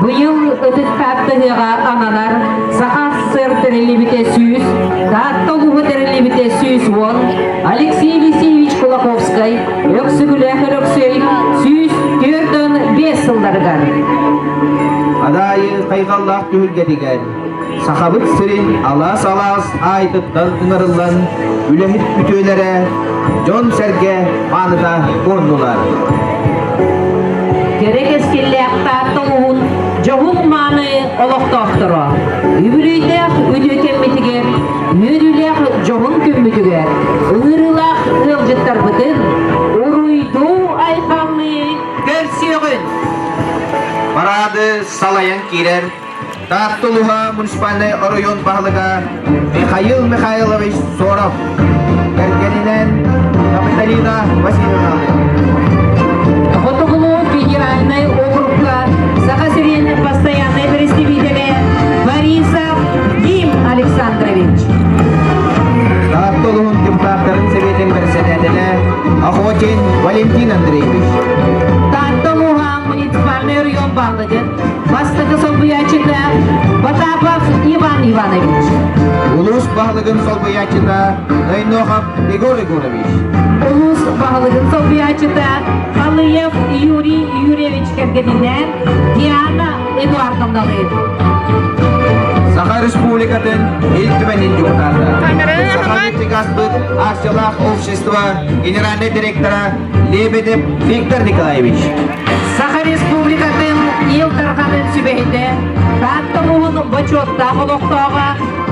Быйыл Ытык Таатта ыһыаҕа ананар Саха СССР тэриллибитэ 100, Таатта улууһа тэриллибитэ 110, Алексей Елисеевич Кулаковскай, Өксөкүлээх Өлөксөй 145 сылларыгар. Адаайы хайҕаллаах түһүлгэтигэр Сахабыт сирин алаас-алаас аайтыттан ыҥырыллан үлэһит үтүөлэрэ, дьон-сэргэ мааныта куоннулар. Кэрэ кэскиллээх Таатта улууһун дьоһун мааны олохтоохторо, үбүлүөйдээх үтүө кэммитигэр, үөрүүлээх дьоһун күммүтүгэр ыҥырыылаах ыалдьыттарбытын уруйдуу-айхаллыы көрсүөҕүн! Парады салайан киирэр Таатта улууһа муниципальнай оройуон баһылыга Михаил Михайлович Соров, кэргэнинэн Капиталина Васильевна. Хотугулуу федеральнай округка Саха сирин постояннай представителэ Борисов Ким Александрович. Таатта улууһун депутаттарын сэбиэтин председателэ Охотин Валентин Андреевич. Таатта улууһа муниципальнай район баһылыгын Бастакы солбуйааччыта Потапов Иван Иванович. Улуус баһылыгын солбуйааччыта Нойнохов Егор Егорович. Улуус баһылыгын солбуйааччыта Халыев Юрий Юрьевич кэргэнинээн Диана Эдуардовналыын. Саха Республикатын Ил Түмэнин депутата, Саха акциялаах общество генеральный директора Лебедев Виктор Николаевич. Саха Республикатын Ил Дарханын сүбэһитэ, Таатта улууһун бочуоттаах олохтооҕо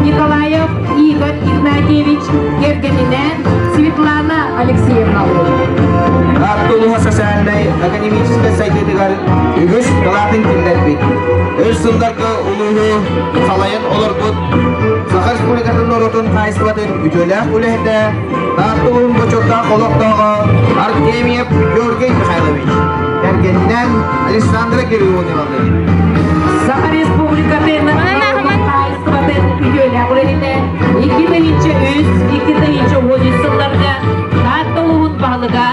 Николаев Игорь Игнатьевич кэргэнинээн Светлана Алексеевналыын. Таатта улууһа социальнай академическай сайдыытыгар үгүс кылаатын киллэрбит. Өр сылларга улууһу салайан олорбут Саха Республикатын норуотун хаһаайыстыбатын үтүөлээх үлэһитэ Таатта улууһун бочуоттаах олохтооҕо Артемьев Георгий Михайлович, кэргэнинээн Александра Григорьевналыын. Саха Республикатын хаһаайыстыбатын үтүөлээх үлэһитэ 2003 2013 сылларга Таатта улууһун баһылыга,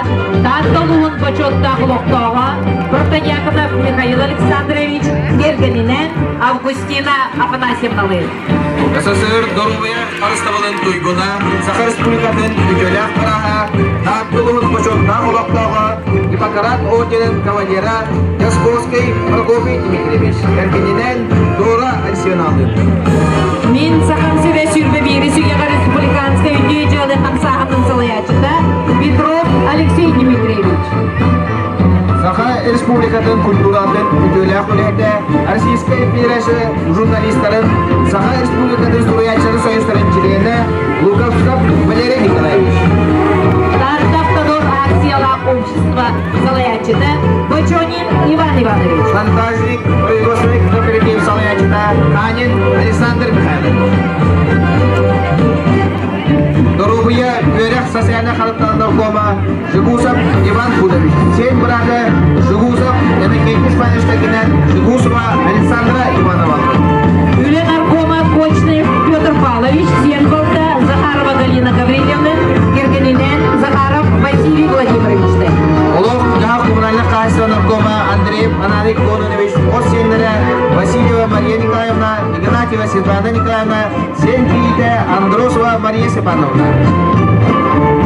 Таатта улууһун бочуоттаах олохтооҕо Протодьяконов Михаил Александрович кэргэнинээн Августина Афанасьевналыын. СССР доруобуйа харыстабылын туйгуна, Саха Республикатын үтүөлээх бырааһа, Таатта улууһун бочуоттаах олохтооҕо, Гиппократ орденын кавалера Ясковский Прокопий Дмитриевич, кэргэнинээн Дора Алексеевналыын. Мин Сахам сирэ 21 үйэҕэ республиканскай үтүө дьыала хамсааһынын салайааччыта Петров Алексей Дмитриевич. Саха Республикатын культуратын үтүөлээх үлэһитэ, Российскай Федерация журналистарын, Саха Республикатын суруйааччыларын союзтарын чилиэнэ Луковцев Валерий Николаевич. Таатта Автодор акциялаах общество салайааччыта Бочонин Иван Иванович. Монтажник, производственный кооператив салайааччыта Ханин Александр Михайлович. Доруобуйа үөрэх социальнай харыттан наркома Жигусов Иван Пудович, сиэн быраата Жигусов Иннокентий Степанович Жигусова Александра Иванова. Үлэ наркома Кочнев Петр Павлович, сиэн балта Захарова Галина Гаврильевна, кэргэнинээн Захаров Василий Владимировичты. Олох дьаһал коммунальнай хаһаайыстыба наркома Андреев Ананий Кононович, хос сиэннэрэ Васильева Мария Николаевна, Игнатьева Светлана Николаевна, Сиэн кийиитэ Андросова Мария Степановна.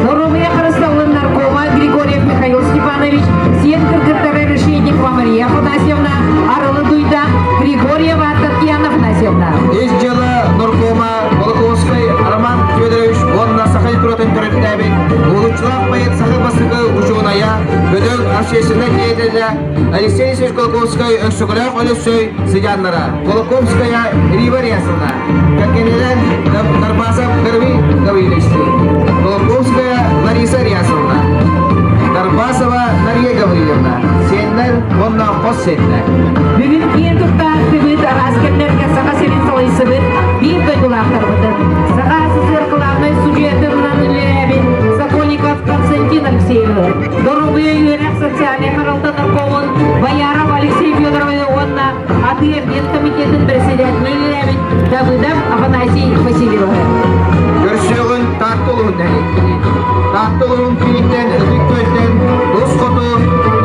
Доруобуйа харыстабылын наркома Григорьев Михаил Степанович, сиэн кыргыттара Решетникова Мария Афанасьевна, Арылы Дуйда, Григорьева Татьяна Афанасьевна. Ис дьыала наркома Волоковскай Роман Федорович уонна Саха литературатын төрүттээбит уһулуччулаах поэт саха бастакы учуонайа, бөдөҥ общественнай деятелэ Алексей Алексеевич Колоковскай Өксөкөлөөх Өлөксөй сыдьааннара Колоковская Рива Рясовна, кэргэнинэн Дарбасов Гаврил Гаврилович, Колоковская Лариса Рясовна, Дарбасова Мария Гавриловна, сиэннэр уонна хос сиэннэр. Бүгүн киэн туттаахтыбыт араас кэмнэргэ Саха сирин салайсыбыт биир дойдулаахтарбытын Саха СССР главнай судьуйатынан үлэлээбит Сокольников Константин Алексеевы, Доруобуйа үөрэх социальнай харалта наркомун Бояров Алексей Федорович уонна атыы-эргиэн комитетын председателинэ үлэлээбит Давыдов Афанасий Васильевы. Көрсүөҕүн Таатта улууһун нэһилиэктэрин. Таатта улууһун кииниттэн Ытык Күөлтэн тус хоту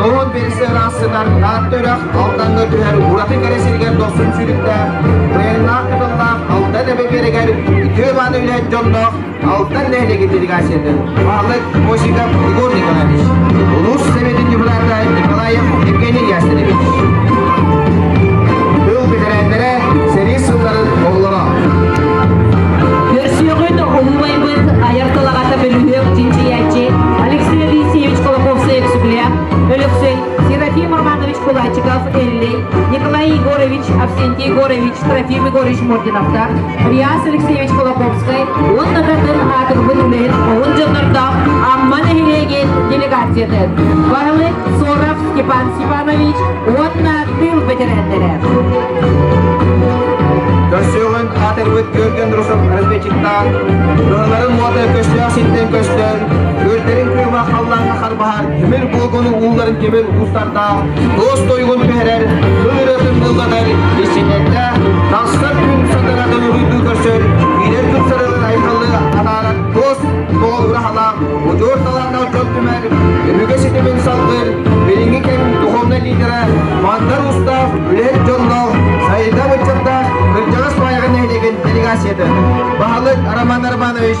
Тоһун бириси ыраас сытар Таатта үрэх Алдаҥҥа түһэр ураты кэрэ сиригэр. Хорсун сүүрүктээх, быйаҥнаах кытыллаах Алдан эбэ биэрэгэр үтүө мааны үлэһит дьонноох Алдан нэһилиэгин делегациятын баһылык Осиков Егор Николаевич, улуус Советын депутата Николаев Евгений Ястребович. Тыл бэтэрээннэрэ сэрии сылларын оҕолоро. Көрсүөҕүн улуубайбыт айар тылаҕата бөлүһүөк чинчийээччи Алексей Алексеевич Кулаковскай-Өксүклээх, Өлөксөй Серафим Романович Кулачиков, Эллэй, Николай Егорович, Авсентий Егорович, Трофим Егорович Мординовтар, Риас Алексеевич Кулаковскай уонна да тыл аатырбыт үлэһит хоһун дьоннордоох Амма нэһилиэгин делегациятын баһылык Соров Степан Степанович уонна тыыл бэтэрээннэрэ. Көрсүөҕүн аатырбыт Георгий Андросов разведчиктаах, кыһаларын уота көстөөх сиртэн көстөр, күөлтэрин кыыма халлааҥҥа харбаһар, тимир буолгуну уулларын тимир уустардаах, туос тойугун түһэрэр, тыл ырыатын ыллатар, исчиннэрдээх, тахсар күн сатаратын уруйдуу көрсөр, киирэр күн сарылын айхаллыы атаарар туос тоҕол ураһалаах, удьуор талааннаах дьон түмэр, өбүгэ ситимин салгыр, билиҥҥи кэм духовнай лидера, мандар уустаах, үлэһит дьонноох, сайда ыччаттаах кырдьаҕас Баайаҕа нэһилиэгин делегациятын баһылык Роман Романович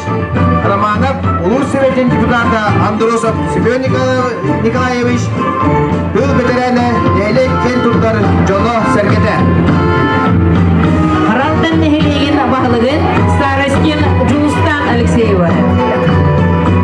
Романов, улуус Советын депутата Андросов Семен Николаевич, тыл бэтэрээнэ, нэһилиэк киэн туттар дьоно-сэргэтэ. Харалтан нэһилиэгин баһылыгын Старостин Дьулустан Алексеева.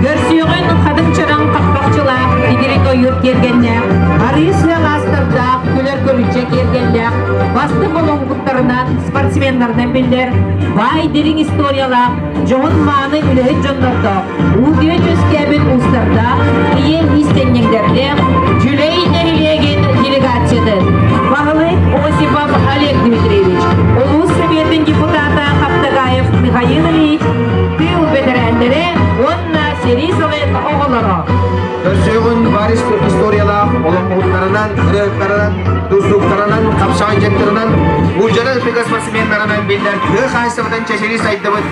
Көрсүөҕүн хатыҥ чараҥ хаппахчылаах, тигирик ойуур киэргэннээх, арыы сыалаастардаах, күлэр көрүччэ киэргэллээх, бастыҥ олоҥхуттарынан, спортсменнарынан биллэр, баай дириҥ историялаах, дьоһун мааны үлэһит дьоннордоох, Уу-күөн үөскээбит уустардаах, ийэ иистэнньэҥнэрдээх Дьүлэй нэһилиэгин делегациятын баһылык Осипов Олег Дмитриевич, улуус Советын депутата Хаптагаев Михаил Ильич, тыыл бэтэрээннэрэ уонна сэрии сылын оҕолоро. Көрсүөҕүн Варис историялаах олоҥхоһуттарынан, ырыаһыттарынан, тустууктарынан, хапсаҕайдьыттарынан, улдьанар спортсменнарынан биллэр тыа хаһаайыстыбатын чэчирии сайдыбыт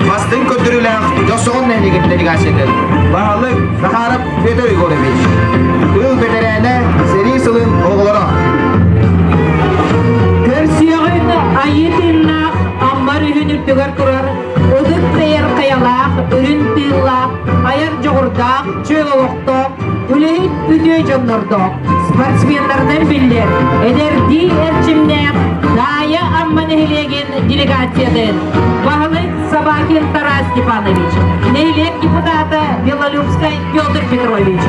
Бастыҥ көрдөрүүлээх Дьохсоҕон нэһилиэгин делегациятын баһылык Захаров Петр Егорович, тыыл бэтэрээнэ, сэрии сылын оҕолоро. Көрсүөҕүн айыы тыыннаах Амма өрүһүн үрдүгэр турар ытык тэйэр хайалаах, үрүн тыыллаах, айар дьоҕурдаах, чөл олохтоох, үлэһит үтүө дьоннордоох, спортсменнарынан биллэр, эдэрдии эрчимнээх Даайа Амма нэһилиэгин делегациятын баһылык Собакин Тарас Степанович, нэһилиэк депутата Белолюбскай Петр Петрович,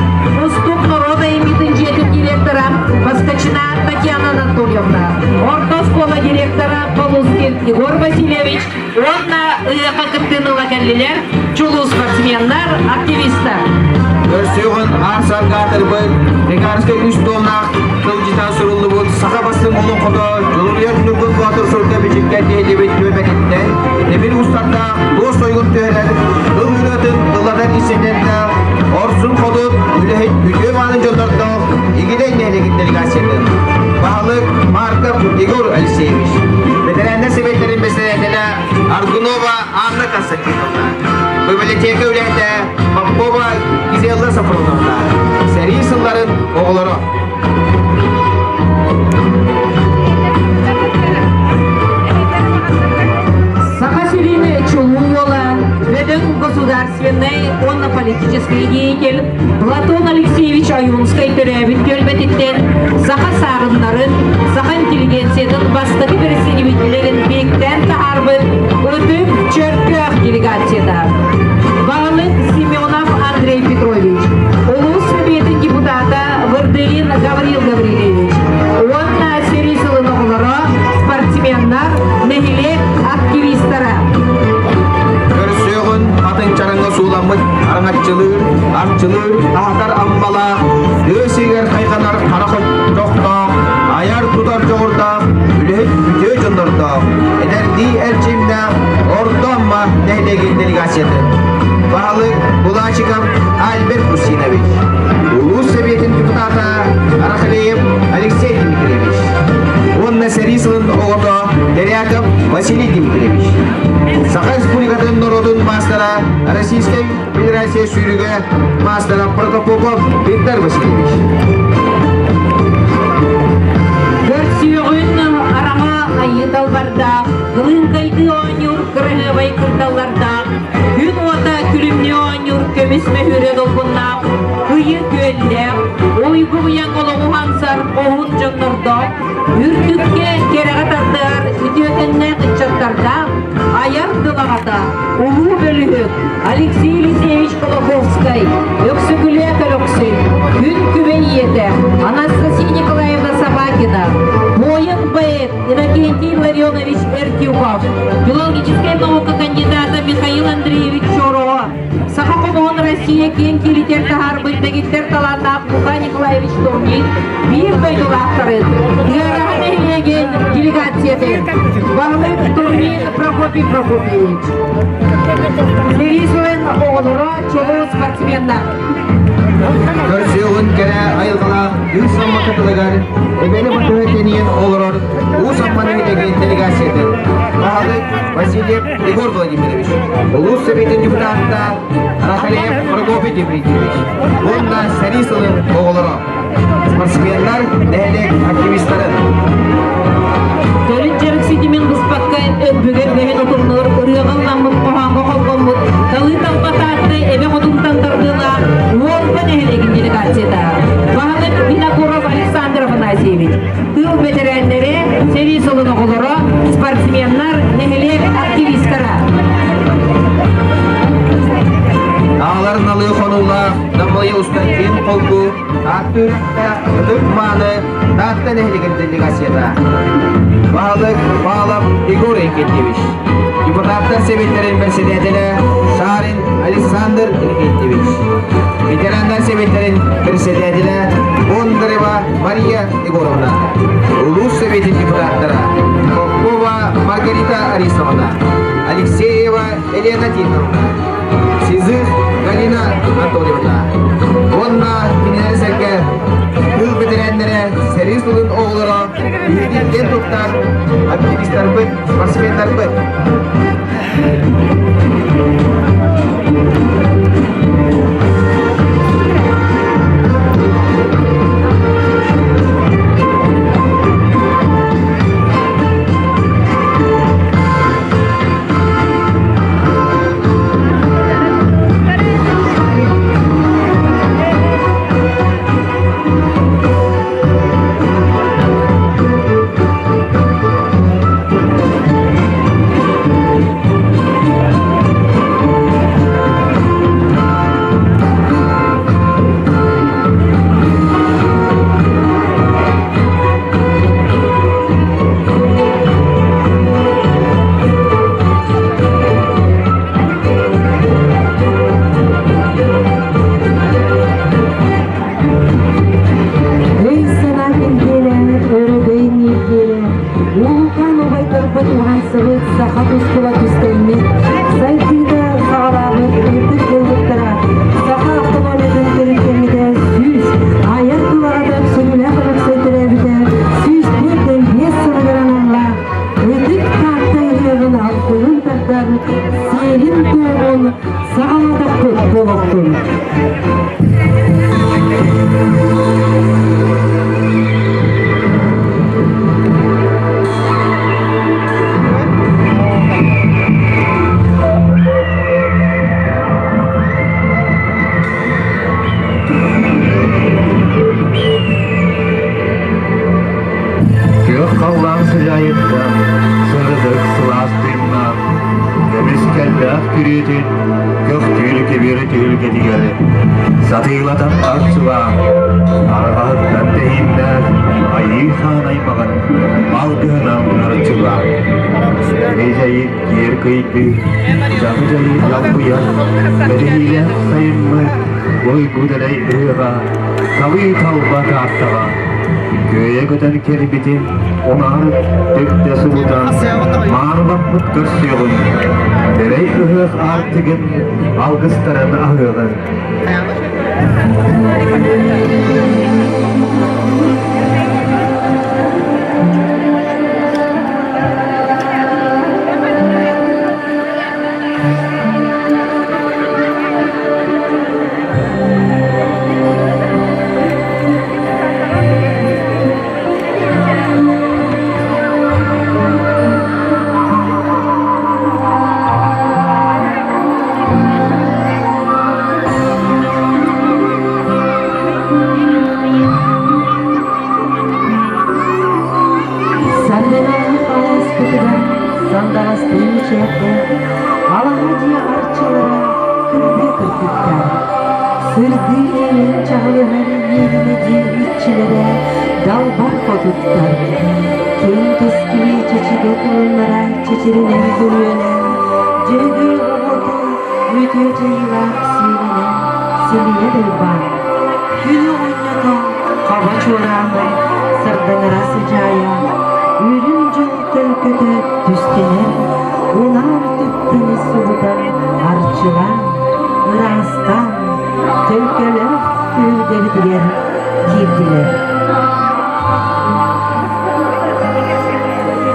Устук народа имитин дьиэтин директора Поскачина Татьяна Анатольевна, орто оскуола директора Полускин Егор Васильевич уонна ыаха кыттыыны ыла кэллилэр чулуу спортсменнар, активистар. Көрсүөҕүн аар саргаатырбыт, Лекарскай үс туомнаах тылдьыта суруллубут саха бастыҥ олоҥхото Дьулуруйар Ньургун Боотур сурукка бичиккэ тиһиллибит түөлбэтиттэн тимир уустардаах туос ойгун түһэрэр ыл ырыатын ыллатар исчиннэрдээх Орсун Хотун үлэһит үтүө мааны дьоннордоох Игидэй нэһилиэгин делегациятын баһылык Марков Егор Алексеевич, бэтэрээннэр сэбиэттэрин бэрэссэдээтэлэ Аргунова Анна Константиновна, библиотека үлэһитэ Попова Гизелла Софроновна, сэрии сылларын оҕолоро. Саха сирин чулуу уола, бөдөҥ государственнай уонна политическай деятель Платон Алексеевич Ойуунскай төрөөбүт түөлбэтиттэн саха саарыннарын, саха интеллигенциятын бастакы бэрэстэбиитэллэрин биэктээн таһаарбыт Ытык Чөркөөх делегацията. Баһылык Семенов Андрей Петрович, улуус Сэбиэтин депутата Вырдылин Гаврил Гаврильевич уонна сэрии сылын оҕолоро, спортсменнар, нэһилиэк активистара. Көрсүөҕүн атын чараҥҥа сууламмыт араҥаччылыыр, арчылыыр, аһатар аммалаах, тыа сиригэр хайҕанар хара тохтоох, айар-тутар дьоҕурдаах, үлэһит үтүө дьоннордоох, эдэрдии эрчимнээх Орто Амма нэһилиэгин делегациятын баһылык Булачиков Альберт Устинович, улуус Сэбиэтин депутата Арахалеев Алексей Дмитриевич уонна сэрии сылын оҕото Теряков Василий Дмитриевич. Саха Республикатын норуотун маастара Российскай Федерация сүүрүгэ маастара Протопопов Виктор Васильевич. Көрсүөҕүн араҥа. Үрдүккэ кэрэҕэ тардыһар үтүөкэннээх ыччаттардаах айар тыл аҕата, улуу бөлүһүөк Алексей Елисеевич Кулаковскай, Өксөкүлээх Өлөксөй, Күн Күбэй ийэтэ Анастасия Николаевна Собакина, воин поэт Иннокентий Ларионович Эртюков, филологическай наука кандидата Михаил Андреевич Чороо, Саха хомуһун Россия киэҥ кииритэр таһаарбыт дэгиттэр талааннаах Лука Николаевич Турнин биир дойдулаахтарын Тыараһа нэһилиэгин делегациятын баһылык Турнин Прокопий Прокопьевич. Сэрии сылын оҕолоро чулуу спортсменнар. Көрсүөҕүн кэрэ айылҕалаах Үс Амма кытылыгар эбэни батыһа тэнийэн олорор Уус Амма нэһилиэгин делегациятын баһылык Васильев Егор Владимирович, улуус Сэбиэтин депутата Рахалеев Прокопий Дмитриевич уонна сэрии сылын оҕолоро, спортсменнар, нэһилиэк активистарын. Төрүт дьарык ситимин быспакка өбүгэ үгэһин утумнуур ырыаҕа ылламмыт хоһооҥҥо холбоммут талыы талба Таатта эбэ хотунтан тардыылаах Уолба нэһилиэгин делегацията баһылык Винокуров Александр Афанасьевич, тыыл бэтэрээннэрэ, сэрии сылын оҕолоро, спортсменнар, нэһилиэк активистара. Аҕалар налыы хонуулаах Намылыйа устан киэн холку ааттыырдаах ытык мааны Таатта нэһилиэгин делегацията. Баһылык Павлов Егор Инкентьевич, депутаттар сэбиэттэрин председателэ Шарин Александр Инкентьевич, ветераннар сэбиэттэрин председателэ Бондарева Мария Егоровна, улуус сэбиэтин депутаттара Попова Маргарита Арисовна, Алексеева Елена Титовна, Сизых Галина Анатольевна уонна кинилэри сэргэ тыыл бэтэрээннэрэ, сэрии сылын оҕолоро биһигиттэн туттар активистарбыт, спортсменнарбыт. Өй-санаа кэлгиэлэ, өрөгөй нииргиэлэ, улуукаан убайдарбыт уһансыбыт саха тускула түстэммит, сайдыыта саҕалаабыт ытык ыллыктара, саха автономиятын төрүттэммитэ 100, айар тулаҕата Өксөкүлээх Өлөксөй төрөөбүтэ 145 сылыгар аналлаах Ытык Таатта ыһыаҕын алтыһын тардан сиэрин-туомун саҕалаатахпыт буолуохтун. Күөх халлаан сыдьаайыттан сырдык сылаас тыыннаах, көмүскэллээх күрүөтүн көхтүүр кэбиэрэ түһүлгэтигэр сатыылатан арчылаах, арҕаһыттан тэһииннээх айыы хаан аймаҕын алгыһынан арчылаах. Эрэдьэйи киэр кыйдыы, дьаҥ-дьайы лаппыйан, бэриһиилээх сайыммыт уйгу-дэлэй ыһыаҕа талыы талба тааттаҕа Күөйэ көтөн кэлбитин унаарыт түптэ субутан маарылаппыт көрсүөҕүн, Дэлэй ыһыах аартыгын алгыстарын аһыаҕын. Сырдыы иэйэн чаҕылыһар иэримэ дьиэ иччилэрэ далбар хотуттар, киэҥ кэскили чэчигэ тыллара чэчиринэн күрүөлээн, дьөһөгөй оҕото үтүө дьайыылаах сиэлинэн силийэ дайбаан, күн оҕонньото хаба чуораана сардаҥара сыдьаайа, үрүҥ дьол төлкөтө түстэнэр, унаар түптэни субутан арчылаан, ыраастаан, төлкөлөөх түһүлгэбитигэр киирдилэр.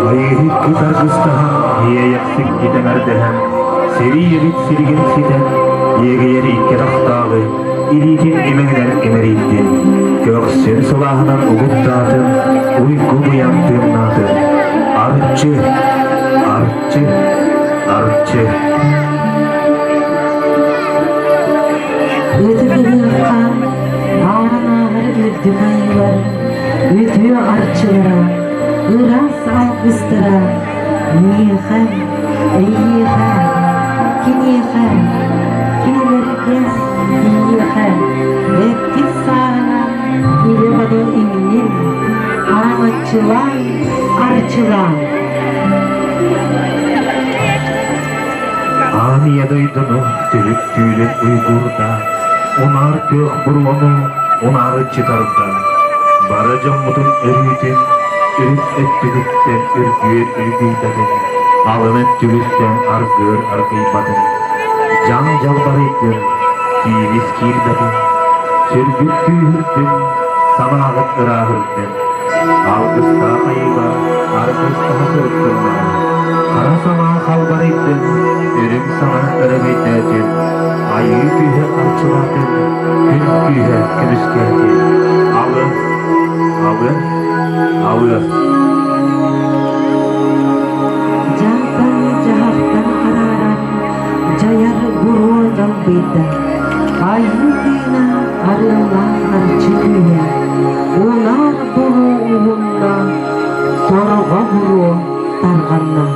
Айыыһыт кыт аргыстаһан, иэйэхсик итэҥэрдэһэн, сэрии эбит сиригин ситэн, иэгэйэр икки атахтааҕы илиитин имэҥинэн имэрийдин, көхсүн сылааһынан угуттаатын, уйгу быйаҥ тыыннаатын. Арчы, арчы, арчы. Ытык ыһыахха ааран ааҕар үрдүк айыылар, үтүө арчылара, ыраас алгыстара миэхэ, эйиэхэ, киниэхэ, кинилэргэ, биһиэхэ эппит сааһынан илэ-бодо иҥнин, араҥаччылаан, арчылаан. Аан ийэ дойдуну түлүк түүлүн уйгуурда, унаар күөх буруону унаарыччы тарда, бары дьоммутун өрүүтүн, үрүт өттүгүттэн үргүөр үргүйбэтин, алын өттүгүттэн аргыар аргыйбатын, дьаҥ дьалбарыйдын, киирис киирбэтин, сүргүт күүһүрдүн, санааҕыт ырааһырдын. Алгыстаах айыылар аргыстаһа сырыттыннар, хара санаа халбарыйдын, үрүҥ санаа өрөгөйдөөтүн, айыы күүһэ арчылаатын, күн күүһэ көмүскээтин. Алыас, алыас, алыас. Дьаатан дьаһахтан арааран, дьайар буруо дьалбыйда. Айыы тыына арыаллаах арчы күүһэ, унаар буруо уһунна, торҕо буруо тарҕанна.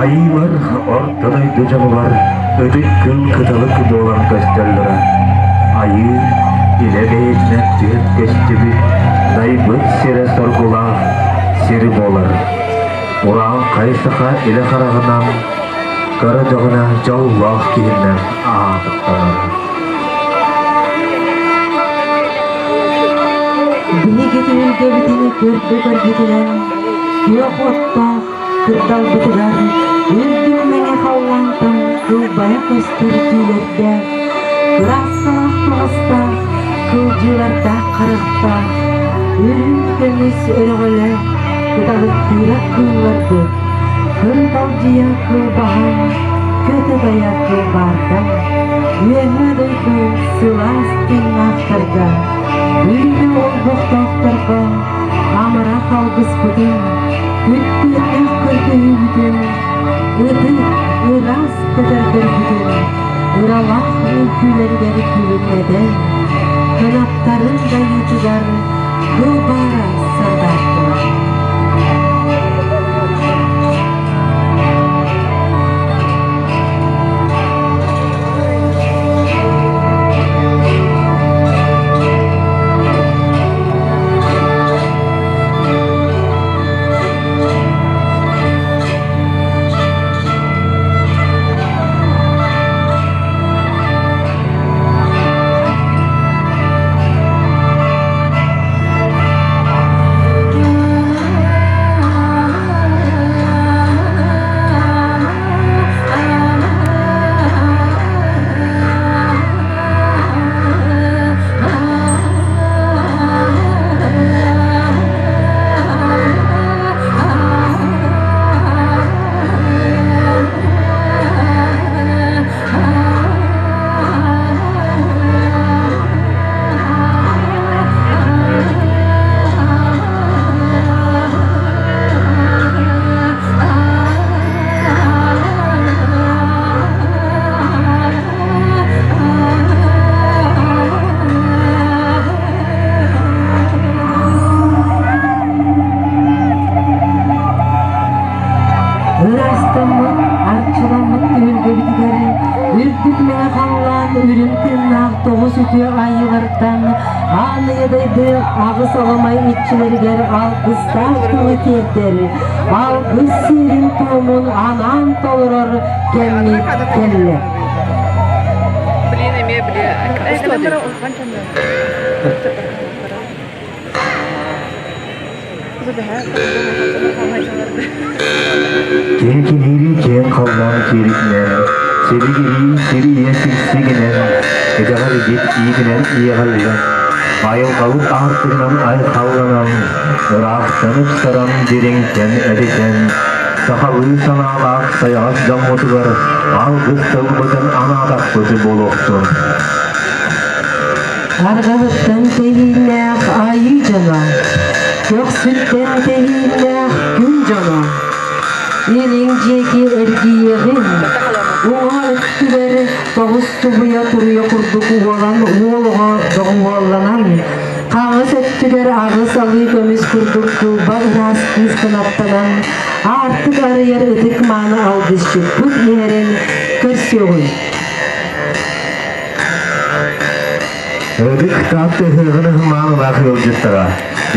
Айыылар орто дойду дьонугар ытык кыл кыталык буолан көстөллөрө. Айыы илэ бэйэтинэн түһэн көстүбүт, дайбыт сирэ соргулаах сир буолар. Урааҥхай саха илэ хараҕынан көрдөҕүнэ дьоллоох киһинэн аатыттанар. Биһиги түһүлгэбитин көрдө көрбүтүнэн күөх оттоох кырдалбытыгар үрдүк мэҥэ халлаантан кылбайа көстөр түүлэрдээх, кырааскалаах таҕыстаах, кылдьыылардаах харахтаах, үрүҥ көмүс өрөҕөлөөх кыталыктыыра кыылларбыт, кырдалдьыйа кылбаһан, көтө-байа кылбаардан, үөһээ дойду сылаас тыыннаахтарга, үрүҥэ олбохтоохторго амарах алгыспытын, күттүөннээх көрдөһүүбүтүн, ытык, ыраас көтөрдөрбүтүн ыралаах үҥкүүлэригэр күлүмнэтэн, кынаттарын дайыытыгар кылбаара сардааттылар. үрүҥ тыыннаах тоҕус үтүө айыылартан аан ийэ дойду аҕыс аламай иччилэригэр алгыстаах тылы тиэрдэр, алгыс сиэрин-туомун анаан толорор кэммит кэллэ. Блин, эмиэ били. Киҥкиниири киэҥ халлаан кииритинэн, силигирии сир ийэ сиксигинэн, итэҕэлгит иитинэн иэҕиллэн, айылҕабыт аартыгынан айхалланан, ыраахтан ыпсаран, дириҥтэн этитэн, сахалыы санаалаах сайаҕас дьоммутугар алгыс тылбытын анаатахпыт буолуохтун. Арҕаһыттан тэһииннээх айыы дьоно, көхсүттэн тэһииннээх күн дьоно, илиҥ диэки эргийиэҕин, уҥа өттүгэр тоҕус тубуйа туруйа курдук уолан уол оҕо доҕуһуолланан, хаҥас өттүгэр аҕыс алыы көмүс курдук кылба ыраас кыыс кынаттанан, аартык арыйар ытык мааны алгысчыппыт иһэрин көрсүөҕүҥ. Ытык Таатта ыһыаҕын ыһымаанылаах ыалдьыттара,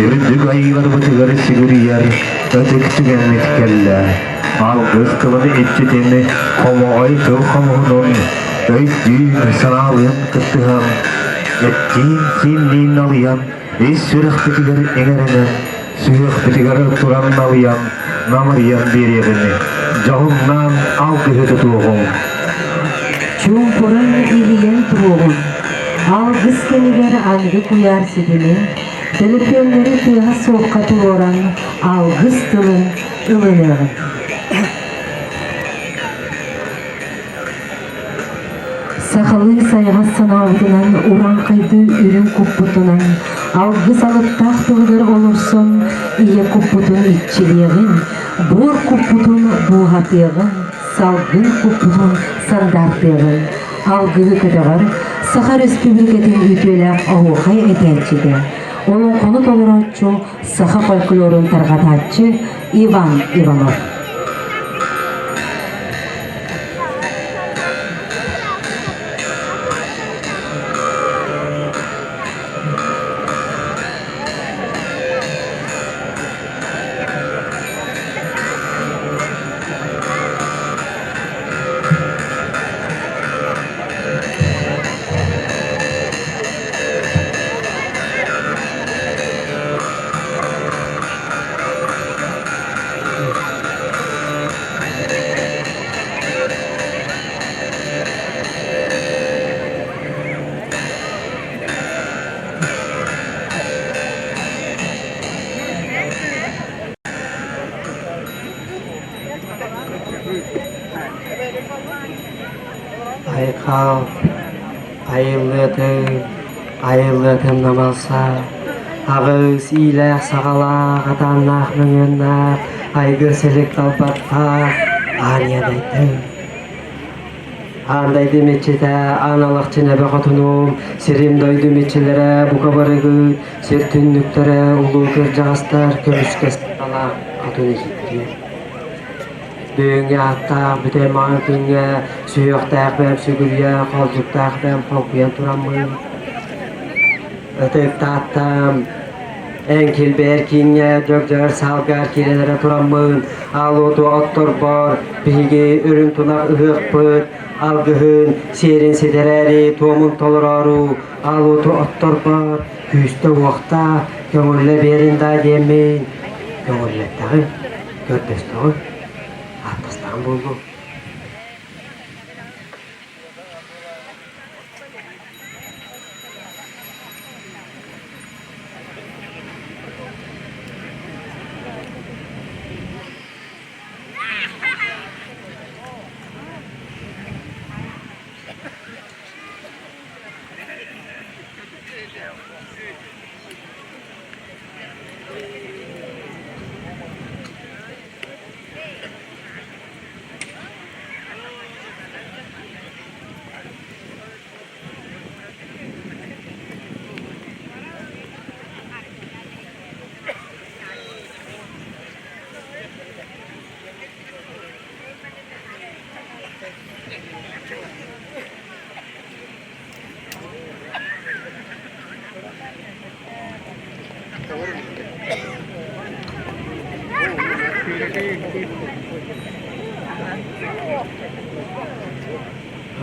үрдүк айыыларбытыгар сүгүрүйэр ытык түгэммит кэллэ. Алгыс тылын иччитин, хомоҕой тыл хомуһунун, өйдүүн, санаалыын кыттыһан, эттиин-сиинниин налыйан, ис сүрэхпитигэр иҥэринэн, сүһүөхпүтүгэр туран налыйан, намырыйан биэриэҕин, дьоһуннаан алгыһы тутуоҕуҥ. Чуумпуран иһийэн туруоҕун, алгыс кэмигэр аныгы куйаар ситимин, төлөпүөннэри тыаһа суохха туруоран алгыс тылын ылыныаҕын. Сахалыы сайаҕас санаабытынан урааҥхайдыы үрүҥ куппутунан, алгыс алыптаах тылыгар олорсон ийэ куппутун иччилиэҕин, буор куппутун буоһатыаҕын, салгын куппутун сандаартыаҕын, алгыһы көтөҕөр Саха Өрөспүүбүлүкэтин үтүөлээх оһуохай этээччитэ, олоҥхону толорооччу, саха фольклорун тарҕатааччы Иван Иванов. Айхал, айыллыатын, айыллыатын намалса, аҕыс иилээх-саҕалаах, атааннаах мөҥүөннээх, айгыр-силик талбаттаах Аанньа дайдым. Аан дойду иччитэ, аан алахчын эбэ хотунум, сирим дойдум иччилэрэ, бука барыгыт, сир түннүктэрэ, улуу кырдьаҕастар, көмүскэс талаах хотун иһиттиир. Бүгүҥҥү ааттаах бүтэй маҥан күҥҥэ сүһүөхтээх бэйэм сүгүрүйэ, холдьуктаах бэйэм холкуйан тураммын, ытык Тааттам, эн килбэйэр кииҥҥэ дьөгдьөр саалгар киирэн эрэ тураммын, аал уоту отторбор биһиги үрүҥ тунах ыһыахпыт алгыһын сиэрин ситэрээри туомун толороору аал уоту отторбор күүстэ-уохта көҥүллэ биэрин даа диэммин көҥүллэттэҕим. Көрдөстөҕүм, ааттастаҕым буоллун.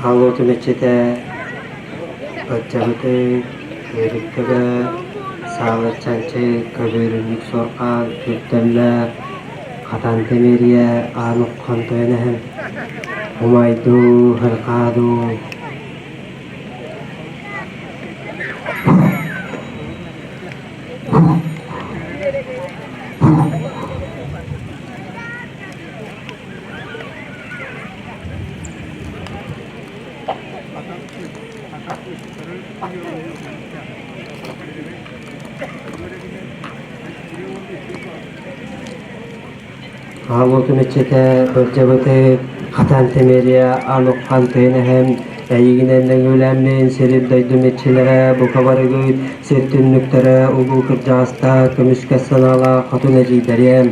Аллотун иччитэ баччабыты үөрүктэбэ саалар чанчы көбүөрүннүк суорҕаан күртэллээх хатан тэмиэрийэ аан уххан тойон эһэм умайдуу һырҕаадуу Хаалуутун иччитэ былдьабыты хатан тимириэ ануххан тыын эһэм эйигинэн нөҥүөлээммин сирин дойдум иччилэрэ бука барыгыт сир түннүктэрэ улуу кырдьаҕастаах көмүскэс санаалаах хотун эдьиийдэриэм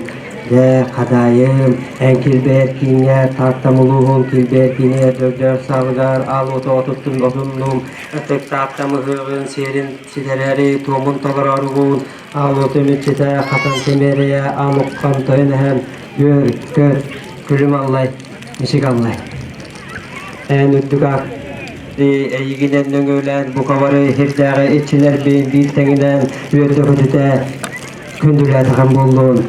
Дьэ, хадаайым, эн килбэйэр кииҥҥэ Тааттам улууһун килбэйэр киинигэр Дьөгдьөөр саалыгар аал уоту отуттун отуннум, ытык Тааттам ыһыаҕын сиэрин ситэрээри туомун толорооругун, аал уотум иччитэ Хатан Тимиэрийэ аан уххан тойон эһэм, үөр, көр, күлүм аллай, мичик аллай. Эн үрдүк аат эйигинэн нөҥүөлээн бука бары сирдээҕи иччилэрбин биир тэҥинэн үөрдэ-көтүтэ күндүлээтэҕим буоллун.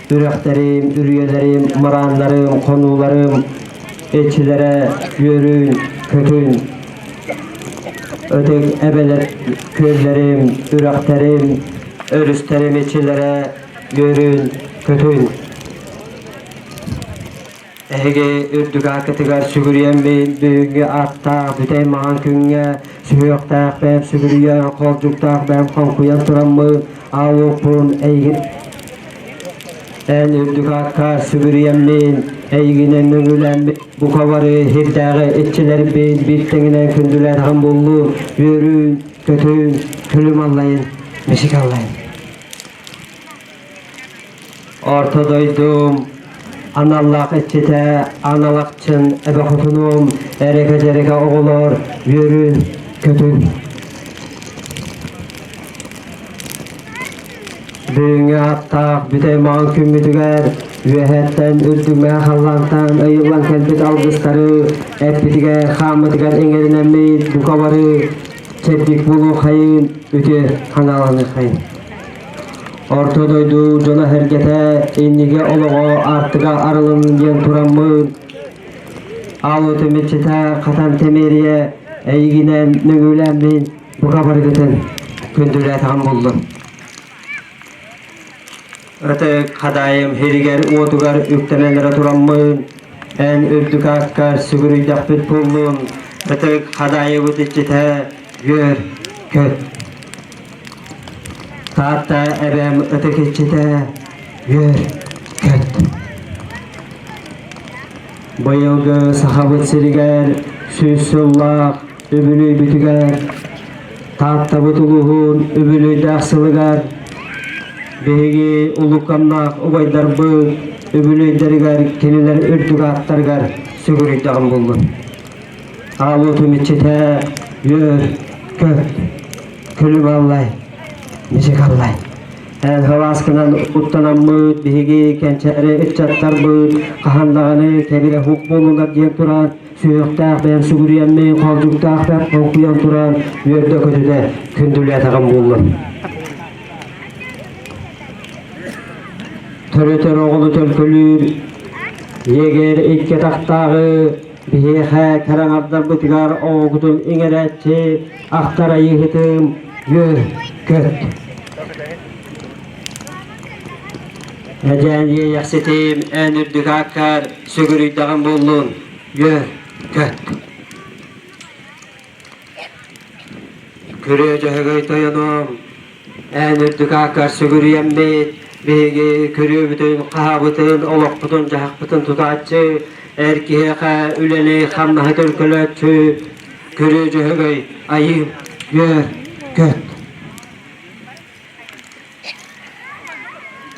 Үрэхтэрим, үрүйэлэрим, мырааннарым, хонууларым иччилэрэ үөрүн, көтүн. Ытык эбэлэр күөллэрим, үрэхтэрим, өрүстэрим иччилэрэ үөрүн, көтүн. Эһиги үрдүк ааккытыгар сүгүрүйэммин бүгүҥҥү ааттаах бүтэй маҥан күҥҥэ сүһүөхтээх бэйэм сүгүрүйэн, хоордуктаах бэйэм хоҥкуйан тураммын аалыахпын эйигин эн үрдүк аакка сүгүрүйэммин эйигинэн мөҥүлэммин бука бары сирдээҕи иччилэрбин биир тэҥинэн күндүлээтэҕим буоллун үөрүүн көтүүн күлүм аллайын мичик аллайын Орто дойдум аналлаах иччитэ аналахчын эбэ хотунум эрэкэ-дьэрэкэ оҕолор үөрүн көтүн Бүгүҥҥү ааттаах бүтэй маҕан күммүтүгэр үөһэттэн үрдүмээх халлаантан ыйыллан кэлбит алгыстары эппитигэр хааммытыгар иҥэринэммит бука бары чэбдик буолуоххайын үтүө ханааланыаххайын Орто дойду дьоно-сэргэтэ иннигэ олоҕо аартыга арылыннын диэн тураммын, аал отум иччитэ Хатан Тэмиэрийэ эйигинэн нөҥүөлээммин бука барыгытын күндүлээтэҕим буллун. Ытык хадаайым сиригэр-уотугар үктэнэн эрэ тураммын, эн үрдүк ааккар сүгүрүйдэхпит буоллун, ытык хадаайыбыт иччитэ үөр, көт. Таатта эбэм ытык иччитэ үөр, көт. Быйылгы Сахабыт сиригэр сүүс сыллаах үбүлүөйбүтүгэр Тааттабыт улууһун үбүлүөйдээх сылыгар биһиги улууканнаах убайдарбыт үбүлүөйдэригэр кинилэр үрдүк ааттарыгар сүгүрүйдэҕим буоллун. Аал уотум иччитэ үөр, көт, күлүм аллай, мичик аллай. Эн халааскынан уттанаммыт биһиги кэнчээри ыччаттарбыт хаһан даҕаны кэбирэ хук буоллунар диэн туран сүһүөхтээх бэйэм сүгүрүйэммин холдьуктаах бэйэм хоҥкуйан туран үөрдэ-көтүтэ күндүлээтэҕим буоллун. Төрөтөр оҕону төлкөлүүр егер икки атахтааҕы биһиэхэ кэрэҥардарбытыгар оҕобутун иҥэрээччи ахтар айыыһытым үөр көт. Эдьээн иэйэхситим эн үрдүк ааккар сүгүрүйдэҕим буоллун үөр көт. Күрүө Дьөһөгөй тойонум, эн үрдүк ааккар сүгүрүйэммит, биһиги күрүөбүтүн, хаһаабытын, олохпутун-дьаһахпытын тутааччы, эр киһиэхэ үлэни, хамнаһы төлкөлөөччү, Күрүө Дьөһөгөй айыы, үөр, көт.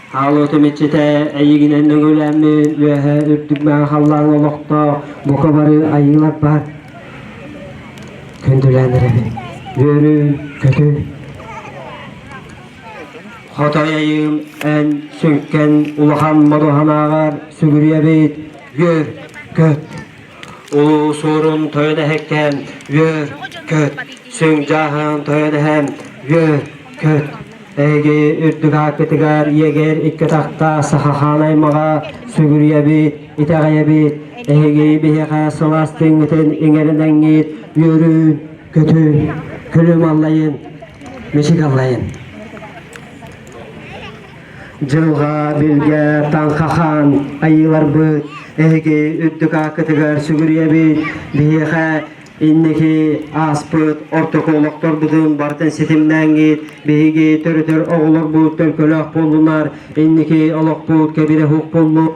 Хаалыытым иччитэ эйигинэн нөҥүөлээммин үөһэ үрдүк мэҥэ халлаан олохтоох бука бары айыылар бар күндүлээн эрэбин үөрүүн көтүн. Хотой айыым эн сүҥкэн улахан модуһанааҕар сүгүрүйэбит, үөр, көт. Улуу суорун тойон эһэккэм, үөр, көт. Сүҥ дьааһын тойон эһэм, үөр, көт. Эһиги үрдүк ааккытыгар иэгэр икки атахтаах саха хаан аймаҕа сүгүрүйэбит, итэҕэйэбит. Эһиги биһиэхэ сылаас тыыҥҥытын иҥэринэҥҥит, үөрүүн, көтүүн, күлүм аллайын, мичик аллайын. Дьылҕа, билгэ, таҥха хаан айыыларбыт, эһиги үрдүк ааккытыгар сүгүрүйэбит, биһиэхэ инники ааспыт ортоку олохторбутун барытын ситимнээҥҥит, биһиги төрөтөр оҕолорбут төлкөлөөх буоллунар, инники олохпут кэбирэ уһук буоллун,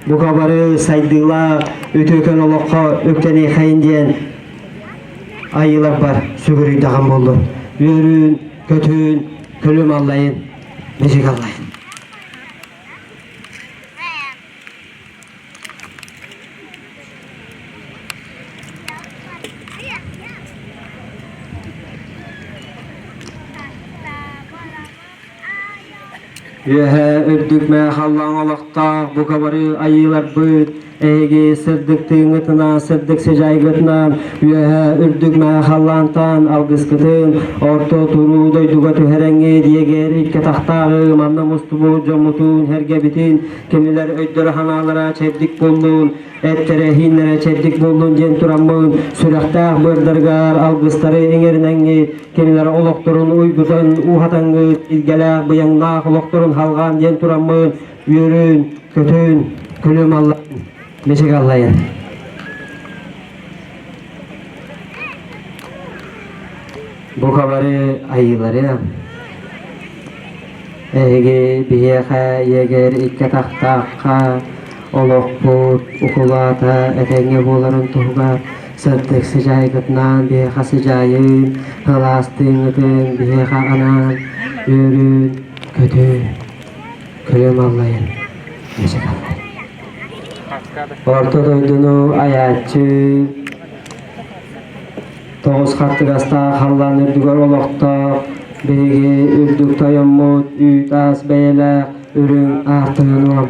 бука бары сайдыылаах үтүөкэн олоххо үктэниэхэйин диэн айыыларбар сүгүрүйдэҕим буоллун. Үөрүүн, көтүүн, күлүм аллайын, мичик аллайын. Үөһээ үрдүк мээхаллаҥ олохтоох бука бары айыыларбыт, эһиги сырдык тыыҥҥытынан, сырдык сыдьаайгытынан, үөһээ үрдүк мээхаллаантан алгыскытын орто туруу дойдуга түһэрэҥҥит, иэгэр икки атахтааҕы манна мустубут дьоммутун, сэргэбитин, кинилэр өйдөрө-санаалара чэбдик буоллун, эттэрэ-иһииннэрэ чэбдик буоллун диэн тураммын, сүрэхтээх быардарыгар алгыстары иҥэринэҥҥит, кинилэр олохторун уйгутун ууһатаҥҥыт, илгэлээх, быйаҥнаах олохторун халҕаан диэн тураммын, үөрүүн, көтүүн, күлүм аллайын, мичик аллайын. Бу хабары айыылары эһиги биһиэхэ иэгэр икки атахтаахха олохпут укулаата этэҥҥэ буоларын туһугар сырдык сыдьаайгытынан биһиэхэ сыдьаайын, сылаас тыыҥҥытын биһиэхэ анаан үөрүүн, көтүүн, күлүм аллайын, мичик аллайын. Орто дойдуну айааччы Тоҕус хаттыгастаах халлаан үрдүгэр олохтоох биһиги үрдүк тойоммут үүт-аас бэйэлээх үрүҥ аартыгынуом.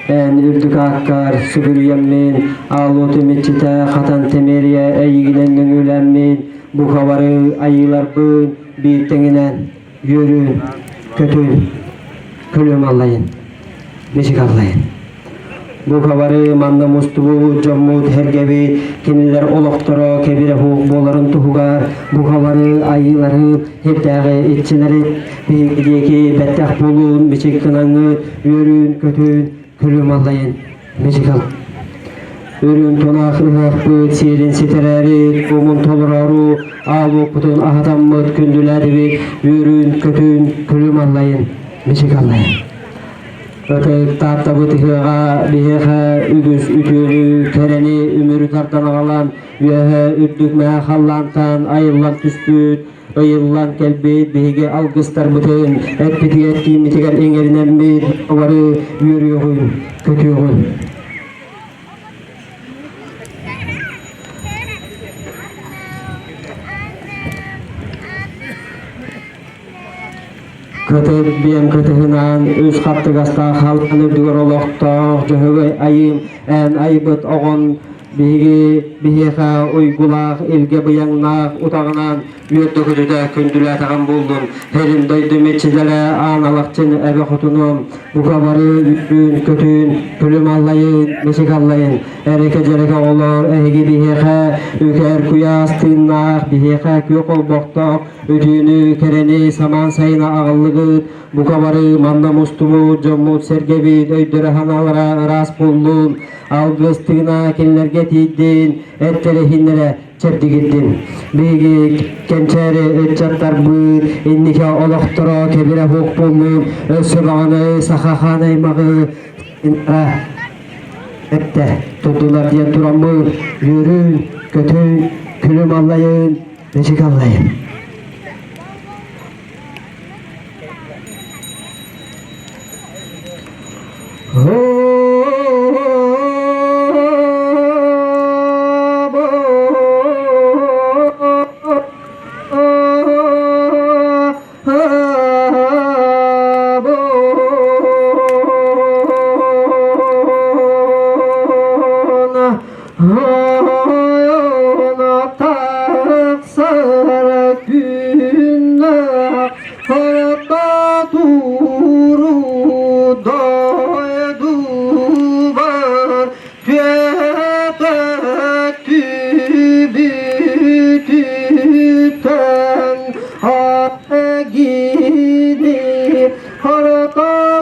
Эн үрдүк ааккар сүгүрүйэммин, аал уотум иччитэ хатан тимириэ эйигинэн нөҥүөлэммин, бука бары айыыларбын биир тэҥинэн үөрүүн, көтүүн, күлүм аллайын, мичик аллайын. Бука бары манна мустубут дьоммут сэргэбит, кинилэр олохторо кэбирэ суох буоларын туһугар бука бары айыылары, сирдээҕи иччилэри биһиги диэки бэттэх буолуун, мичик гынаҥҥыт, үөрүүн-көтүүн, күлүм аллайын, мичик ал. Үрүҥ тунаах ыһыахпыт сиэрин ситэрээри, умун толороору, аал уоппутун аһатаммыт күндүлээтибит, үөрүүн-көтүүн, күлүм аллайын, мичик аллайын. Ытык Тааттабыт ыһыаҕа биһиэхэ үгүс үтүөнү, кэрэни үмүрү тардан аҕалан, үөһэ үрдүк мэһэ халлаантан айыллан түспүт, ыйыллан кэлбит биһиги алгыстарбытын эппитигэр-тииммитигэр иҥэринэммит бары үөрүөҕүн, көтүөҕүн. Кытыт биэм кытыһынаан үс хаттыгастаах халлаан үрдүгэр олохтоох Дьөһөгөй айыым эн айбыт оҕон биһиги биһиэхэ уйгулаах илгэ быйаҥнаах утаҕынан үөрдэ-көтүтэ күндүлээтэҕим буоллун һэрин дойду иччилэрэ аан алахчын эбэ хотунум бука бары үөрүүн-көтүүн күлүм аллайын мичик аллайын эрэкэ-дьэрэкэ оҕолор эһиги биһиэхэ үкэр куйаас тыыннаах биһиэхэ күөх олбохтоох Үтүөнү, кэрэни самаан сайына аҕаллыгыт, бука бары манна мустубут дьоммут-сэргэбит өйдөрө-санаалара ыраас буоллун, алгыс тыына кинилэргэ тиийдин, эттэрэ-иһиннэрэ чэбдигирдин. Биһиги кэнчээри ыччаттарбыт инники олохторо кэбирэ суох буоллун, өссө даҕаны саха хаан аймаҕы эттэ турдулар диэн тураммыт үөрүүн, көтүүн, күлүм аллайын, Мичик аллайын.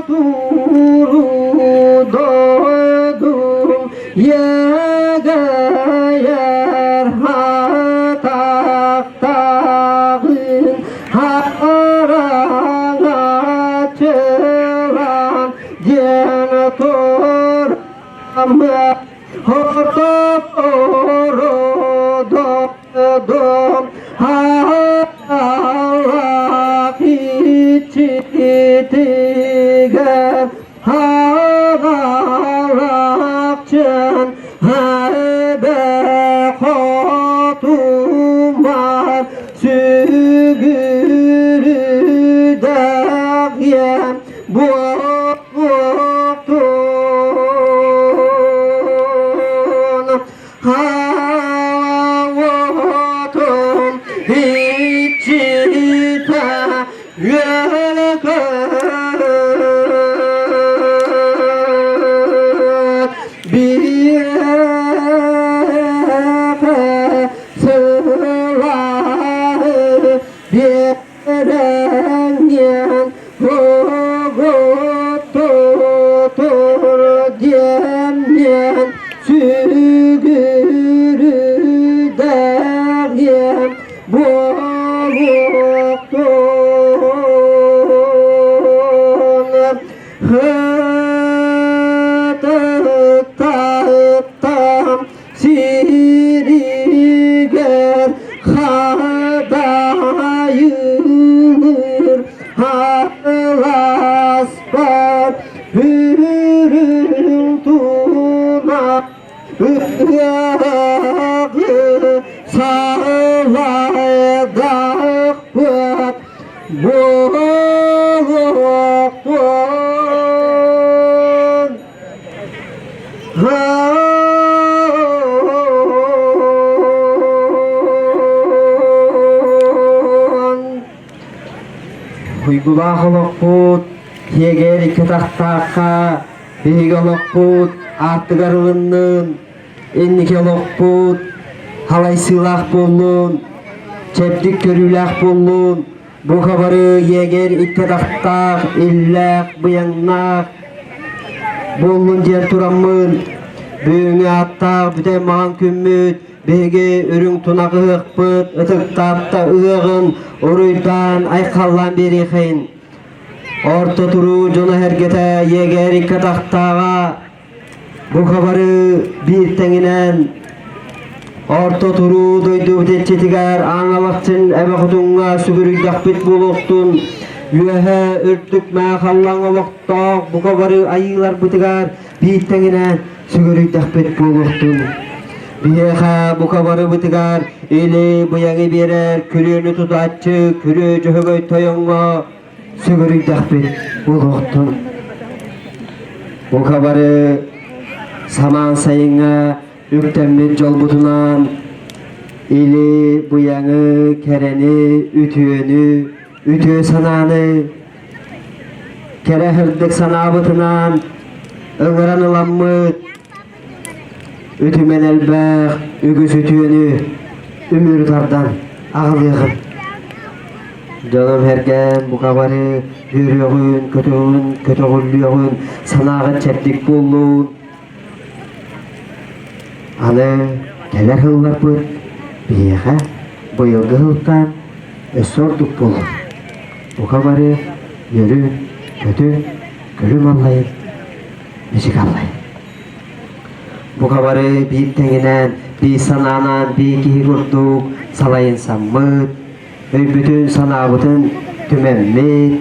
туру дойдум Егер атақтағын Хараҥаччылаан диэн тураммын Орто туру дойдум Аллах иччитигэр Аҕалаахчын эбэ хотуммар сүгүрүдэҕиэм буолуохтун. Аҕам иччитэ Биһиэхэ сылааһы биэрэҥҥин угуттутур диэммин сүгүрүдэҕиэм Буолуохтун ытыктааттам сиригэр хадайылыр аласпар үрүҥ туна Ыһыаҕы салайдахпыт буолуохтун. Уйгулаах олохпут тиэгэр икки атахтаахха Биһиги олохпут аартыгар ылыннын, инники олохпут халайсыылаах буоллун, чэбдик көрүүлээх буоллун, бука бары егерь икки атахтаах, иллээх, быйаҥнаах буоллун диэн тураммын, бүгүҥҥү ааттаах бүтэй маҥан күммүт биһиги үрүҥ тунах ыһыахпыт ытыктаатта ыһыаҕын уруйдаан айхаллаан биэриэхэйин. Орто туруу дьоно-сэргэтэ егерь атахтааҕа бука бары биир тэҥинэн Орто туруу дойдубут иччитигэр Аҥалахсын эбэ хотуҥҥа сүгүрүйдэхпит буолуохтун, үөһэ үрдүк мэхаллаҥ олохтоох бука бары айыыларбытыгар биир тэҥинэн сүгүрүйдэхпит буолуохтун. Биһиэхэ бука барыбытыгар или быйаҥы биэрэр күрүөнү тутааччы күрүө дьөһөгөй тойоҥҥо сүгүрүйдэхпит буолуохтун. Бука бары самаан сайыҥҥа үктэммит дьолбутунаан или быйаҥы, кэрэни, үтүөнү, үтүө санааны кэрэ сырдык санаабытынан ыҥыран ыламмыт үтүмэн элбэх үгүс үтүөнү үмүрү тардан аҕалыаҕын. Дьоном-сэргэм бука бары үөрүөҕүн, көтөҕүн, көтөҕүллүөҕүн, санааҕын чэбдик буоллун. Аны кэлэр сылларбыт биһиэхэ быйылгы сылтан өссө ордук буолуо. Бука бары үөрүн, көтүн, күлүм аллайын, мичик аллайын. Бука бары биир тэҥинэн, биир санаанан, биир киһи курдук салайынсаммыт, өйбүтүн-санаабытын түмэммит,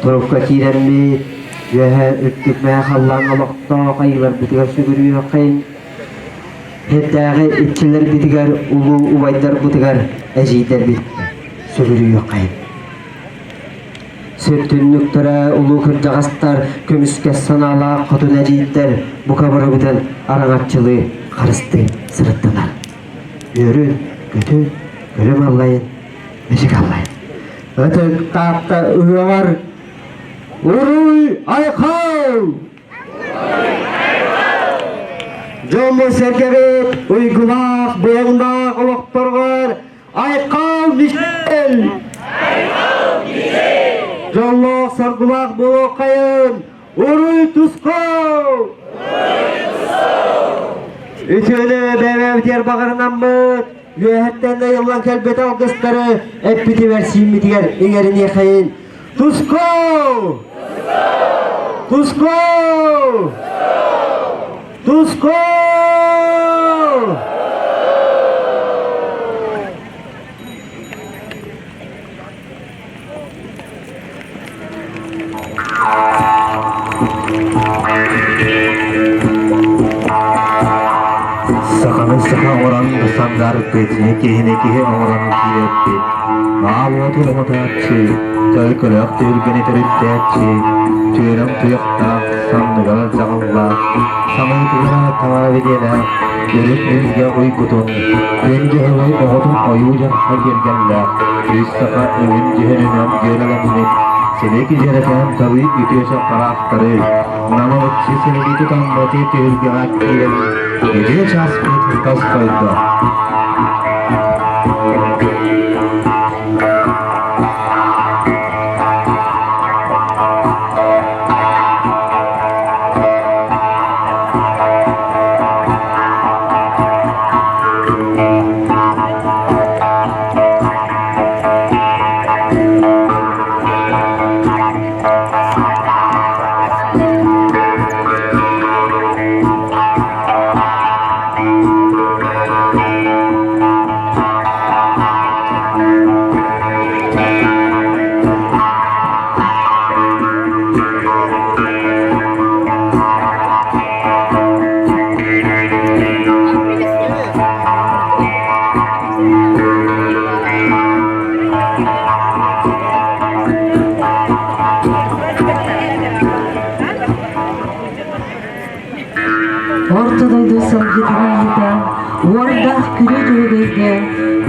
турукка киирэммит, үөһэ үрдүк мэһэ халлаан олохтоох айыыларбытыгар сүгүрүйүөххэйин, сирдээҕи иччилэрбитигэр, улуу убайдарбытыгар, эдьиийдэрбит сүгүрүйүөххэйин. Сир түннүктэрэ, улуу кырдьаҕастар, көмүскэс санаалаах хотун эдьиийдэр бука барыбытын араҥаччылыы, харыстыы сырыттылар. Үөрүн, көтүн, күлүм аллайын, мичик аллайын. Ытык Таатта ыһыаҕар Уруй айхал! Дьоммут-сэргэбит уйгулаах, быйаҥнаах олохторугар Айхал Мишель! Айхал Мишель! Дьоллоох. соргулаах буолуоххайын! Уруй туску! Үтүөнү бэйэбитигэр баҕарынаммыт, үөһэттэн ыйыллан кэлбит алгыстары эппитигэр сииммитигэр иҥэриниэхэйин. Туску! Туску! Туску! Саханы саха оҥорон сандаарыппыт, киһини киһи оҥорон киирэппит. Аал уоту оҥотооччу, төлкөлөөх түһүлгэни төрүттээччи, түөрэм туйахтаах, санныгар дьаҕыллаах, самыытыгар таҥара билиэлээх, үрүҥ илгэ уйгутун, күн дьөһөгөй оҕотун ойуу дьахха киэргэллээх, Үс саха өҥүн дьүһүнүнэн дьүөрэлэммит, силик дьэрэкээн талыы үтүө чаппараахтары, намылыччы силиги тутаммыты түһүлгэҕэ киирэн, үтүө чааспыт тосхойдо. Орто дойду сылгытын ыйыта, уордаах күрүө дьүөгэйгэ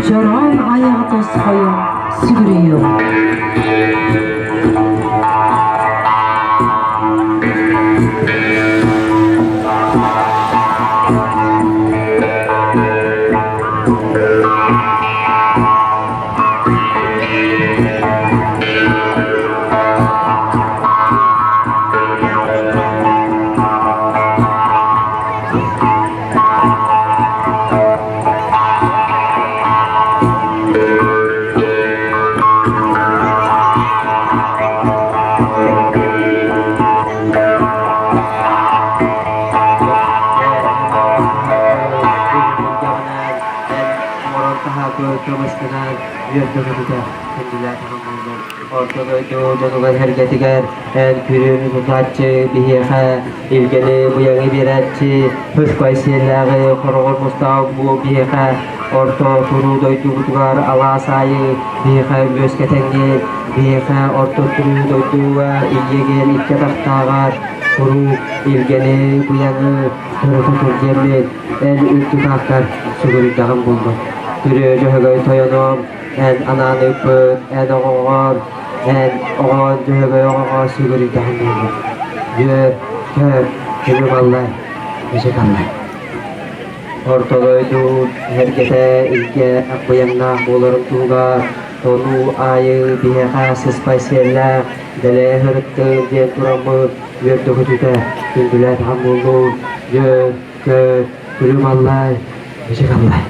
чороон айаҕа тосхойон сүгүрүйүөҕүҥ. Орто дойду дьонугар сэргэтигэр эн күрүөнү тутааччы биһиэхэ илгэни быйаҥы биэрээччи Хыспай сиэллээҕи хороҕор мустаах буо биһиэхэ орто туруу дойдубутугар алаас аайы биһиэхэ үөскэтэҥҥин биһиэхэ орто туруу дойдуга илиэгин икки атахтааҕар куруук илгэни быйаҥы төрөтө тур диэммин эн үрдүк ааккар сүгүрүйдэҕим буоллун. Күрүө Дьөһөгөй тойонум, эн анаан ыыппыт, эн оҕоҕор, эн оҕоҕор Дьөһөгөй оҕоҕор сүгүрүйдэҕим буоллун. Үөр, көр, күлүм аллай, мичик аллай. Орто дойду эһэргэтэ илгэ быйаҥнаах буоларын туһугар тону аайы биһиэхэ сыспай сиэллээх дэлэйэ сырыттын диэн тураммыт үөрдэ-көтүтэ күндүлээтэҕим буоллун, үөр, көр, күлүм аллай, мичик аллай.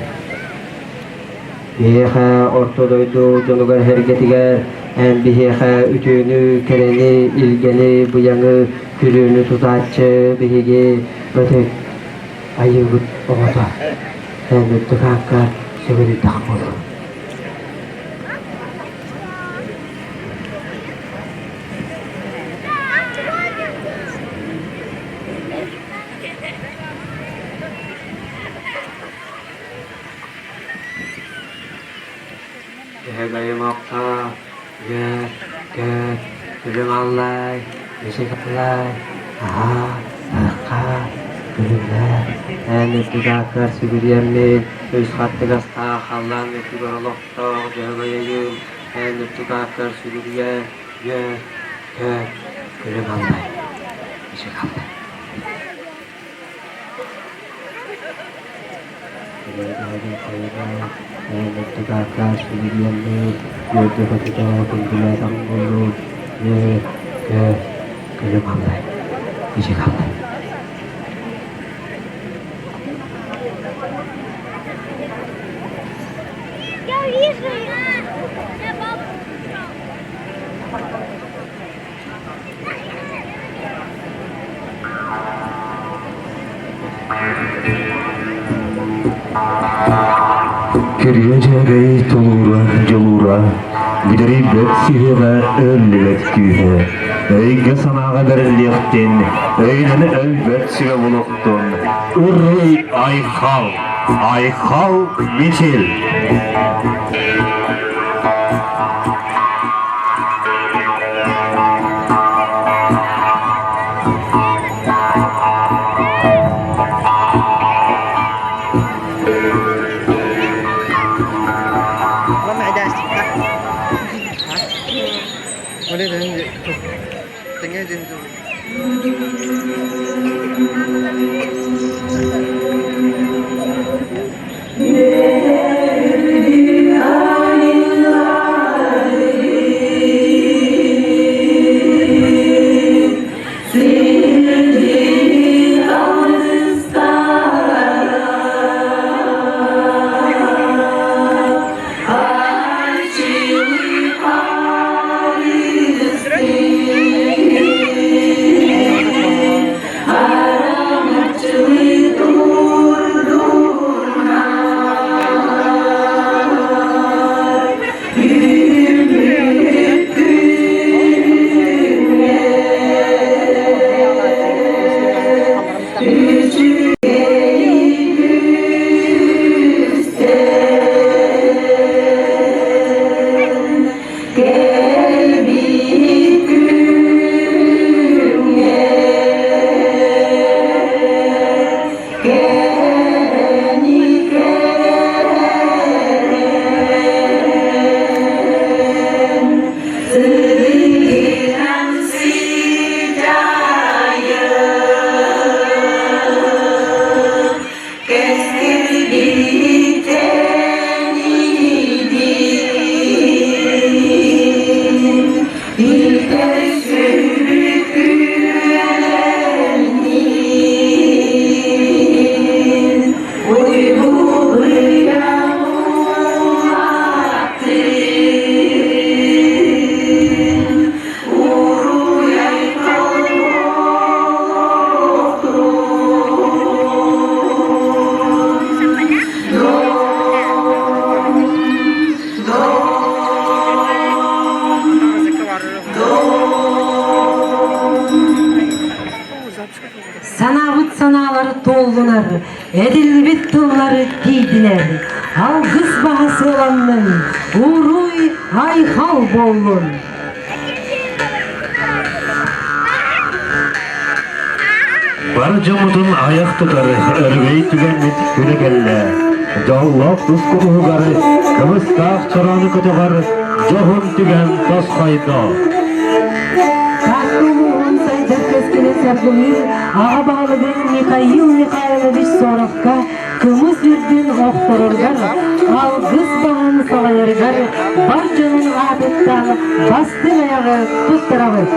Биһиэхэ орто дойду дьонугар-сэргэтигэр эн биһиэхэ үтүөнү, кэрэни, илгэни, быйаҥы, күрүөнү тутааччы биһиги ытык айыыбыт оҕото эн үрдүк ааккар сүгүрүйдэх буолуо. Дьөһөгөйүм-оххо, үөр, көт, күлүм аллай, мичик аллай, аһаа, архаа, күлүмнээ, эн үрдүк ааккар сүгүрүйэммин, үс хаттыгастаах халлаан үрдүгэр олохтоох Дьөһөгөй өйүм, эн үрдүк ааккар сүгүрүйэн, үөр, көт, күлүм аллай, мичик аллай. Чөлкө күлүм аллай, ичик аллай. Я вижу Я бабушку Күрүө дьээгэй тулуура, дьулуура, бүдэрийбэт сүһүөҕэ өллүбэт күүһэ, өйгө-санааҕа бэриллиэхтин, өйүнэн өлбөт сүбэ булуохтун, уруй айхал, айхал мичил! Санаабыт санаалары туоллунар, этиллибит тыллары тиийдилэр. Алгыс баһа сыаланнын, уруй айхал буоллун! Бар дьоммутун айах тутар өрөгөй түгэммит күнэ кэллэ. Дьоллоох тус кутуһугар кымыстаах чороonu көтөҕөр дьоһун түгэн тосхойдо. Таатта улууһун сайдар кэскилин саргылыыр аҕа баһылыгын Михаил Михайлович Соровка кымыс үрдүн охтороргар, алгыс баһын салайарыгар бар дьонун аатыттан бастыҥ айаҕы туттарабыт.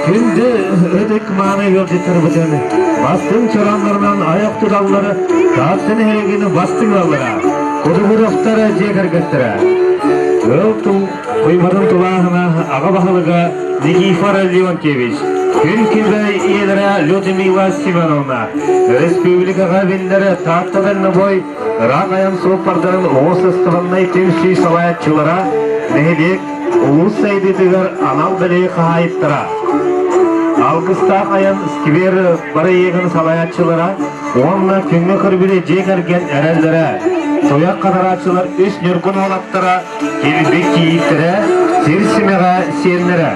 Күндү ытык мааны ыалдьыттарбытын бастыҥ чорооннорунан айах туталлар Таатта нэһилиэгин бастыҥ ыаллара, Кутугуровтар дьиэ кэргэттэрэ. Ыал тул Куйбатын тулааһына аҕа баһылыга Никифор Леонтьевич, күн күбэй ийэлэрэ Людмила Семеновна, республикаҕа биллэр Таатта дальнобой. Ыраах айан суоппардарын уопсастыбаннай түмсүү салайааччылара, нэһилиэк, улуус сайдыытыгар анал бэлиэ хаһаайыттара, Алгыстаах айан сквер бырайыагын салайааччылара уонна күҥҥэ көрбүлэ дьиэ кэргэн эрэллэрэ, туйах хатарааччылар үс ньургун уолаттара, килбик кийииттэрэ, сир симэҕэ сиэннэрэ.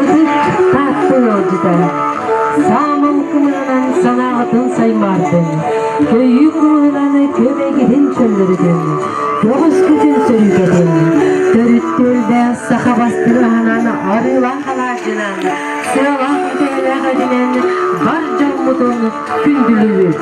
Ытык Таатта ыалдьыта, саамал кымыһынан санааҕытын саймаардын, көйүү кымыһынан көмөгүһүн чөллөрүтүн, көҕүскүтүн сөрүүкэтин, төрүт түөлбэ саха бастыҥаһынан арыылаах алаадьынан, сыалаах үтүөлээх этинэн бар дьоммутун күндүлүүбүт.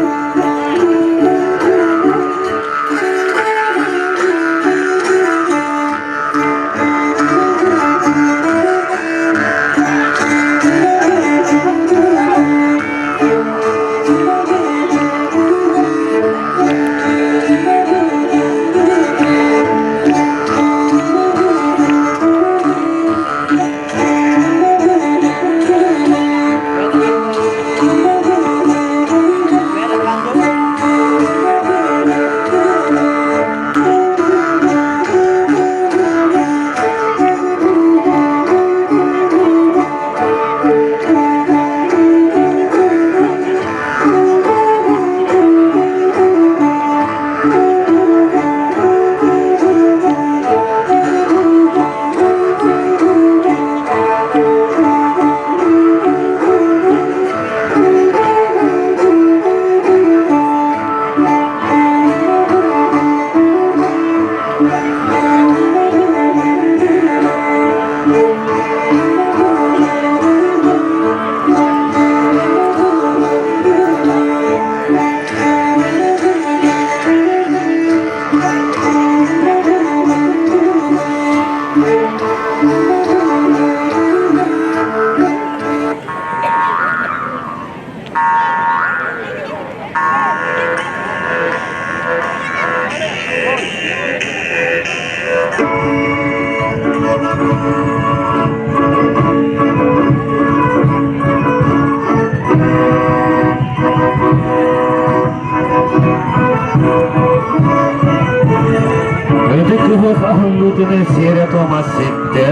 Ытык ыһыах аһыллыытын сиэрэ-туома ситтэ,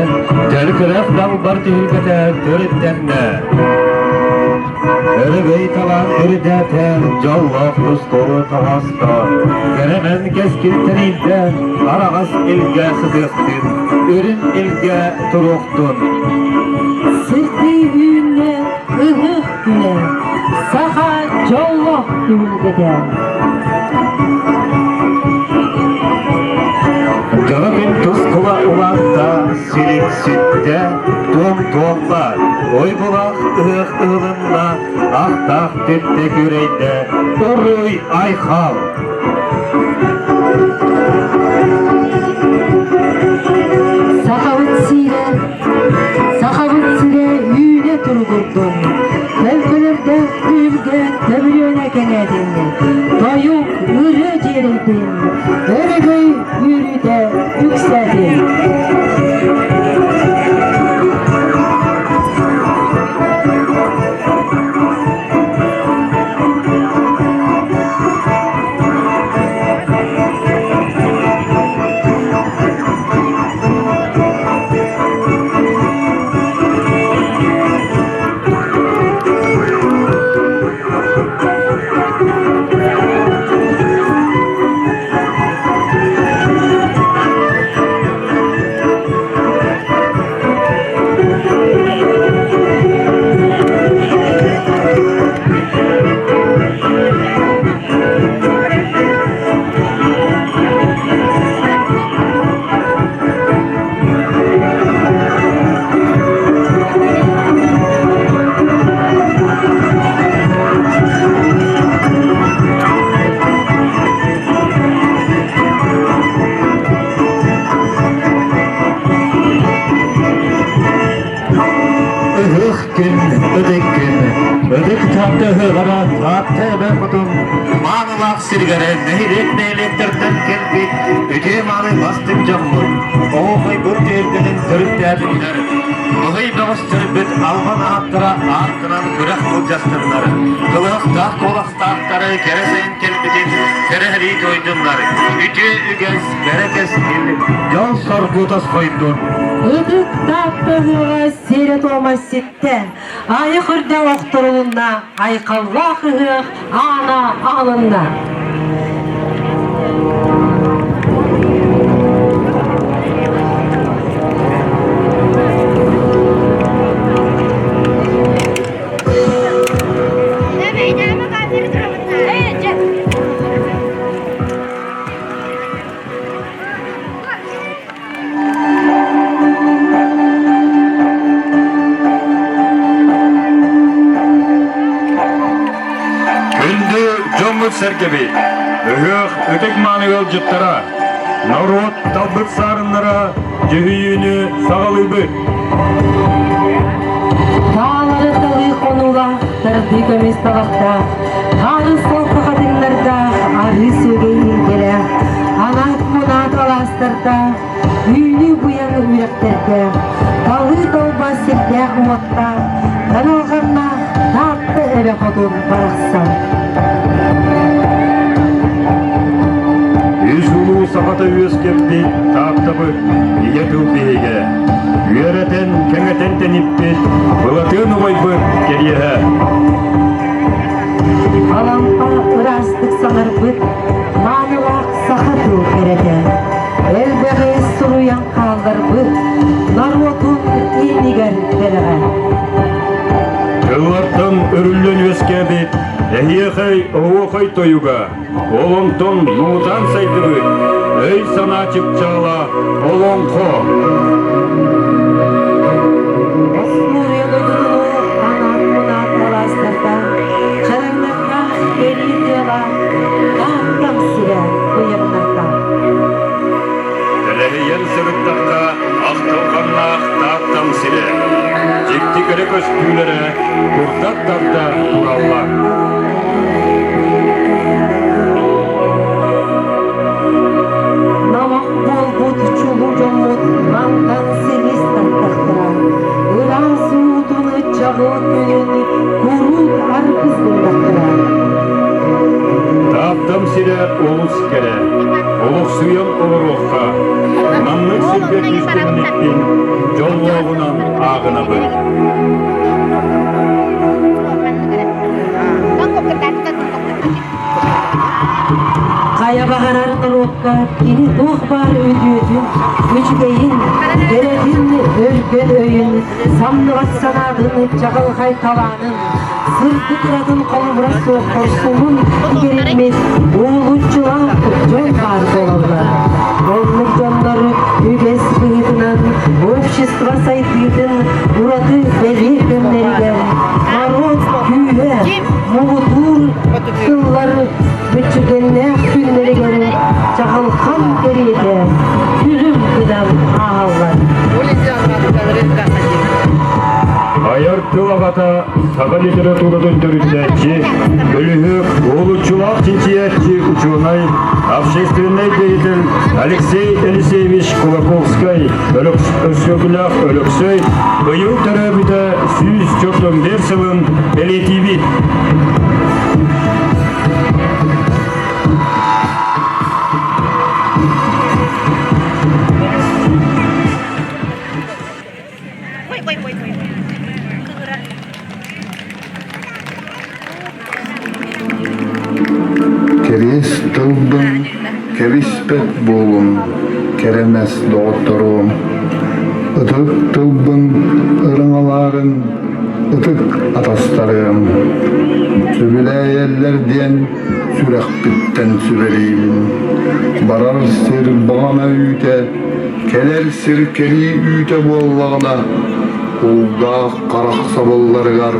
Төлкөлөөх далбар түһүлгэтэ төрүттэннэ. Өрөгөй талаан үрдээтэ, дьоллоох тустуу тоҕоосто, кэрэмэн кэскил тэрийдэ, араҕас илгэ сытыахтын, үрүҥ илгэ туруохтун. Сирдии үүннэ ыһыах күнэ, саха дьоллоох түһүлгэтэ. Дьоро күн тускула улаатта, силик сүттэ, туом туолла, ойгулаах ыһыах ыһылынна, ахтаах түптэ күрэйдэ, уруй айхал! Сахабыт сиирэ, Сахабыт сирэ үүнэ туругурдун, төлкөлөрдөөх түһүлгэ төбүрүөнэ кэҥээтин, тойук ырыа дьиэрэйдин, өрөгөй үөрүүтэ үксээтин. алгыстаах сиригэр нэһилиэк нэһилиэктэртэн кэлбит үтүө-мааны бастыҥ дьоммут, оһуохайбыт түһүлгэтин төрүттээтиннэр, быһый бөҕөстөрбүт албан ааттара ааттанан күрэх былдьастыннар, кылыһахтаах куоластаахтары кэрэ сайын кэлбитин кэрэһэлии туойдуннар, үтүө үгэс, кэрэ кэскил, дьол-соргу тосхойдун. Ытык Таатта ыһыаҕа сиэрэ-туома ситтэ, Айах үрдэ охторулунна, айхаллаах ыһыах аана аһылынна. Күндү дьоммут-сэргэбит, ыһыах ытык-мааны ыалдьыттара, норуот талбыт саарыннара дьүһүйүүнү саҕалыыбыт. Таалары талыы хонуулаах, тардыы көмүс талахтаах, хаары солко хатыҥнардаах, арыы сүөгэй илгэлээх, анаат мунаат алаастардаах, Үүнүү быйаҥ үрэхтэрдээх, талыы талба сирдээх уоттаах, таналҕаннаах Таатта эбэ хотун барахсан. Үс улуу сахата үөскэппит Тааттабыт ийэ тыл биһигэ, үөрэтэн, кэҥэтэн тэниппит Былатыан убайбыт кэриэһэ. Алампа ыраастык саҥарбыт маанылаах саха тыл кэрэтэ, элбэҕи суруйан хаалларбыт норуотун иннигэр бэлэҕэ. Тыллартан өрүллэн үөскээбит эһиэхэй оһуохай тойуга, ол онтон муҥутаан сайдыбыт өй-санаа чыпчаала олоҥхо. Остуоруйа дойдутуну анаат-мунаат алаастарда чараҥнардаах кэлии тыалаах Тааттам сирэ ыйаннарда. Тэлэһийэн сырыттахха ахтылҕаннаах Тааттам сирэ. Дьикти кэрэ көстүүлэрэ курдат тарда тураллар. Номох буолбут чулуу дьоммут мантан силис тартахтара. Ыраас уутун чаҕыл күнүн куруук аргыс гыннахтара. Тааттам сирэ олус кэрэ, олохсуйан олоруохха, маннык сиргэ түстэммиппин дьоллооҕунан ааҕынабын. Хайа баҕарар норуокка кини туох баар үтүөтүн, үчүгэйин, кэрэтин, өргөн өйүн, самныбат санаатын, чаҕылхай талаанын, сырдык ыратын холобура суох хорсунун иҥэриммит уолуччулаах дьон баар буолаллар. Оннук дьоннор үгэс быһыытынан общество сайдыытын ураты бэлиэ кэмнэригэр норуот күүһэ муҥутуур тыллар мүччүгэннээх күннэригэр чаҕылхан кэриэтэ күлүм гынан ааһаллар. Айар тыл аҕата саха литературатын төрүттээччи, бөлүһүөк, уһулуччулаах чинчийээччи учуонай, общественнай деятель Алексей Елисеевич Кулаковскай Өксөкүлээх Өлөксөй быйыл төрөөбүтэ 141 сылын бэлиэтиибит. Кэриэс тылбын кэбиспэт буолуҥ, кэрэмэс доҕотторуом, ытык тылбын ырыҥалаарын ытык атастарыам, сөбүлээйэллэр диэн сүрэхпиттэн сүбэлиибин. Барар сир баҕана үүтэ, кэлэр сир кэлии үүтэ буоллаҕына, кулгаах харах сабылларыгар,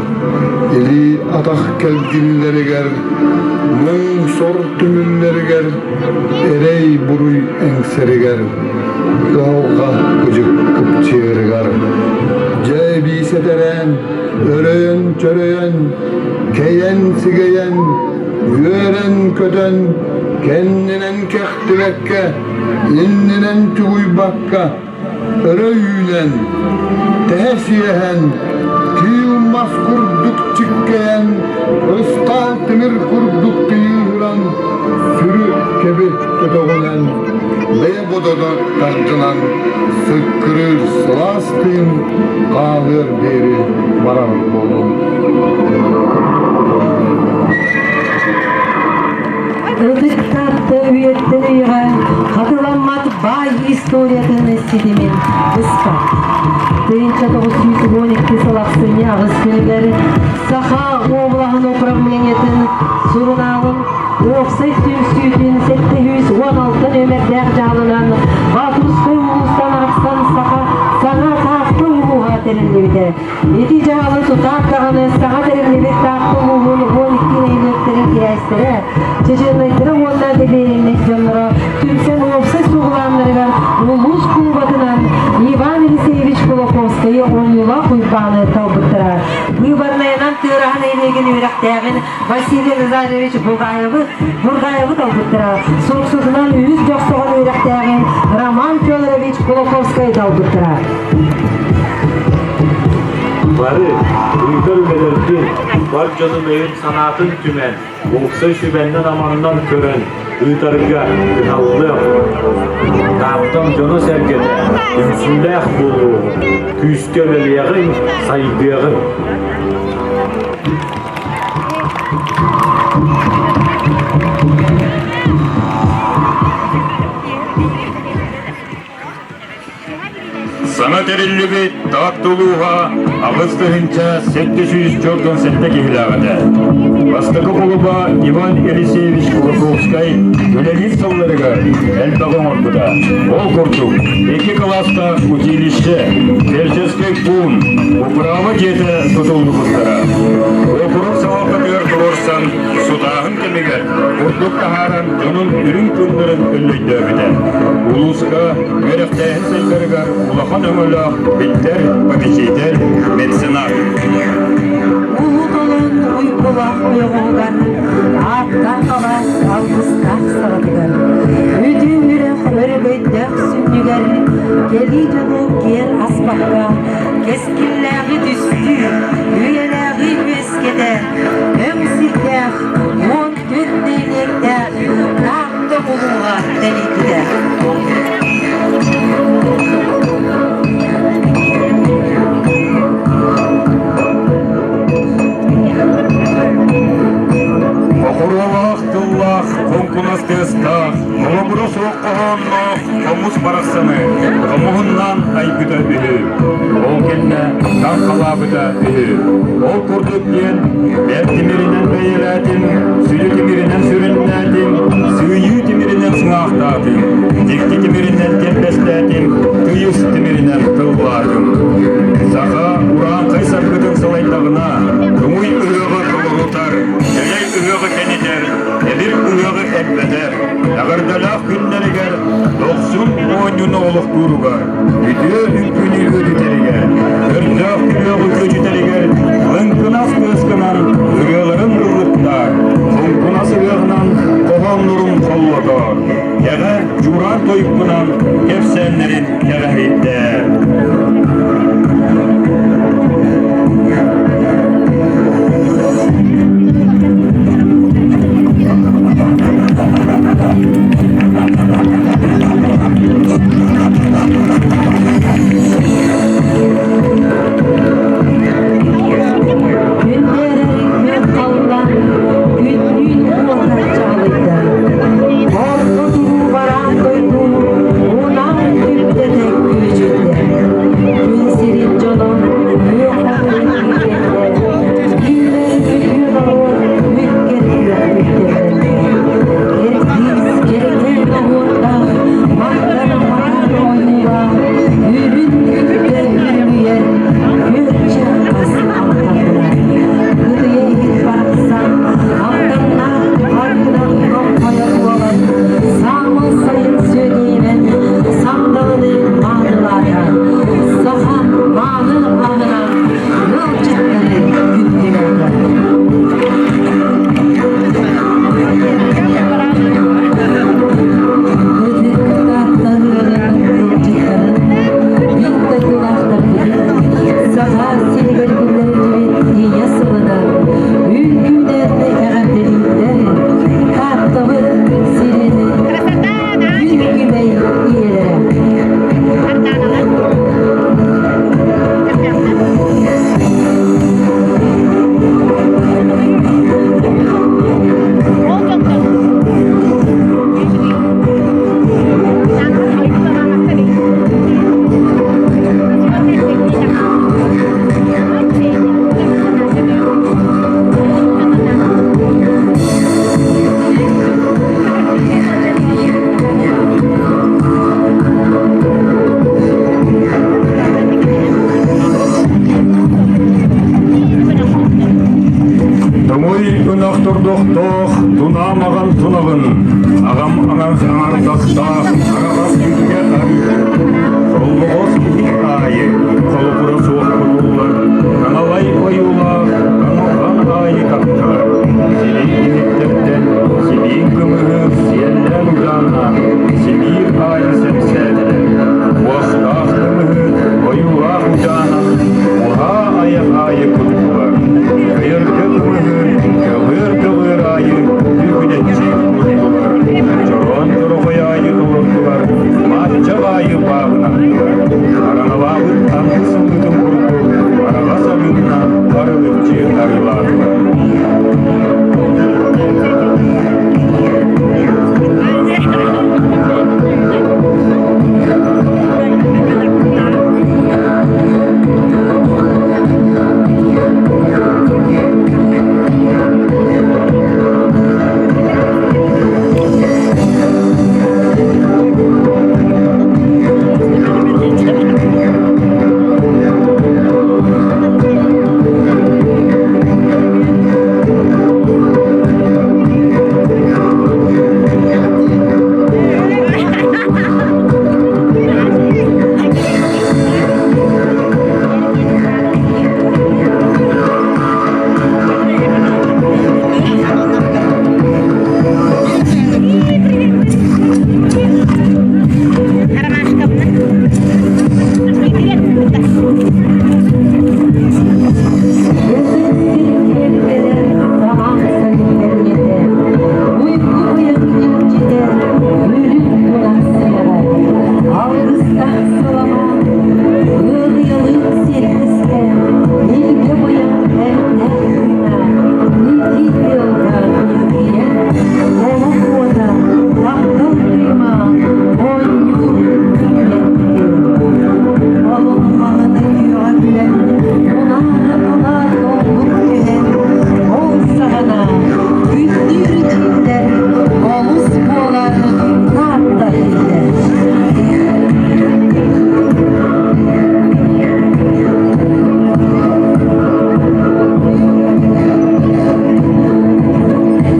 илии-атах кэлгиллэригэр, муҥ-сор түмүллэригэр, эрэй-буруй эҥсэригэр, кыһалҕа кыдьык кыпчыырыгар, дьэ эбии сэтэрээн, өрөйөн-чөрөйөн, кэйэн-сигэйэн, Үөрэн-көтөн, кэннинэн кэхтибэккэ, иннинэн чугуйбакка, өрө үүнэн, тэһэ сиэһэн, киил мас курдук чиккэйэн, ыстаал тимир курдук тыйыыһыран, сүрү кэби көтөҕүнэн, бэйэ бодото тардынан, сыккырыыр сылаас тыын хаалыар диэри барар буолуҥ. Ытык Таатта үйэттэн үйэҕэ хатыламмат баай историятын ситимин быспат. 1912 сыл ахсынньы аҕыс күнүгэр Саха уобалаһын управлениетын сурунаалын уопсай түмсүүтүн 716 нүөмэрдээх дьаһалынан Боотурускай улуустан арахсан Саха саҥа Таатта улууһа тэриллибитэ. Ити дьаһалы тутаат даҕаны саҥа тэриллибит Таатта улууһун 12 нэһилиэктэрин кирээстэрэ, чеченнайдара уонна дэбиэриннэй дьонноро түмсэн уопсай сугулааннарыгар улуус кулубатынан Иван Елисеевич Кулаковскайы Оонньуулаах Уйбааны талбыттара. Быыбарнайынан Тыараһа нэһилиэгин үөрэхтээҕин Василий Назаревич Бугаевы, Бургаевы талбыттара. Суруксутунан үһүс Дьохсоҕон үөрэхтээҕин Роман Федорович Кулаковскайы талбыттара. Бары ыытар үлэлэргин, бар дьонун өйүн-санаатын түмэн, уопсай сүбэннэн-аманнан көрөн ыытарга кыһаллыам. Тааттам дьоно-сэргэтэ түмсүүлээх буолуоҕун, күүскэ үлэлиэҕиҥ, сайдыаҕыҥ. Саҥа тэриллибит Таатта улууһа 8747 киһилээх этэ. Бастакы кулуба Иван Елисеевич Кулаковскай үлэлиир сылларыгар элбэҕи оҥорбута. Ол курдук, икки кылаастаах училище, фельдшерскэй пуун, управа дьиэтэ тутуллубуттара. Уокурук салалтатыгар туруорсан, сутааһын кэмигэр бурдук таһааран дьонун үрүҥ тылларын өллөйдөөбүтэ. Улууска үөрэхтээһин сайдарыгар улахан өҥөлөөх биллэр попечитель, меценат. Улуу Толон уйгулаах ойоҕоһугар, ааттаах алаас алгыстаах саҕатыгар, үтүө үрэх өрөгөйдөөх сүнньүгэр кэлии дьону киэр аспакка, кэскиллээҕи түстүү, үйэлээҕи үөскэтэ, өҥ сирдээх, 14 нэһилиэктээх Таатта улууһа тэрийбитэ. Хохуруолаах тыллаах, хоҥкунас тыастаах, холобура суох хоһоонноох хомус барахсаны хомуһуннаан айбыта үһү. Ол кэннэ таҥхалаабыта үһү. Ол курдук диэн бэрт тимиринэн бэйэлээтим, сүдү тимиринэн сүрүннээтим, сыыйыы тимиринэн сыҥаахтаатым, дьикти тимиринэн тэлбэстээтим, тыйыс тимиринэн тыллаатым. Саха урааҥхай саргытын салайдаҕына, туҥуй ыһыаҕы толорутар, дэлэй ыһыаҕы тэнитэр, эбир ыһыаҕы элбэтэр, эҕэрдэлээх күннэригэр дохсун оонньууну олохтууругар, үтүө үҥкүүнү үөдүтэригэр, көрдөөх күрүөҕү күөдьүтэригэр лыҥкынас тыаскынан ырыаларын ыллыктаар, хоҥкунас ырыаҕынан хоһооннорун холлотоор, кэҕэ дьураан тойуккунан кэпсээннэрин кэҕэһэйдээр. Күндээрэрин күөх халлаан күннүүн уота чаҕылыйда. Орто туруу бараан дойду унаан күрдэтэ күөдьүйдэ. Ойуулаах араҕас илгэ арыы, Холлоҕос киһи аайы холобура суох кутуллар, Таҥалай ойуулаах таҥылҕан аайы тапталар, Силии иһиттэртэн сибиин кымыһы сиэллээн удааннаах сибиир аайы сэмсээтилэр. Уостаах кымыһы ойуулаах удаанан уһаа айах аайы куттулар. Көйөргө кымыһы көҕүөр-көҕүөр аайы күүкүнэччи куттулар. Чороон чорохой аайы толордулар, мааччах аайы бааһынаттылар. Хараҥалаабыт анды сылгытын курдук араҕас арыытынан арылыччы арыылаатылар.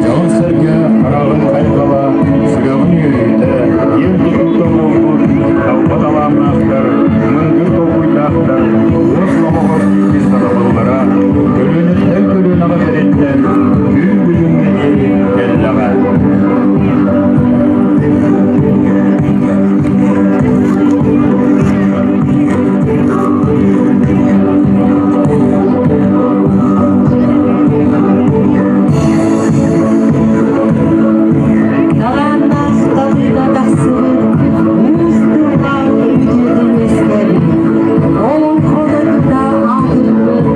Дьон-сэргэ хараҕын хайҕала, сүрэҕин үөрүүтэ, киэн тутуута буолбут талба талааннаахтар, мындыр толкуйдаахтар уос номоҕор киирбит сатабыллара көлүөнэттэн көлүөнэҕэ бэриллэн күн бүгүҥҥэ диэри кэллэҕэ. Талааннаах талыыга тахсыбыт уус тыллаах үтүөтүн үөскээбит, олоҥхо дойдута аатырбыт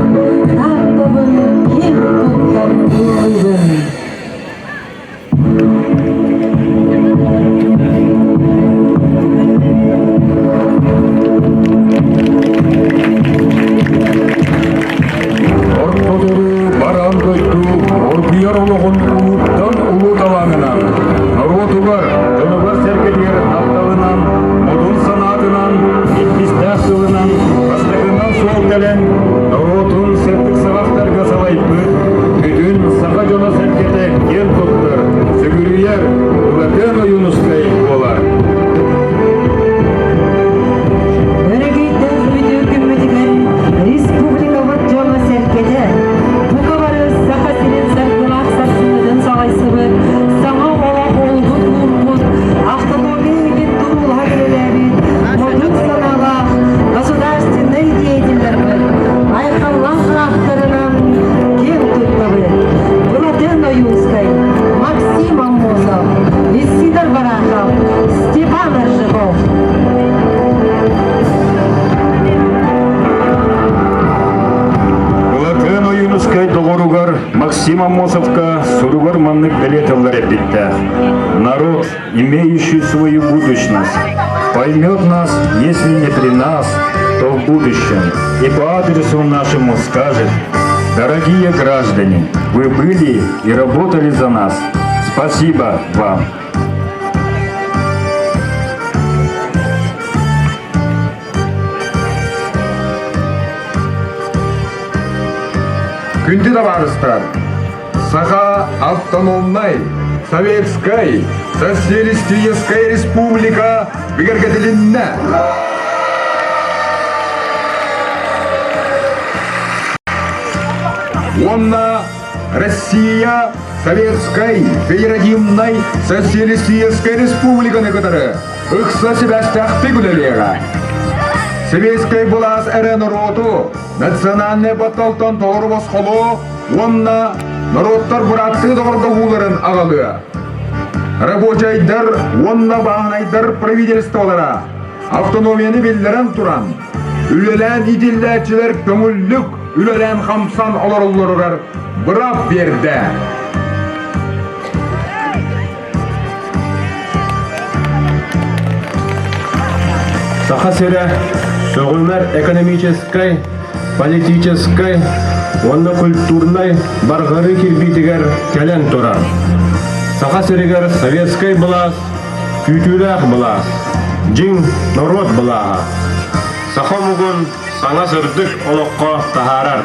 Тааттабын киэн туттар ыллыыбын. Ортодору баран дойду оргуйар олоҕун улууттан улуу талаанынан, норуотугар, дьонугар-сэргэтигэр тапталынан, модун санаатынан, иккистээх сылынан бастакынан суол кэлэн, норуотун сырдык саҕахтарга салайбыт, бүтүн саха дьоно-сэргэтэ киэн туттар, сүгүрүйэр Былатыан Ойуунускай буолар. Өрөгөйдөөх бүтүү күммүтүгэр республикабыт дьоно-сэргэтэ бука бары Саха сирин саргылаах сарсыҥҥытын салайсыбыт, саҥа олох олугун уурбут, автономия иһигин туруулаһан үлэлээбит модун санаалаах государственнай деятеллэрбит айхаллаах ааттарынан киэн туттабыт. Былатыан Ойуунскай, Максим Аммосов, Исидор Барахов, Степан Аржаков. Былатыан Ойуунускай доҕоругар Максим Аммосовка суругар маннык бэлиэ тыллар эппиттээх. Народ, имеющий свою будущность, поймет нас, если не при нас, то в будущем, и по адресу нашему скажет, дорогие граждане, вы были и работали за нас. Спасибо вам. Күндү табаарыстар, Саха автономнай, Советскай Социалистическай Республика бигэргэтилиннэ. Уонна Россия Советскай Федеративнай Социалистическай Республиканы кытары ыкса сибээстээхтик үлэлиэҕэ. Сэбиэскэй былаас эрэ норуоту национальнай батталтан толору босхолуо уонна норуоттар бырааттыы доҕордоһууларын аҕалыа. Рабочайдар уонна бааһынайдар правительстволара автономияны биллэрэн туран, үлэлээн иитиллээччилэр көҥүллүк үлэлээн-хамсан олороллоругар быраап биэрдэ. Саха сирэ сөҕүмэр экономическай, политическай уонна культурнай барҕарыы кирбиитигэр кэлэн турар. Саха сиригэр советскай былаас, күүтүүлээх былаас, дьиҥ норуот былааһа. Саха омугун саҥа сырдык олоххо таһаарар.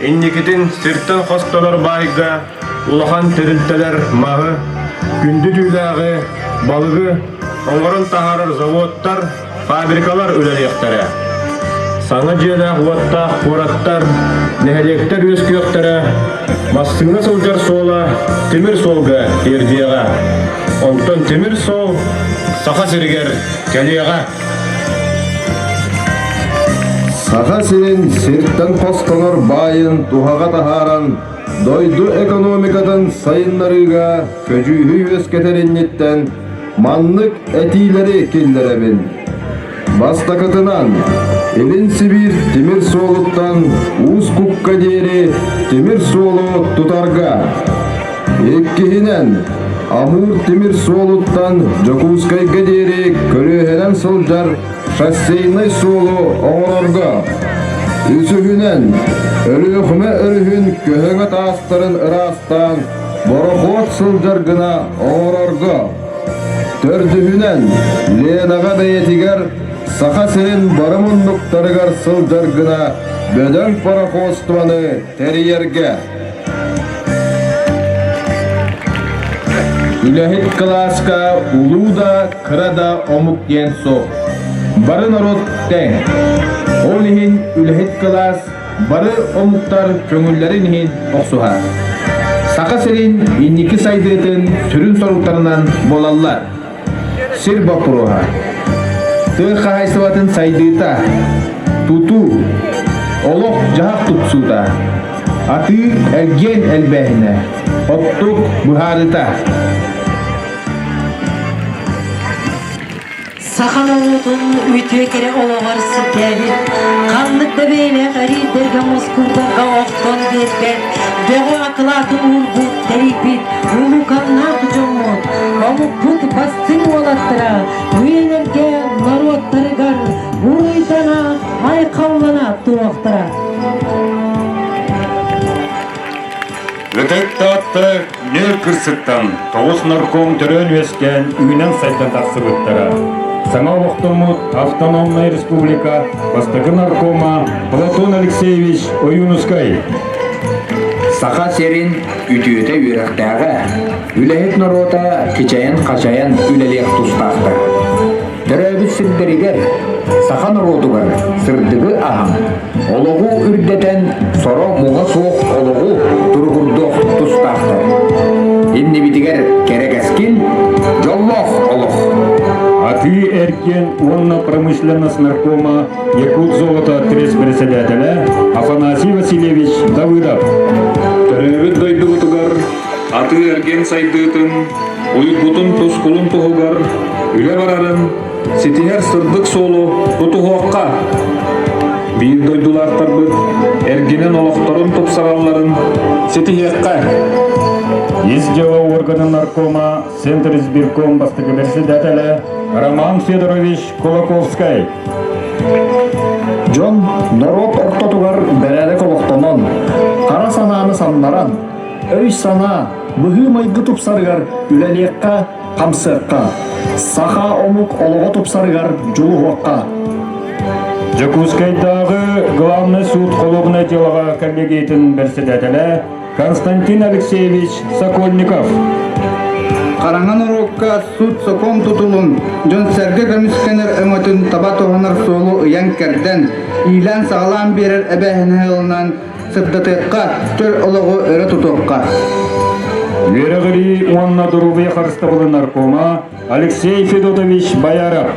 Инникитин сиртэн хостонор баайга улахан тэрилтэлэр маһы, күндү түүлээҕи, балыгы оҥорон таһаарар заводтар, фабрикалар үлэлиэхтэрэ. Саҥа дьиэлээх-уоттаах куораттар, нэһилиэктэр үөскүөхтэрэ, массыына сылдьар суола тимир суолга тиэрдиэҕэ. Онтон тимир суол Саха сиригэр кэлиэҕэ. Саха сирин сиртэн хостонор баайын туһаҕа таһааран, дойду экономикатын сайыннарыыга көдьүүһү үөскэтэр инниттэн маннык этиилэри киллэрэбин. Бастакытынан, Илин Сибиир тимир суолуттан Уус Кукка диэри тимир суолу тутарга. Иккиһинэн, Амур тимир суолуттан Дьокуускайга диэри көлүөһэнэн сылдьар шоссейнай суолу оҥорорго. Үсүһүнэн, Өлүөхүмэ өрүһүн көһөҥө таастарын ыраастаан борохуот сылдьар гына оҥорорго. Төрдүһүнэн, Ленаҕа бэйэтигэр Саха сирин бары муннуктарыгар сылдьар гына бөдөҥ пароходствоны тэрийэргэ. Үлэһит кылааска улуу да, кыра да омук диэн суох. Бары норуот тэҥ. Ол иһин үлэһит кылаас бары омуктар көҥүллэрин иһин охсуһар. Саха сирин инники сайдыытын сүрүн соруктарынан буолаллар. Сир боппуруоһа. Тыа хаһаайыстыбатын сайдыыта, тутуу, олох-дьаһах тупсуута, атыы-эргиэн элбээһинэ, оттук быһаарыыта. Саха норуотун үтүө кэрэ олоҕор сирдээбит, ханнык да бэйэлээх эриирдэргэ мускуурдарга охтон биэрбэт, бөҕө акылаатын уурбут, тэрийбит улууканнаах дьоммут, омукпут бастыҥ уолаттара үйэлэргэ норуоттарыгар уруйдана, айхаллана туруохтара. Ытык Таатта Нөл кырсыттан тоҕус нарком төрөөн-үөскээн үүнэн-сайдан тахсыбыттара. Саҥа олохтоммут автономнай республика бастакы наркома Платон Алексеевич Ойуунускай. Саха сирин үтүөтэ үөрэхтээҕэ, үлэһит норуота кичэйэн-хачайан үлэлиэх тустаахтар. Төрөөбүт сирдэригэр, саха норуотугар сырдыгы аһан, олоҕу үрдэтэн соро-муҥа суох олоҕу туругурдуох тустаахтар. Иннибитигэр кэрэ кэскил, дьоллоох олох. Атыы-эргиэн уонна промышленность наркома Якутзолото пресс-председателэ Афанасий Васильевич Давыдов. Төрөөбүт дойдубутугар атыы-эргиэн сайдыытын, уйгутун тускулун туһугар үлэ барарын ситиһэр сырдык суолу тутуһуохха. Биир дойдулаахтарбыт эргинэн олохторун тупсаралларын ситиһиэххэ. Ис дьыала органын наркома Центр избирком бастакы председателэ Роман Федорович Кулаковскай. Дьон норуот ортотугар бэрээдэк олохтонон, хара санааны самнаран, өй-санаа, быһыы-майгы тупсарыгар үлэлиэххэ, хамсыахха, саха омук олоҕо тупсарыгар дьулуһуохха. Дьокуускайдааҕы главный суд холуобунай дьыалаҕа коллегиятын бэрэссэдээтэлэ Константин Алексеевич Сокольников. Хараҥа норуокка суут-сокуон тутулун, дьон-сэргэ көмүскэнэр өҥөтүн таба туһанар суолу ыйан-кэрдэн, иилээн-саҕалаан биэрэр эбээһинэһи ылынан сырдатыахха, чөл олоҕу өрө тутуохха. Үөрэҕирии уонна доруобуйа харыстабылын наркома Алексей Федотович Бояров.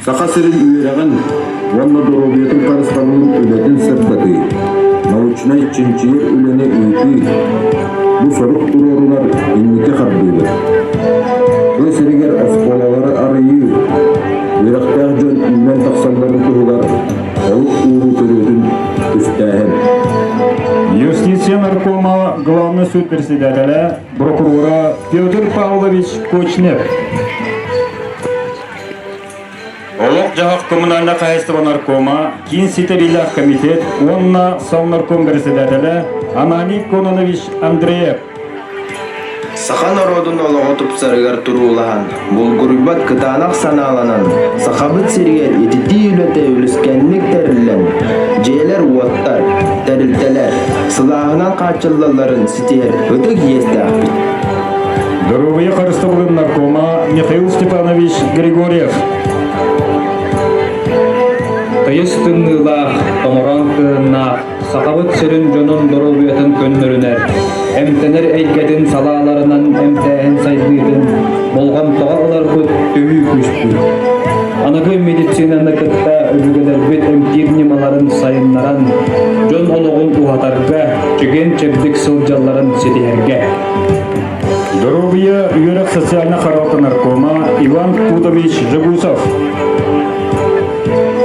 Саха сирин үөрэҕин уонна доруобуйатын харыстабылын үлэтин сырдатыы, научнай чинчийэр үлэни ыытыы бу сорук туруорунар инники хардыыбыт. Тыа сиригэр оскуолалары арыйыы, үөрэхтээх дьон үүнэн тахсалларын туһугар олук ууруу төрүөтүн түстээһин. Юстиция наркома главный суд председателя, прокурора Петр Павлович Кочнев. Олох-дьаһах коммунальнай хаһаайыстыба наркома, киин ситэриилээх комитет уонна Совнарком председателэ Ананий Кононович Андреев. Саха норуотун олоҕо тупсарыгар туруулаһан, булгуруйбат кытаанах санааланан, Сахабыт сиригэр ититии үлэтэ үлүскэнник тэриллэн, дьиэлэр-уоттар, тэрилтэлэр сылааһынан хааччыллалларын ситиһэр ытык иэстээхпит. Доруобуйа харыстабылын наркома Михаил Степанович Григорьев. Тыйыс тымныылаах, томороон кыһыннаах Сахабыт сирин дьонун доруобуйатын көннөрүнэр, эмтэнэр эйгэтин салааларынан эмтээһин сайдыытын болҕомтоҕо ыларбыт төһүү күүспүт. Аныгы медицинаны кытта өбүгэлэрбит эмтиир ньымаларын сайыннаран, дьон олоҕун уһатарга, чэгиэн-чэбдик сылдьалларын ситиһэргэ. Доруобуйа үөрэх социальнай харалта наркома Иван Путович Жегусов.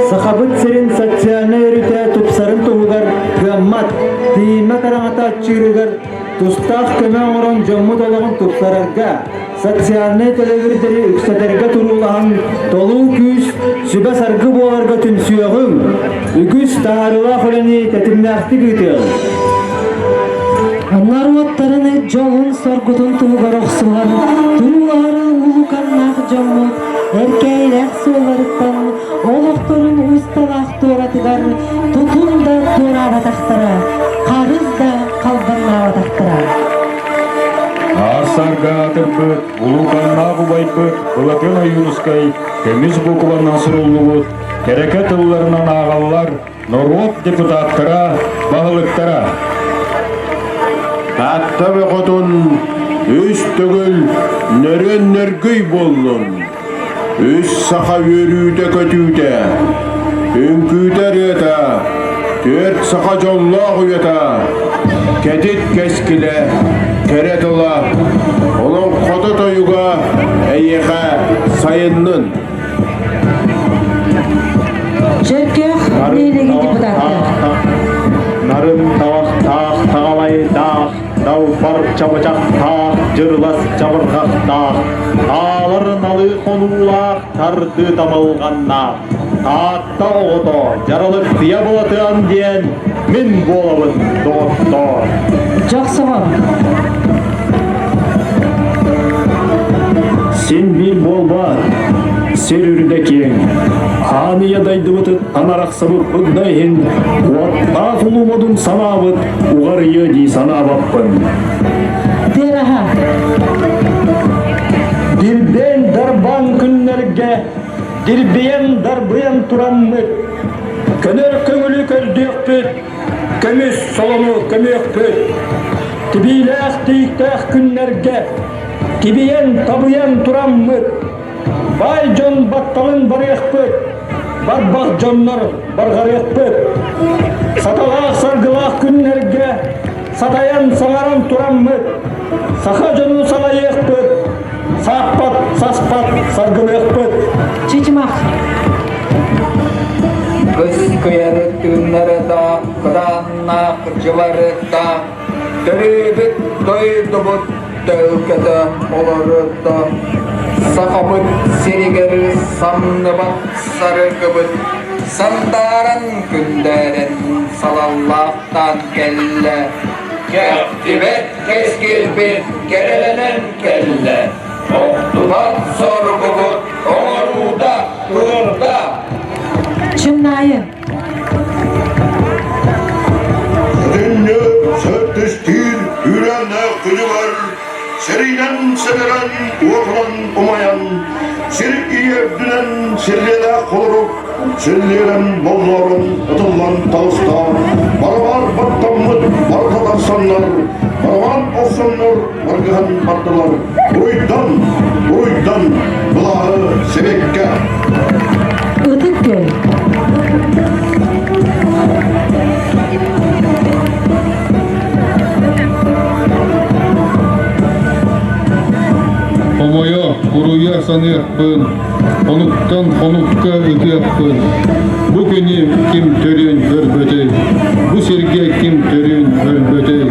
Сахабыт сирин социальнай өрүтэ тупсарын туһугар кыаммат, тиийиммэт араҥата аччыырыгар тустаах көмө оҥорон дьоммут олоҕун тупсарарга, социальнай төлөбүрдэри үксэтэргэ туруулаһан толуу күүс, сүбэ-саргы буоларга түмсүөҕүҥ, үгүс таһаарыылаах үлэни тэтимнээхтик ыытыаҕыҥ. Норуоттарын дьолун-соргутун туһугар охсуһар, туруулаһар улууканнаах дьоммут эркээйилээх суолларыттан олохторун усталаах туоратыгар тутум да туораабатахтара, харыс да халбаҥнаабатахтара. Аар-саарга аатырбыт, улууканнаах убайбыт Былатыан Ойуунускай көмүс букванан суруллубут кэрэкэ тылларынан ааҕаллар норуот депутаттара, баһылыктара. Таатта бөҕөтүн үс төгүл нөрүөн нөргүй буоллун! Үс саха үөрүүтэ-көтүүтэ, үҥкүүтэ-ырыата, түөрт саха дьоллоох уйата, кэтит кэскилэ, кэрэ тыла, олоҥхото тойуга эйиэхэ сайыннын! Чөркөөх нэһилиэгин депутаттара. Нарын табахтаах, таҕалайдаах, далбар чабычахтаах, дьырылас чабырҕахтаах, таалар налыы хонуулаах, тардыы тамылҕаннаах, Таатта оҕото дьаралыктыйа Былатыан диэн мин буолабын, доҕоттоор. Дьохсоҕон. Син биир буолбаат, сир үрдэ киэҥ, аан ийэ дойдубутуттан арахсыбыппыт да иһин, уоттаах улуу модун санаабыт уҕарыйыа дии санаабаппын. Тыараһа. Дирбээн дарбаан күннэргэ дирбийэн дарбыйан тураммыт, көнөр көҥүлү көрдүөхпүт, көмүс солону көмүөхпүт. Тибиилээх тииктээх күннэргэ тибийэн табыйан тураммыт, баай дьон батталын барыахпыт, барбах дьоннор барҕарыахпыт. Саталаах саргылаах күннэргэ сатайан саҥаран тураммыт, саха дьону салайыахпыт, сааппат, саспат саргылыахпыт. Чычымах. Кыскыйары тыыннары да, кырааннаах дьылары да, төрөөбүт дойдубут төлкөтө олордо. Сахабыт сиригэр самныбат саргыбыт сандааран күндээрэн салаллаахтаан кэллэ. Кэхтибэт кэскилбит кэрэлэнэн кэллэ. Охтубат соргубут оҥоруута турда. Чымнаайы. Сэтинньи сэттистиир үрээннээх күнүгэр сэрии Иҥэн-сэнэрэн, уотунан умайан, сир ийэ үрдүнэн силлиэлээх холорук силлиэрэн боллоорун ытыллан таҕыста. Барабан баттаммыт барыта тахсаннар, барабан охсоннор баргыһан бардылар. Уруйдан, уруйдан, былааһы сэбиэккэ! Ытык күөл. Хомойо, буруйа саныахпын, хонуктан хонукка ытыахпын. Бу күнү ким төрүөн көрбөтөй, бу сиргэ ким төрүөн өлбөтөй.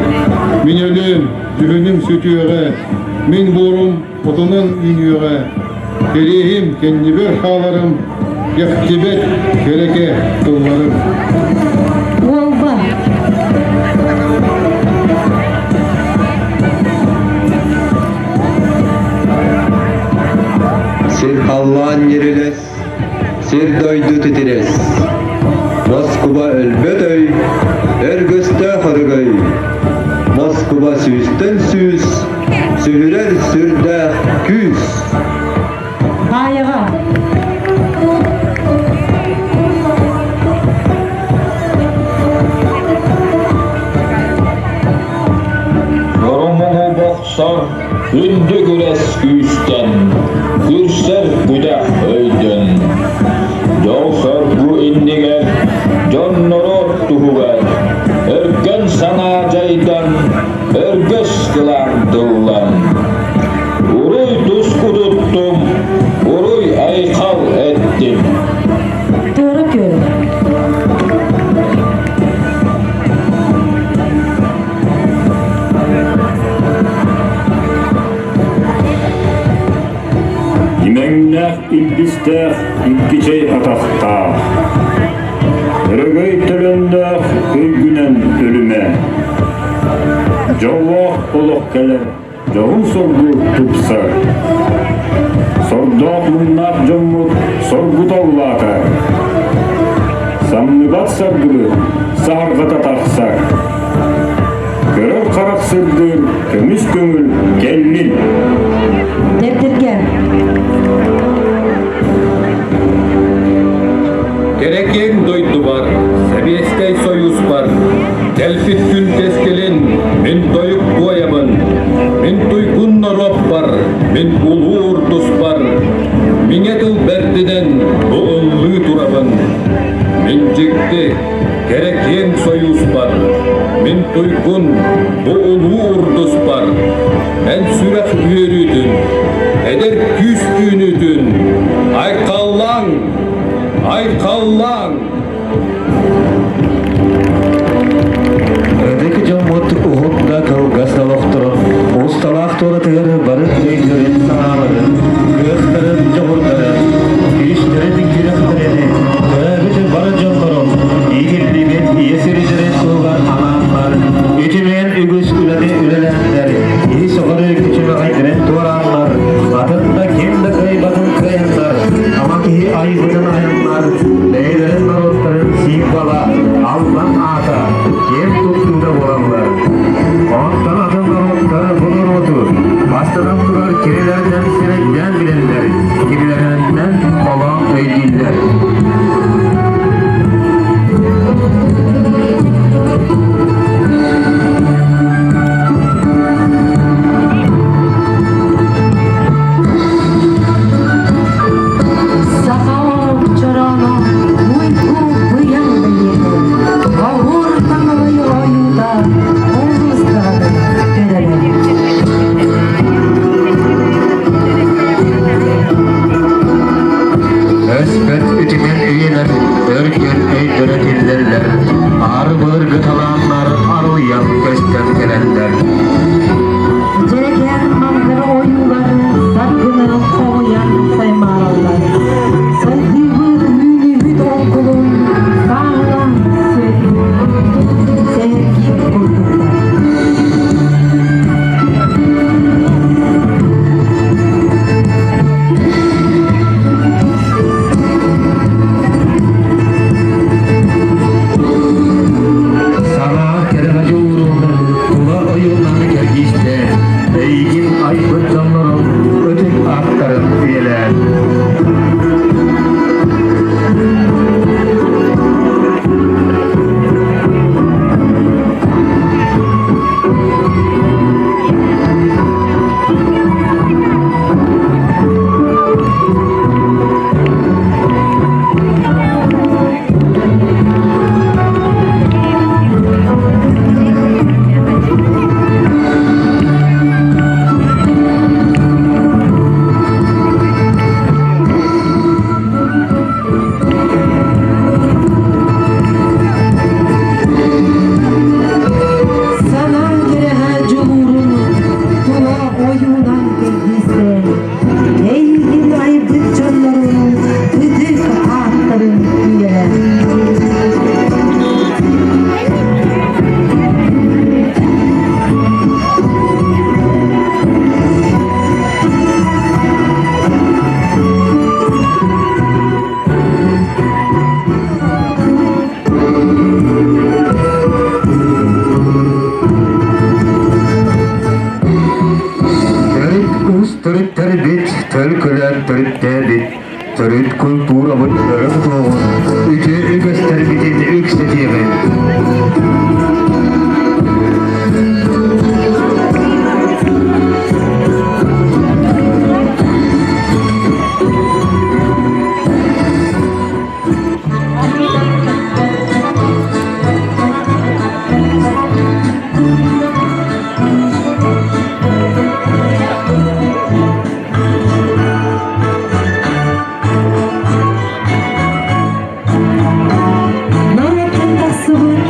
Мин өлүөм, дьүһүнүм сүтүөҕэ, мин буорум отунан үүнүөҕэ. Кэриэһим кэннибэр хааларым, кэхтибэт кэрэкэ тылларым. Уолба. Сир халлаан ньирилэс, сир дойду титирэс. Москуба өлбөт өй, өргөстөөх өрөгөй. Москуба сүүстэн сүүс, сүһүрэр сүрдээх күүс. Баайаҕа. Орумугу бохсор үрдүк күрэс күүстэн, күрсэр күдэх өйдөн. Дьол-соргу иннигэр, дьон-норуот туһугар, өркөн санаа дьайдан, өргөс кылаан тыллан. Уруй туску туттум, уруй айхал эттим. Туора күөл. Имэҥнээх илбистээх икки чэй атахтаах. Өрөгөй төлөннөөх өйгүнэн өлүмэ. Дьоллоох олох кэлэр, дьоһун-соргу тупсар. Сордоох муҥнаах дьоммут соргута улаатар. Самныбат саргыбыт саһарҕата тахсар. Көрөр харах сырдыыр көмүс көҥүл кэллин. Дэптэргэ. Кэрэкиэҥ дойдубар, Сэбиэскэй Сойууспар, кэлбит күн кэскилин мин тойук туойабын, мин туйгун норуоппар, мин улуу урдуспар, миҥэ тыл бэрдинэн бу ыллыы турабын. Мин дьикти, кэрэ киэҥ сойууспар, мин туйгун бу улуу урдуспар, эн сүрэх үөрүүтүн, эдэр күүс үүнүүтүн айхаллааҥ, айхаллааҥ! Ытык дьоммут уһун да кылгас олохторун усталаах туоратыгар бары өйдөрүн санааларын, кыахтарын, дьоҕурдарын, күүстэрин, күрэхтэрин, төрөөбүт бары дьоннорун иитиллибит ийэ сирдэрин туһугар анааннар, үтүмэн үгүс үлэни үлэлээннэр, киһи сөҕөрү күчүмэҕэйдэрин туорааннар, атын да ким да кыайбатын кыайаннар, ама киһи айбытын айаннар, бэйэлэрин норуоттарын символа, албан аата, киэн туттуута буолаллар. Онтон атын норуоттар бу норуоту бастатан турар кинилэринэн сирэйдээн билэллэр, кинилэринэн холоон өйдүүллэр. Саха омук чорооно уйгу быйаҥ бэлиэтэ, оһуор таҥалай ойуута олус даҕаны кэрэлэр. Өспөт үтүмэн үйэлэр өргөн өйдөрө тиллэллэр, аар былыргы талааннар арылыйан көстөн кэлэллэр. Дьэрэкээн мангар ойуулары саргыны хоһуйан саймаараллар. Сайдыыбыт үүнүүбүт оҥкулун сааһылаан сэһэргиир курдуктар. Саҥа Санаан кэрэһэ дьулуурун тула ойуунан кэрдиистэ. Эйигин айбыт дьоннорун ытык ааттарын үйэлэр. Төрүт уус төрүттэрбит, төлкөлөөн төрүттээбит, төрүт культурабыт өрө тутуоҕун, үтүө үгэстэрбитин үксэтиэҕин. Норуоттан тахсыбыт.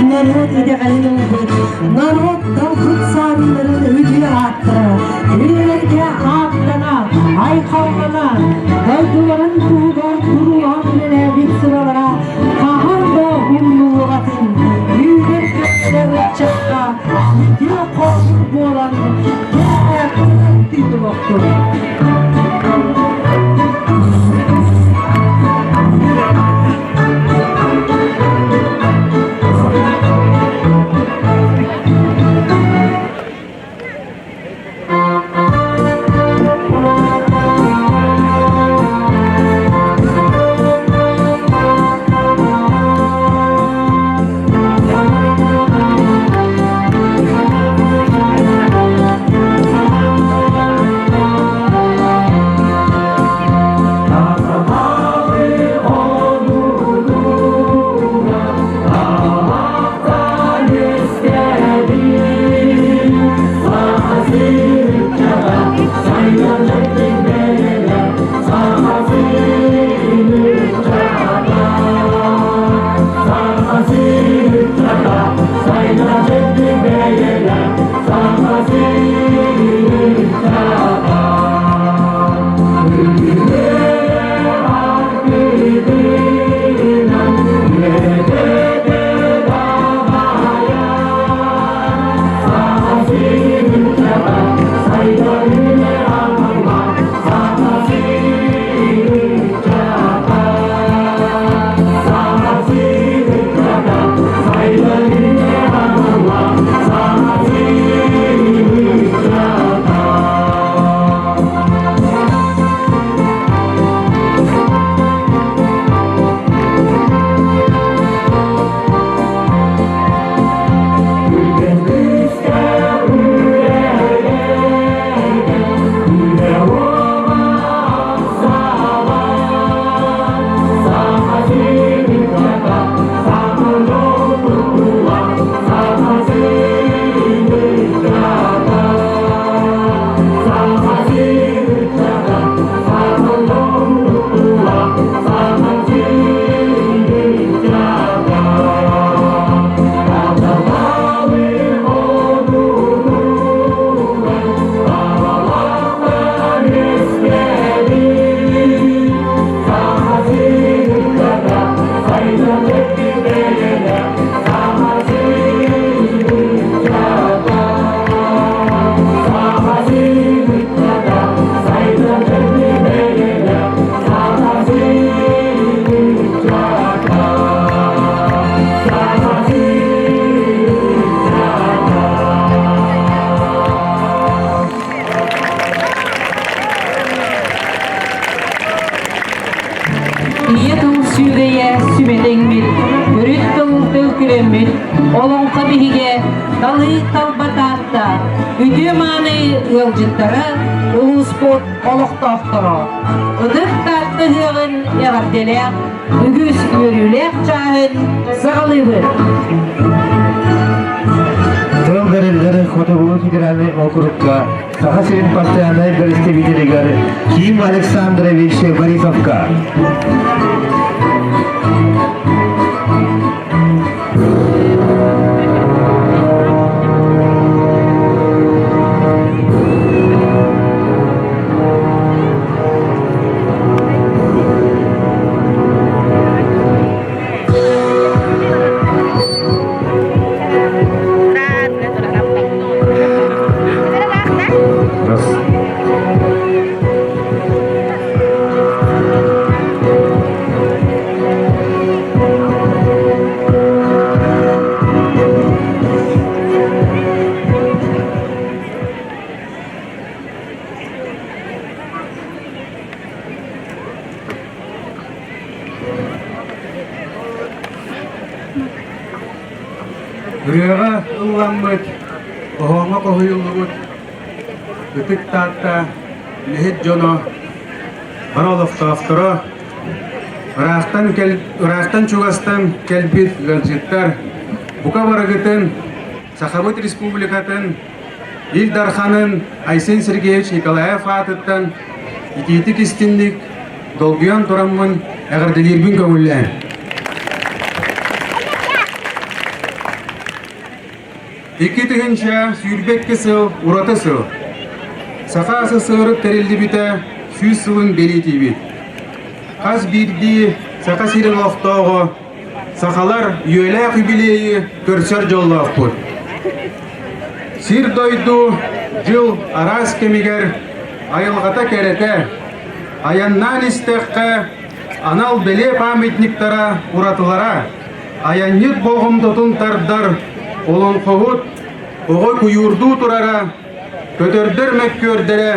Ийэ тыл сүөгэйэ сүмэтэҥмит, төрүт тыл төлкүлэммит, олоҥхо биһигэ талыы талба Таатта үтүө-мааны ыалдьыттара, улууспут олохтоохторо. Ытык Таатта ыһыаҕын эҕэрдэлээх, үгүс үөрүүлээх чааһын саҕалыыбыт. Тыл бэриллэр Хотугу федеральнай округка Саха сирин постояннай представителигэр Ким Александрович Борисовка. Ырыаҕа ылламмыт, хоһооҥҥо хоһуйуллубут Ытык Таатта үлэһит дьоно, бары олохтоохторо, ыраахтан, кэл, ыраахтан чугастан кэлбит ыалдьыттар, бука барыгытын Сахабыт Республикатын Ил Дарханын Айсен Сергеевич Николаев аатыттан итиитик истинник долгуйан тураммын эҕэрдэлиирбин көҥүллээн. 2022 сыл ураты сыл. Саха СССР тэриллибитэ 100 сылын бэлиэтиибит. Хас биирдии Саха сирин олохтооҕо сахалар үйэлээх юбилейы көрсөр дьоллоохпут. Сир-дойду дьыл араас кэмигэр айылҕата кэрэтэ, айаннаан истэххэ анал бэлиэ памятниктара уратылара, айанньыт болҕомтотун тардар олоҥхоһут оҕо куйуурдуу турара, көтөрдөр мөккүөрдэрэ,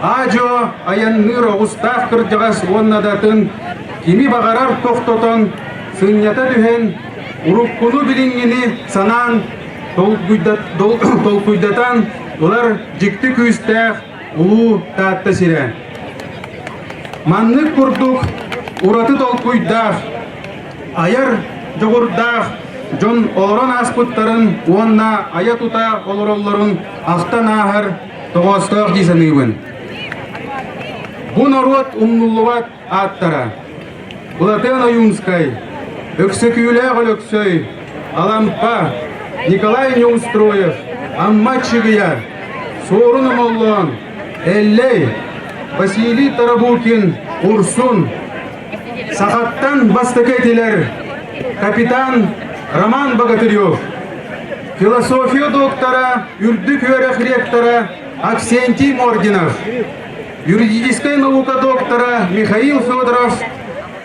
аа-дьуо айанныыр оҕустаах кырдьаҕас уонна да атын кими баҕарар тохтотон, сынньата түһэн, уруккуну билиҥҥини санаан толкуйдатан ылар дьикти күүстээх улуу Таатта сирэ. Маннык курдук ураты толкуйдаах, айар дьоҕурдаах дьон олорон ааспыттарын уонна айа-тута олороллорун ахтан ааһар тоҕоостоох дии саныыбын. Бу норуот умнуллубат ааттара Былатыан Ойуунскай, Өксөкүүлээх Өлөксөй, Алампа, Николай Неустроев, Амма Чыгыйа, Суорун Омоллоон, Эллэй, Василий Тарабукин, Урсун, Сахаттан бастакы этилэр капитан Роман Богатырев, философия доктора, үрдүк үөрэх ректора Аксентий Мординов, юридическай наука доктора Михаил Федоров,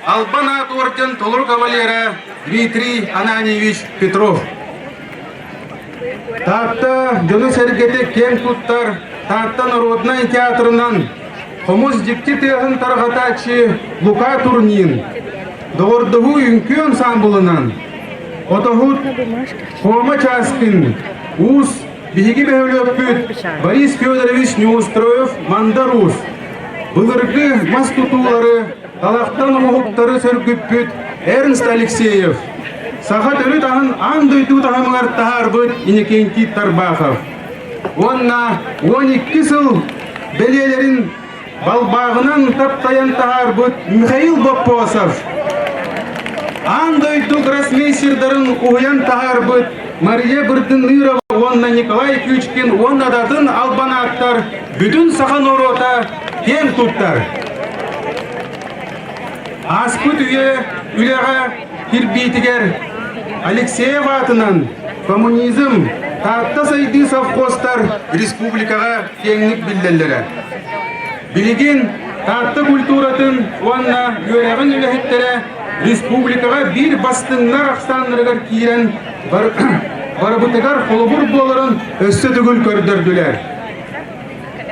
Албан аат орден толору кавалера Дмитрий Ананьевич Петров. Таатта дьону-сэргэтэ киэн туттар Таатта народнай театрынан хомус дьикти тыаһын тарҕатааччы Лука Турнин, доҕордоһуу үҥкүү ансаамбылынан Отоһут Хома Часкин, Уус биһиги бөһүлүөкпүт Борис Федорович Неустроев Мандар Уус, былыргы мас тутуулары талахтан оҥоһуктары сөргүппүт Эрнст Алексеев, саха төрүт аһын аан дойду таһымыгар таһаарбыт Иннокентий Тарбахов уонна 12 сыл бэлиэлэрин балбааҕынан таптайан таһаарбыт Михаил Боппосов, аан дойду гроссмейстердарын уһуйан таһаарбыт Мария Бырдыннырова уонна Николай Кючкин уонна да атын албанааттар бүтүн саха норуота киэн туттар. Ааспыт үйэ үлэҕэ кирбиитигэр Алексеев аатынан коммунизм, Таатта сайдыы совхозтар республикаҕа киэҥник биллэллэрэ. Билигин Таатта культуратын уонна үөрэҕин үлэһиттэрэ республикаҕа биир бастыҥнар ахсааннарыгар киирэн барыбытыгар холобур буоларын өссө төгүл көрдөрдүлэр.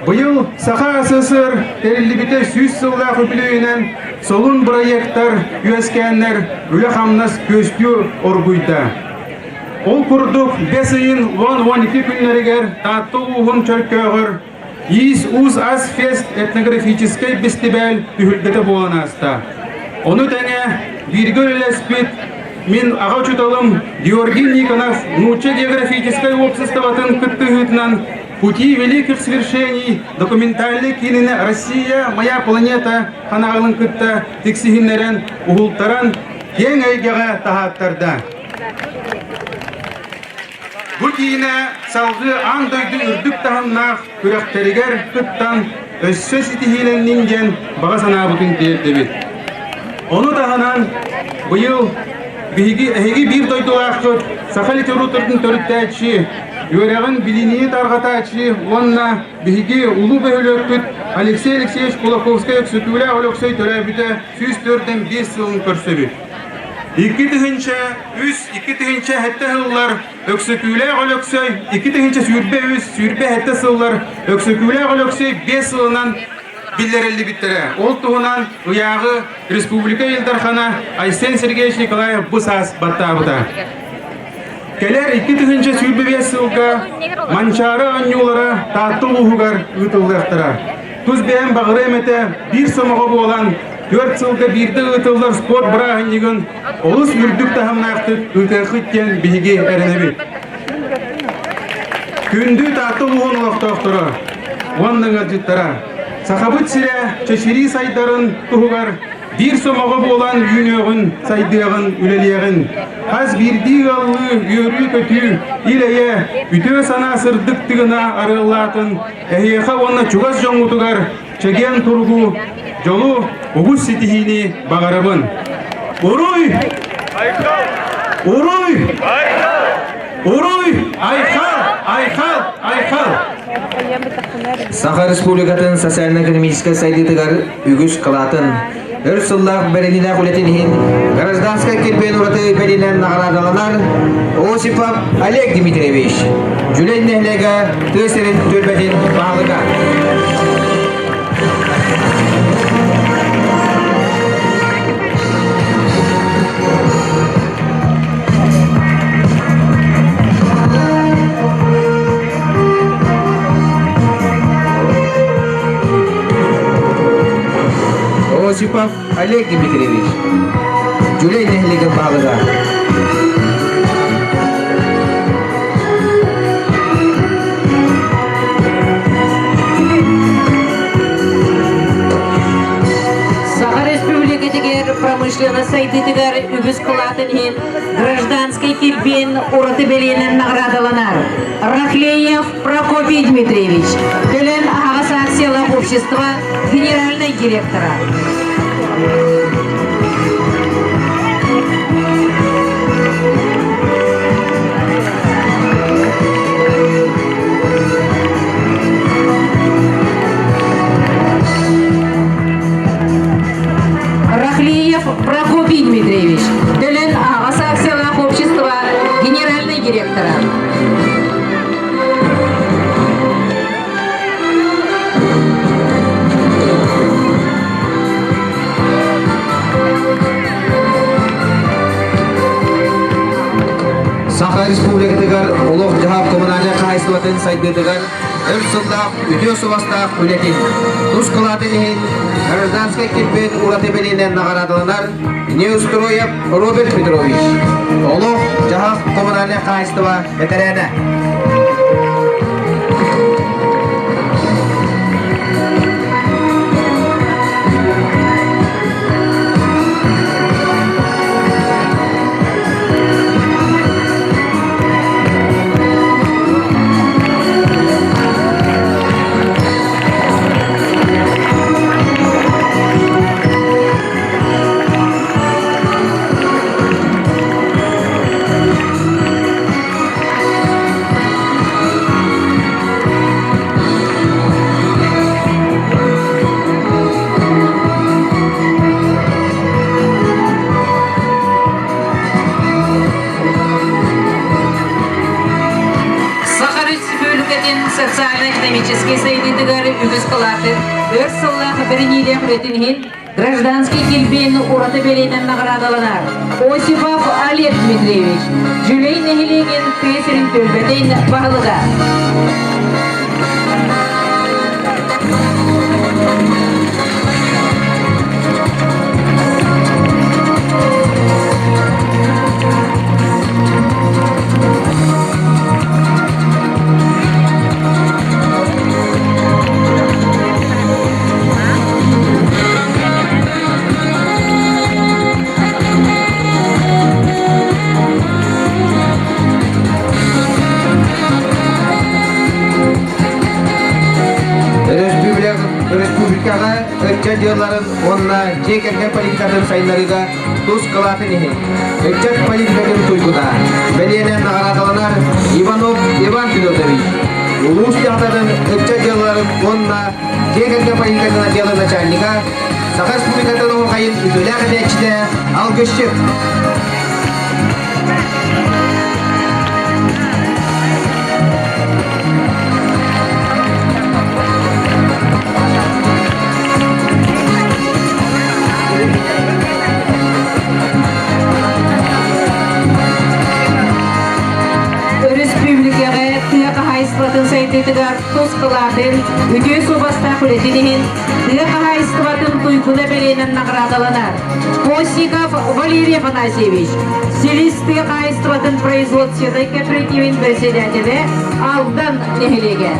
Быйыл Саха СССР тэриллибитэ 100 сыллаах үбүлүөйүнэн солун бырайыактар үөскээннэр үлэ-хамнас күөстүү оргуйда. Ол курдук бэс ыйын 10-12 күннэригэр Таатта улууһун Чөркөөҕөр Иис Уус Ас Фест этнографическай бэстибээл түһүлгэтэ буолан ааста. Ону тэҥэ бииргэ үлэлэспит мин аҕа учууталым Георгий Никонов нуучча географическай уопсастыбатын кыттыһыытынан «Пути великих свершений» документальнай киинини «Россия – моя планета» ханаалын кытта тиксиһиннэрэн, уһултаран киэҥ эйгэҕэ таһааттарда. Бу киинэ салгыы аан дойду үрдүк таһымнаах күрэхтэригэр кыттан өссө ситиһиилэннин диэн баҕа санаабытын тиэрдэбит. Ону таһынан быйыл биһиги эһиги биир дойдулааххыт саха литературатын төрүттээччи, үөрэҕин билиниини тарҕатааччы уонна биһиги улуу бөһүлүөкпүт Алексей Алексеевич Кулаковскай Өксөкүүлээх Өлөксөй төрөөбүтэ 104 сылын көрсөбүт. 2003 2007 сыллар Өксөкүүлээх Өлөксөй 2023 27 сыллар Өксөкүүлээх Өлөксөй 5 сылынан биллэриллибиттэрэ. Ол туһунан ыйааҕы Республика Ил Дархана Айсен Сергеевич Николаев бу саас баттаабыта. Кэлэр 2025 сылга Манчаары оонньуулара Таатта улууһугар ыытыллыахтара. Тус бэйэм баҕарыам этэ биир сомоҕо буолан түөрт сылга биирдэ ыытыллар спорт бырааһынньыгын олус үрдүк таһымнаахтык ыытыаххыт диэн биһиги эрэнэбит. Күндү Таатта улууһун олохтоохторо уонна ыалдьыттара, Сахабыт сирэ чэчирии сайдарын туһугар биир сомоҕо буолан үүнүөҕүн, сайдыаҕын, үлэлиэҕин, хас биирдии ыаллыы үөрүү-көтүү, ил-эйэ, үтүө санаа сырдык тыгына арыаллаатын, эһиэхэ уонна чугас дьоҥҥутугар чэгиэн туругу, дьолу, угус ситиһиини баҕарабын. Уруй! Уруй! Уруй! Айхал! Айхал! Айхал! Саха Республикатын социально-экономическай сайдыытыгар үгүс кылаатын, өр сыллаах бэриниилээх үлэтин иһин гражданскай килбиэн ураты бэлиэнэн наҕараадаланар Осипов Олег Дмитриевич, Дьүлэй нэһилиэгэ тыа сирин түөлбэтин баһылыга. Осипов Олег Дмитриевич, Дьүлэй нэһилиэгин баһылыга. Саха Республикатыгар промышленность сайдыытыгар үгүс кылаатын иһин гражданскай килбиэн ураты бэлиэнэн наҕараадаланар Рахлеев Прокопий Дмитриевич, Төлөн аһаҕас акциялаах общество генеральнай директора. Рахлеев Прокопий Дмитриевич, Төлөн аһаҕас акциялаах общество генеральнай директора. Саха Республикатыгар олох-дьаһах коммунальнай хаһаайыстыбатын сайдыытыгар өр сыллаах үтүө суобастаах үлэтин, тус кылаатын иһин гражданскай килбиэн ураты бэлиэнэн наҕараадаланар Неустроев Роберт Петрович, олох-дьаһах коммунальнай хаһаайыстыба бэтэрээнэ. үлэтин иһин гражданский килбиэн ураты бэлиэнэн наҕараадаланар Осипов Олег Дмитриевич, Дьүлэй нэһилиэгин тыа сирин түөлбэтин баһылыга. Республикаҕа ыччат дьыалаларын уонна дьиэ кэргэн политикатын сайыннарыыга тус кылаатын иһин ыччат политикатын туйгуна бэлиэнэн наҕараадаланар Иванов Иван Федотович, улуус дьахтарын ыччат дьыалаларын уонна дьиэ кэргэн политикатын отделын начальнига, Саха Республикатын оһуохайын үтүөлээх этээччитэ Алгысчыт. Өрөспүүбүлүкэҕэ тыа хаһаайыстыбатын сайдыытыгар тус кылаатын, үтүө суобастаах үлэтин иһин тыа хаһаайыстыбатын туйгуна бэлиэнэн наҕараадаланар Косиков Валерий Афанасьевич, Силис тыа хаһаайыстыбатын производственнай кооперативин председателэ Алдан нэһилиэгэ.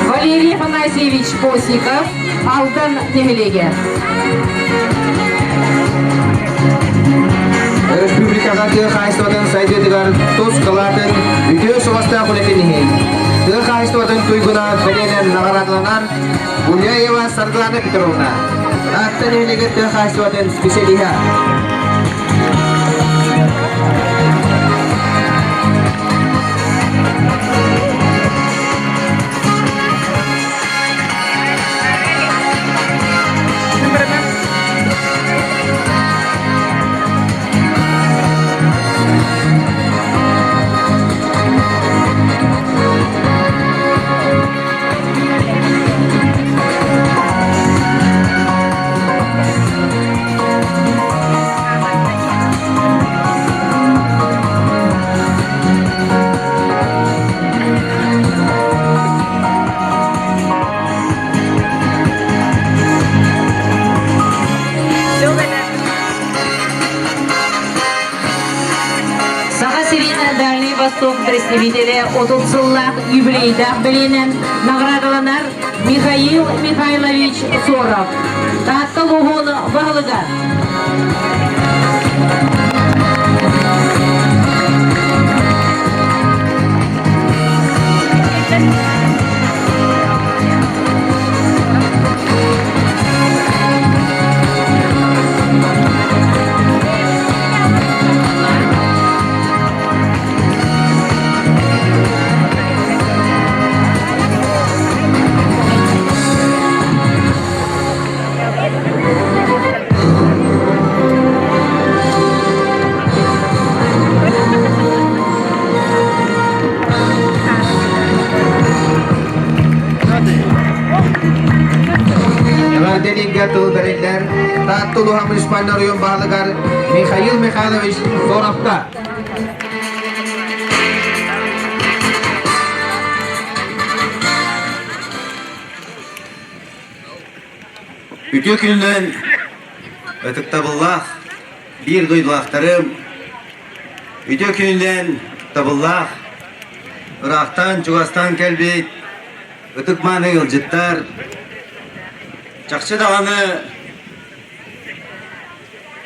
Валерий Афанасьевич Постников, Алдан нэһилиэгэ. Республикаҕа тыа хаһаайыстыбатын сайдыытыгар тус кылаатын үтүө суобастаах үлэтин иһин тыа хаһаайыстыбатын туйгуна бэлиэнэн наҕараадаланар Гуляева Саргылана Петровна, Таатта нэһилиэгэр тыа хаһаайыстыбатын специалиһа. Саха сирин Дальний Восток представителе 30 сыллаах юбилейдаах бэлиэнэн наҕараадаланар Михаил Михайлович Соров. Таатта улууһун баһылыга. Эҕэрдэлииргэ тыл бэриллэр Таатта улууһа муниципальнай оройуон баһылыгар Михаил Михайлович Соровка. Үтүө күнүнэн ытыктабыллаах биир дойдулаахтарым, үтүө күнүнэн табыллаах, ыраахтан, чугастан кэлбит ытык-мааны ыалдьыттар, чахчы даҕаны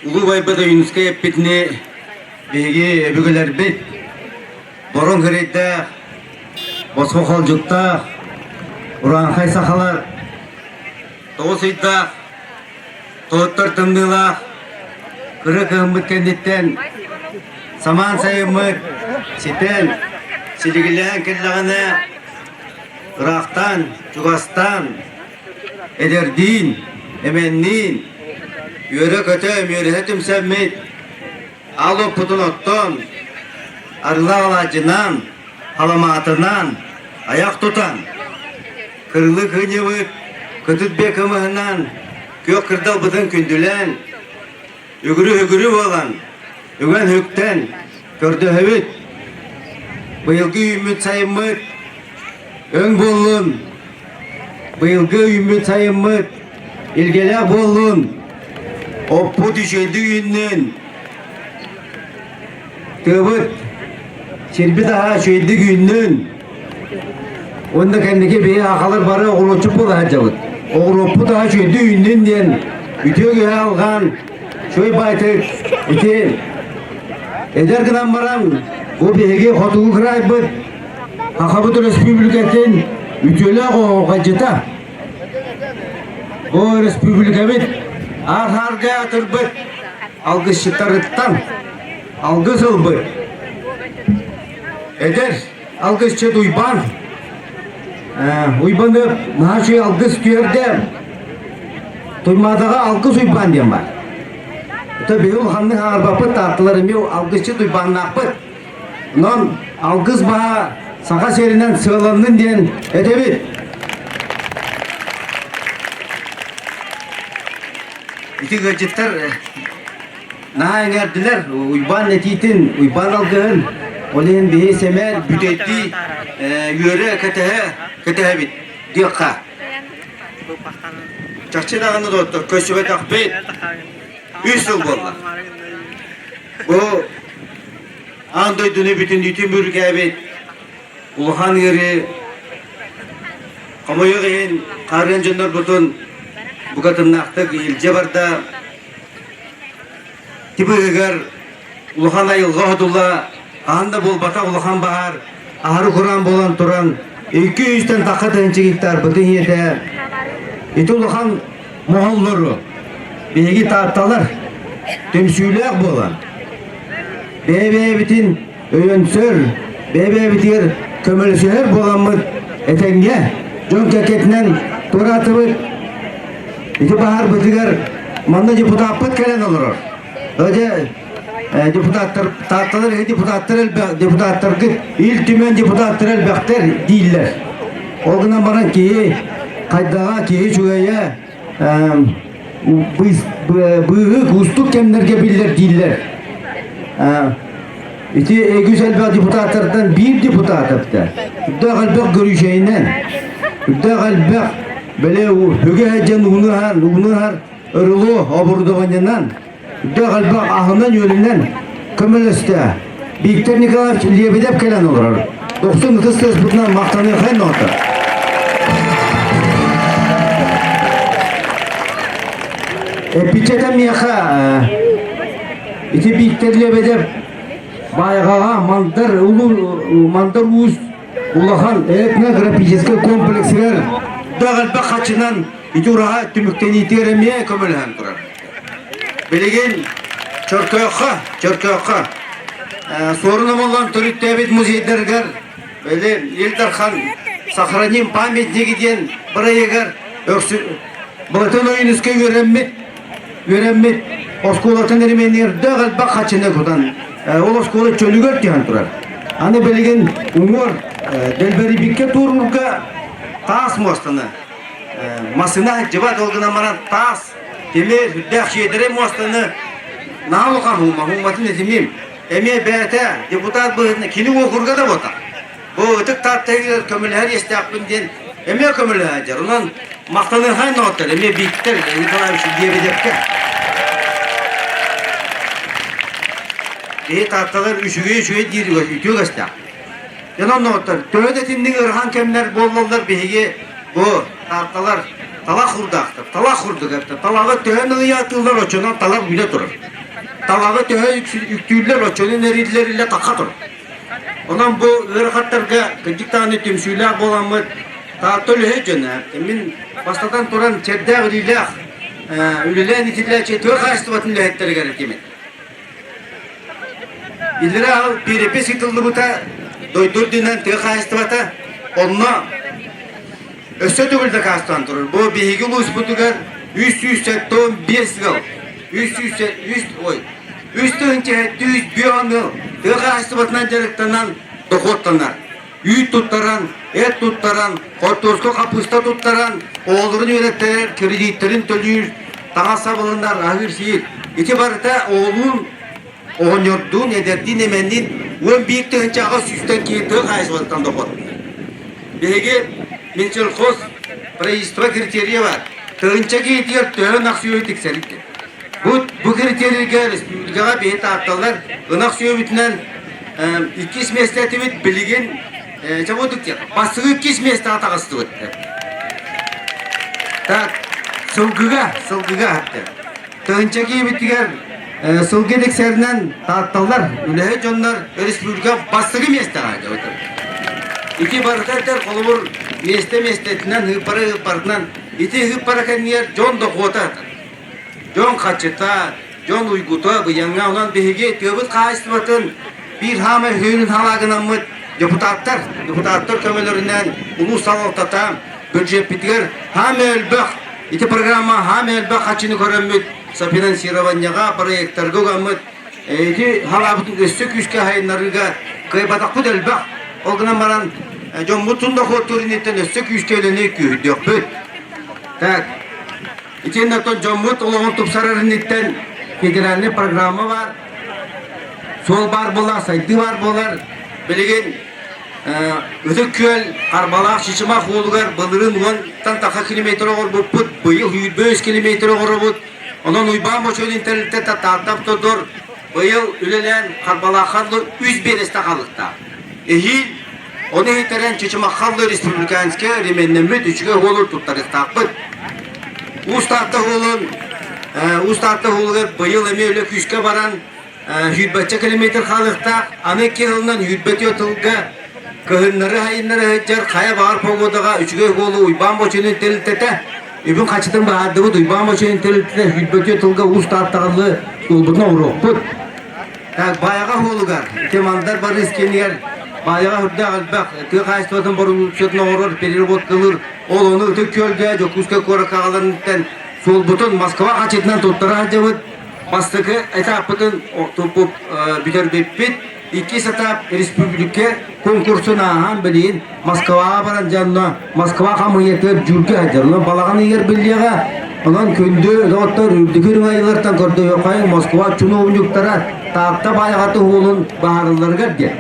Улуу убайбыт Ойуунускай эппитини биһиги өбүгэлэрбит бороҥ сирэйдээх, босхо холдьуктаах, урааҥхай сахалар тоҕус ыйдаах, тоһуттар тымныылаах кыра кыһыммыт кэнниттэн самаан сайыммыт ситэн, силигилээн кэллэҕинэ. Ыраахтан, чугастан, эдэрдиин, эмэнниин, үөрэ-көтө, үөрүһэ түмсэммит, аал уоппутун оттон, арыылаах алаадьынан, халамаатынан айах тутан, кырылыы кыынньыбыт кытыт биэ кымыһынан күөх кырдалбытын күндүлээн, үгүрү-үгүрү буолан, үгэн-үктэн көрдөһөбүт. Быйылгы үүммүт сайыммыт өҥ буоллун, быйылгы үүммүт сайыммыт илгэлээх буоллун, оппут үчүгэйдик үүннүн, тыабыт сирбит аһа үчүгэйдик үүннүн. Уонна кэнники биһи сахалар бары оҕуруотчут буола сылдьабыт. Оҕуруоппут аһа үчүгэйдик үүннүн диэн үтүө киһи алҕаан Чуй байтык ити эдэр гынан баран бу биһиги хотугу кыраайбыт Сахабыт Өрөспүүбүлүкэтин үтүөлээх оһуохайдьыта. Бу өрөспүүбүлүкэбит аар-аарга атырбыт алгысчыттарыттан алгыс ылбыт эдэр алгысчыт Уйбаан Уйбаны наһаа үчүгэй алгыс түһэрдэ. Туймаадаҕа Алгыс Уйбаан диэн баар. Это биһи улаханнык хаҥарбаппыт, таатталар эмиэ алгысчыт Уйбааннаахпыт. Онон алгыс баһа саха сиэринэн сыаланнын диэн этэбит. Ити ыалдьыттар наһаа эҥээрдилэр Уйбаан этиитин, Уйбаан алгыһын. Ол иһин биһи сэмээр бүтэйдии үөрэ кэтэһэ кэтэһэбит диэххэ. Чахчы даҕаны доҕоттор, көрсүбэтэхпит үс сыл буолла. Бу аан дойдуну бүтүннүүтүн бүрүкээбит улахан ыарыы хомойуох иһин хаарыан дьоннорбутун букатыннаахтык илдьэ барда. Тибыһыгар улахан айылҕа содула хаһан да буолбатах улахан баһаар аһары кураан буолан туран 200-тэн тахха тыһыынча гектарбытын иһиэтэ. Ити улахан моһоллору биһиги таатталар түмсүүлээх буолан бэйэ-бэйэбитин өйөнсөр, бэйэ-бэйэбитигэр көмөлөсүһэр буоламмыт этэҥҥэ дьон кэккэтинэн туораатыбыт. Ити баһаарбытыгар манна депутаппыт кэлэн олорор. Дьэ, депутаттар, таатталар депутаттар элбэх, депутаттаргыт Ил Түмэн депутаттара элбэхтэр дииллэр. Ол гынан баран киһи хайдаҕа, киһи үчүгэйэ быыһык уустук кэмнэргэ биллэр дииллэр. Ити үгүс элбэх депутаттартан биир депутат эптэ. Үрдээх элбэх көрүүчэйинэн, үрдээх элбэх бэлэ үгэ дьэн ууну ыһар, ырылу оборудованиенан, үрдээх элбэх аһынан-үөлүнэн көмөлөстө. Виктор Николаевич Лебедев кэлэн олорор. Дохсун ытыс тыаспытынан махтаныахай нота. Эппичэтэ миэхэ ити Виктор Лебедев Байҕаҕа Мандар улуу Мандар Уус улахан этнографическай комплексыгар даҕалбах хачынан ити ураһа түмүктэниитигэр эмиэ көмөлөһөн турар. Билигин Чөркөөххө, Чөркөөххө Суорун Омоллоон төрүттээбит музейдарыгар били Ил Дархан «Сохраним памятники» диэн бырайыагар Былатын Ойуунускай үөрэммит үөрэммит оскуолатын эремиэнигэр элбэх хачыны кутан ол оскуола чөлүгэр түһэн турар. Аны билигин уҥуор Дэлбэрийбиккэ туоруурга таас муостаны массыына сылдьыбат ол гынан баран таас тимир үрдээх сиэдэрэй муостаны наһаа улахан һуума һууматын этимиим эмиэ бэйэтэ депутат быһыытынан кини уокурга да буолта бу ытык тааттайыгар көмөлөһөр иэстээхпин диэн эмиэ көмөлөһө онон махтаныахай норуоттар эмиэ Бииктэр Николаевич Лебедевкэ киһи таатталар үчүгэй үчүгэй диир үтүө үгэстээх Дьон норуоттар төһө да итинник ыарахан кэмнэр буоллаллар биһиги бу таатталар талах курдаахтар талах курдук эбитэ талаҕы төһө ныгыйаатыыллар оччонон талах үүнэ турар талаҕы төһө үктүүллэр оччонон эриллэр илэ тахха турар онон бу ыарахаттарга кырдьык даҕаны түмсүүлээх буоламмыт Таатта үлэһит дьоно мин бастатан туран чэрдээх илиилээх үлэлээн итиллээччи тыа хаһаайыстыбатын үлэһиттэригэр этимин Иллэрээ аҕал перепись ыытыллыбыта, дойду үрдүнэн тыа хаһаайыстыбата. Онно Өссө төгүл дакаастаан турар. Бу биһиги улууспутугар 375 ыал, 300 ой, 3705 ыал тыа хаһаайыстыбатынан дьарыктанан дохуоттанар. Үүт туттаран, эт туттаран, хортуоска хаппыыста туттаран, оҕолорун үөрэттэрэр, кредиттэрин төлүүр, таҥас сабылынар, аһыыр-сиир. Ити барыта оҕолуун, оҕонньордуун, эдэрдиин, эмэнниин 11 тыһыынчаҕа сүүстэн киһи тыа хаһаайыстыбатыттан дохуот. Биһиги Минсельхоз правительство критерийэ баар. Тыһыынча киһитигэр төһө ынах сүөһү тиксэрий диэн. Бу, бу критерийгэ республикаҕа биһи таатталар ынах сүөһүбүтүнэн иккис миэстэ этибит, билигин чабодук диэн, бастакы иккис миэстэҕэ таҕыстыбыт. Так, сылгыга, сылгыга Тыһыынча киһибитигэр сылгы тиксэринэн таатталлар, үлэһит дьоннор республика бастакы миэстэҕэ дьабытыр. Ити барыта этэр холобур миэстэ миэстэтинэн, ыыппара ыыппаратынан ити ыыппара кэннигэр дьон дохуота дьон хаччыта, дьон уйгута быйаҥҥа онон биһиги тыабыт хаһаайыстыбатын биир хаамай сүүрүн халагынаммыт депутаттар, депутаттар көмөлөрүнэн улуус салалтата бюджеппитигэр хаамай элбэх Ити программа хаам элбэх хаччыны көрөммүт, софинансированияҕа, проекттарга угаммыт, ити халаабытын өссө күүскэ сайыннарыыга кыайбатахпыт элбэх. Ол гынан баран дьоммутун дохуоттуур инниттэн өссө күүскэ үлэни күүһүрдүөхпүт. Так, итиэннэ оттон дьоммут олоҕун тупсарар инниттэн федеральный программа бар, суол баар буолар, сайдыы баар буолар. Билигин Ытык Күөл Харбалаах Чычымах уолугар былырыын уонтан тахса километр оҥорбуппут, быйыл 25 километр оҥоробут. Онон Уйбаан Бочуонин тэрилтэтэ Таатта Автодор быйыл үлэлээн Харбалаахха үс биэрэстэ хаалыктаах. Эһиил ону иһитэрэн Чычымахха республиканскай ременнэммит үчүгэй уолу туттарыахтаахпыт. Уус Таатта уолун Уус Таатта уолугар быйыл эмиэ үлэ күүскэ баран Сүүрбэччэ километр хаалыахтаах, аны икки сылынан 24 тылга кыһыннары-сайыннары сылдьар хайа баҕар погодаҕа үчүгэй уолу Уйбаан Бочуонун тэрилтэтэ үбүн хачытын баһаардыбыт Уйбаан Бочуонун тэрилтэтэ 24 тылга уус тааттаҕыллы уолбутун оҥоруохпут. Так, Баайаҕа уолугар, Тимандар Барыс киинигэр Баайаҕа үрдээх элбэх тыа хаһаайыстыбатын бородууксуйатын оҥорор, переработкалыыр, ол ону Ытык Күөлгэ, Дьокуускай куоракка аҕаларыттан суолбутун Москва хачытынан туттара сылдьабыт. Бастакы этаппытын бүтэрбиппит. Иккис этап республика конкурсун ааһан билигин Москваҕа баран дьонно Москва хамыйатыгар дьүүлгэ сылдьар. Онон балаҕан ыйыгар биллиэҕэ. Онон күндү доҕоттор үрдүкү үрүҥ көрдөһүөххэйиҥ Москва чунуобунньуктара Таатта Баайаҕаты уһуолун баһаарылларыгар диэн.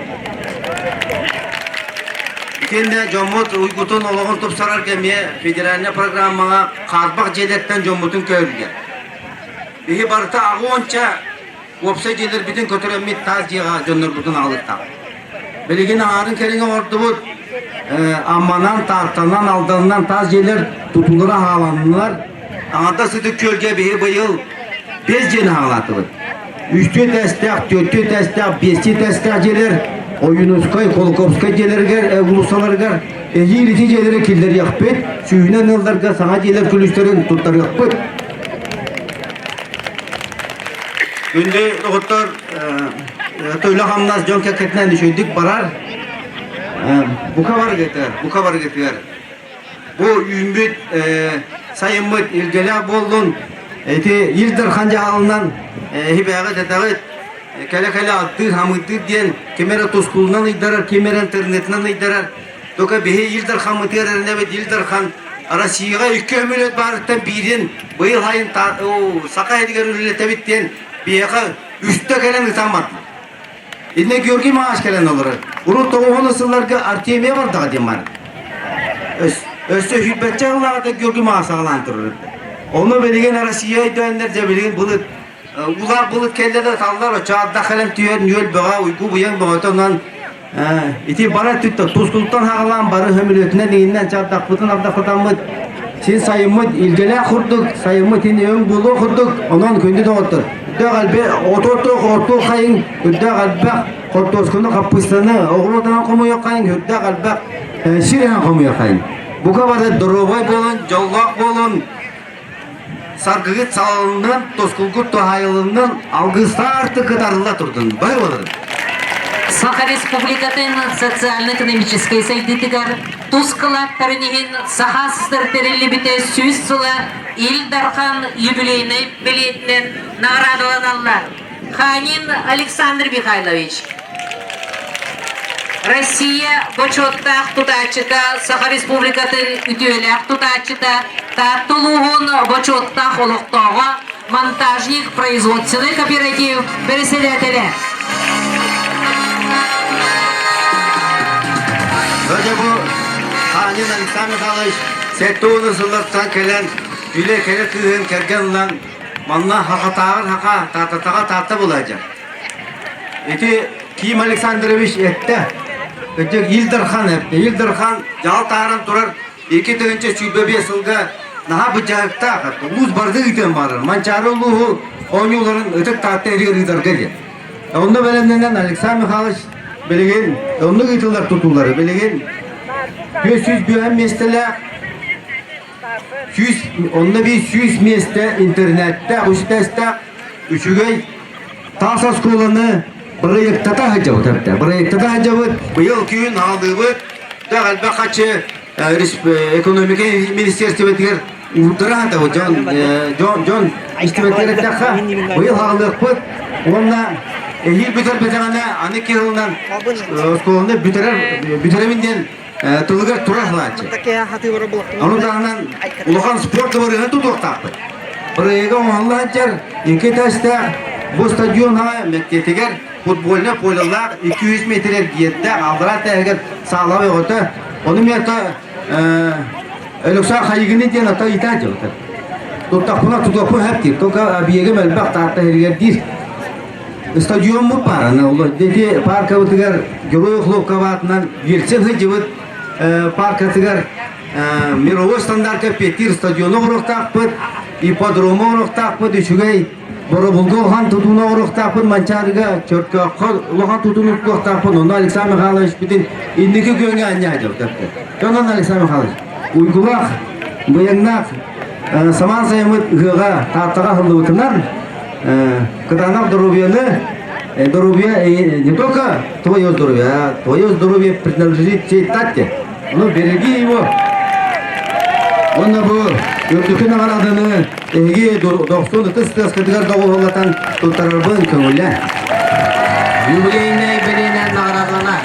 Итиэннэ дьоммут уйгутун олоҕун тупсарарга эмиэ федеральнай программаҕа хаарбах дьиэлэртэн дьоммутун көһөрүллэр. Биһи барыта аҕыонча уопсай дьиэлэрбитин көтүрэммит таас дьиэҕэ дьоннорбутун аҕалыттаҕа. Билигин аҥаарын кэриҥэ оҥордубут. Амманан, Тааттанан, Алданынан таас дьиэлэр тутуулара хааланнылар. Аҥардас Ытык Күөлгэ биһи быйыл биэс дьиэни хаалаатыбыт. Үстүү этээстээх, түөртүү этээстээх, биэстии этээстээх дьиэлэр Ойуунускай, Холоковскай дьиэлэригэр, уулуссаларыгар эһиил ити дьиэлэри киллэриэхпит, сүүһүнэн ыалларга саҥа дьиэлэр күлүүстэрин туттарыахпыт. Күндү доҕоттор, үлэ-хамнас дьон кэккэтинэн үчүгэйдик барар. Бука барыгытыгар, бука барыгытыгар. Бу үүммүт сайыммыт илгэлээх буоллун. Ити Ил Дархан дьаһалынан эһи бэйэҕит этэҕит кэлэ-кэлэ аттыыр, хамыытыыр диэн ким эрэ тускулунан ыйдарар, ким эрэ интернетинэн ыйдарар. Только биһи Ил Дархаммытыгар эрэнэбит, Ил Дархан Россияҕа икки өмөлөт баарыттан биирин быйыл сайын Саха сиригэр үлэлэтэбит диэн биһиэхэ үстэ кэлэн ытан барда. Иннэ Георгий Мааш кэлэн олорор. Урут тоҕуһун сылларга Артемия бардаҕа диэн бар. Өссө сүүрбэччэ сыллааҕыта Георгий Мааш саҕалаан турар. Ону билигин Россия өйдөөннөр дьэ билигин былыт Улаах былыт кэллэ да таллар, оччоҕо кэлэн түһэр нүөл бөҕө, уйгу быйаҥ бөҕөтө онон ити бара өттүттэн тускултан хаҕалаан бары хөмүлүөтүнэн иҥиннэн чардахпытын ардахтатаммыт син сайыммыт илгэлээх курдук сайыммыт ин өҥ буолуох курдук онон күндү доҕоттор үрдээх элбэх ототтоох ортуох хайыҥ үрдээх элбэх хортуоскуну хаппыыстаны оҕуруотанан хомуйуох хайыҥ үрдээх элбэх сир иһэн хомуйуох хайыҥ бука бары доруобай буолун дьоллоох буолун Саргыгыт салалыннан, тускулгут туһаайылыннан, алгыстаах артык кытарылла турдун. Бай боларын. Саха Республикатын социально-экономическай сайдыытыгар тус кылааттарын иһин Саха СССР тэриллибитэ 100 сыла Ил Дархан юбилейнай бэлиэтинэн наҕараадаланаллар. Ханин Александр Михайлович, Россия бочуоттаах тутааччыта, Саха Республикатын үтүөлээх тутааччыта, Таатта улууһун бочуоттаах олохтооҕо, монтажник производственный кооператив бэрэссэдээтэлэ. Дьэ бу Ханин Александр Михайлович 70 сыллартан кэлэн үлэ кэрэ кыыһын кэргэн ылан манна хахатааҕар хаха, таататаҕа таатта булаадьа. Ити Ким Александрович эттэ. Өтөк Ил Дархан эттэ. Ил Дархан дьаал тааран турар 2025 сылга наһаа быдьаһыктаах улуус барды ыытыан баарар. Манчаары улууһу оонньууларын ытык Таатта эригэр ыытарга диэн. Онно бэлэмнэнэн Александр Михайлович билигин оннук ыытыллар тутуулары билигин 405 миэстэлээх 100 онно биир 100 миэстэ интернеттээх, үстэстээх үчүгэй таас оскуоланы бырайыактата сылдьабыт эрдэ. Бырайыактата сылдьабыт. Быйыл күн аалыыбыт. Да элбэх хачы экономика министерствотыгар уурдара сатабыт дьон дьон дьон истибэттэр эттэххэ быйыл хаалыахпыт уонна эһиил бүтэрбэтэҕинэ аны киһилынан оскуоланы бүтэрэр бүтэрэбин диэн тылыгар тура сылааччы. Ону таһынан улахан спорт дыбарыһын тутуохтаахпыт. Бырайыага оҥоһулла сылдьар икки этээстээх бу стадион мэктиэтигэр футбольнай полелаах 200 метр эргиирдээх аллараа этээһигэр саала бөҕөтө. Ону миэтэ Өлөксөөн Хайыгыны диэн ата ыйытаа дьылытар. Туттахпына тутуохпун сөп диир. Только объегым элбэх Таатта иһигэр диир. Стадиоммут баар, аны ол ити паркабытыгар Герой Хлопкова аатынан Ельцин сылдьыбыт паркатыгар мировой стандартка эппиэттиир стадиону оҥоруохтаахпыт, ипподрому оҥоруохтаахпыт, үчүгэй боробулга улахан тутууну оҥоруохтаахпыт, Манчаарыга Чөркөөххө улахан тутууну тутуохтаахпыт. Онно Александр Михайлович бүтүн инники күөҥҥэ анньаа дьылтар. Онон Александр Михайлович, уйгулаах, быйаҥнаах самаан сайыммыт ыһыаҕа Тааттаҕа аһыллыбытынан Кытаанах доруобуйаны, здоровье не только твое здоровье, а твое здоровье принадлежит всей Татте. Ну, береги его. Онно бу үрдүкү наҕарааданы эһиги дохсун ытыс тыаскытыгар доҕуһуоллатан туттарарбын көҥүлэ. Юбилейнай бэлиэнэн наҕараадаланар.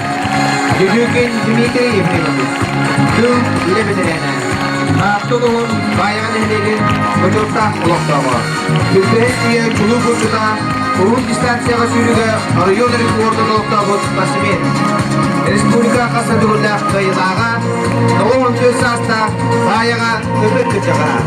Дьүдьүкин Дмитрий Ефремович, тыл үлэ бэтэрээнэ, Таатта улууһун Баайаҕа нэһилиэгин бочуоттаах олохтооҕо. Үһүс үйэ чулуу булчута уһун дистанцияҕа сүүрүүгэ оройуон рекордун олохтообут спортсмен. Республика хас да төгүллээх кыайыылааҕа, 94 саастаах Баайаҕа ытык кырдьаҕаһа.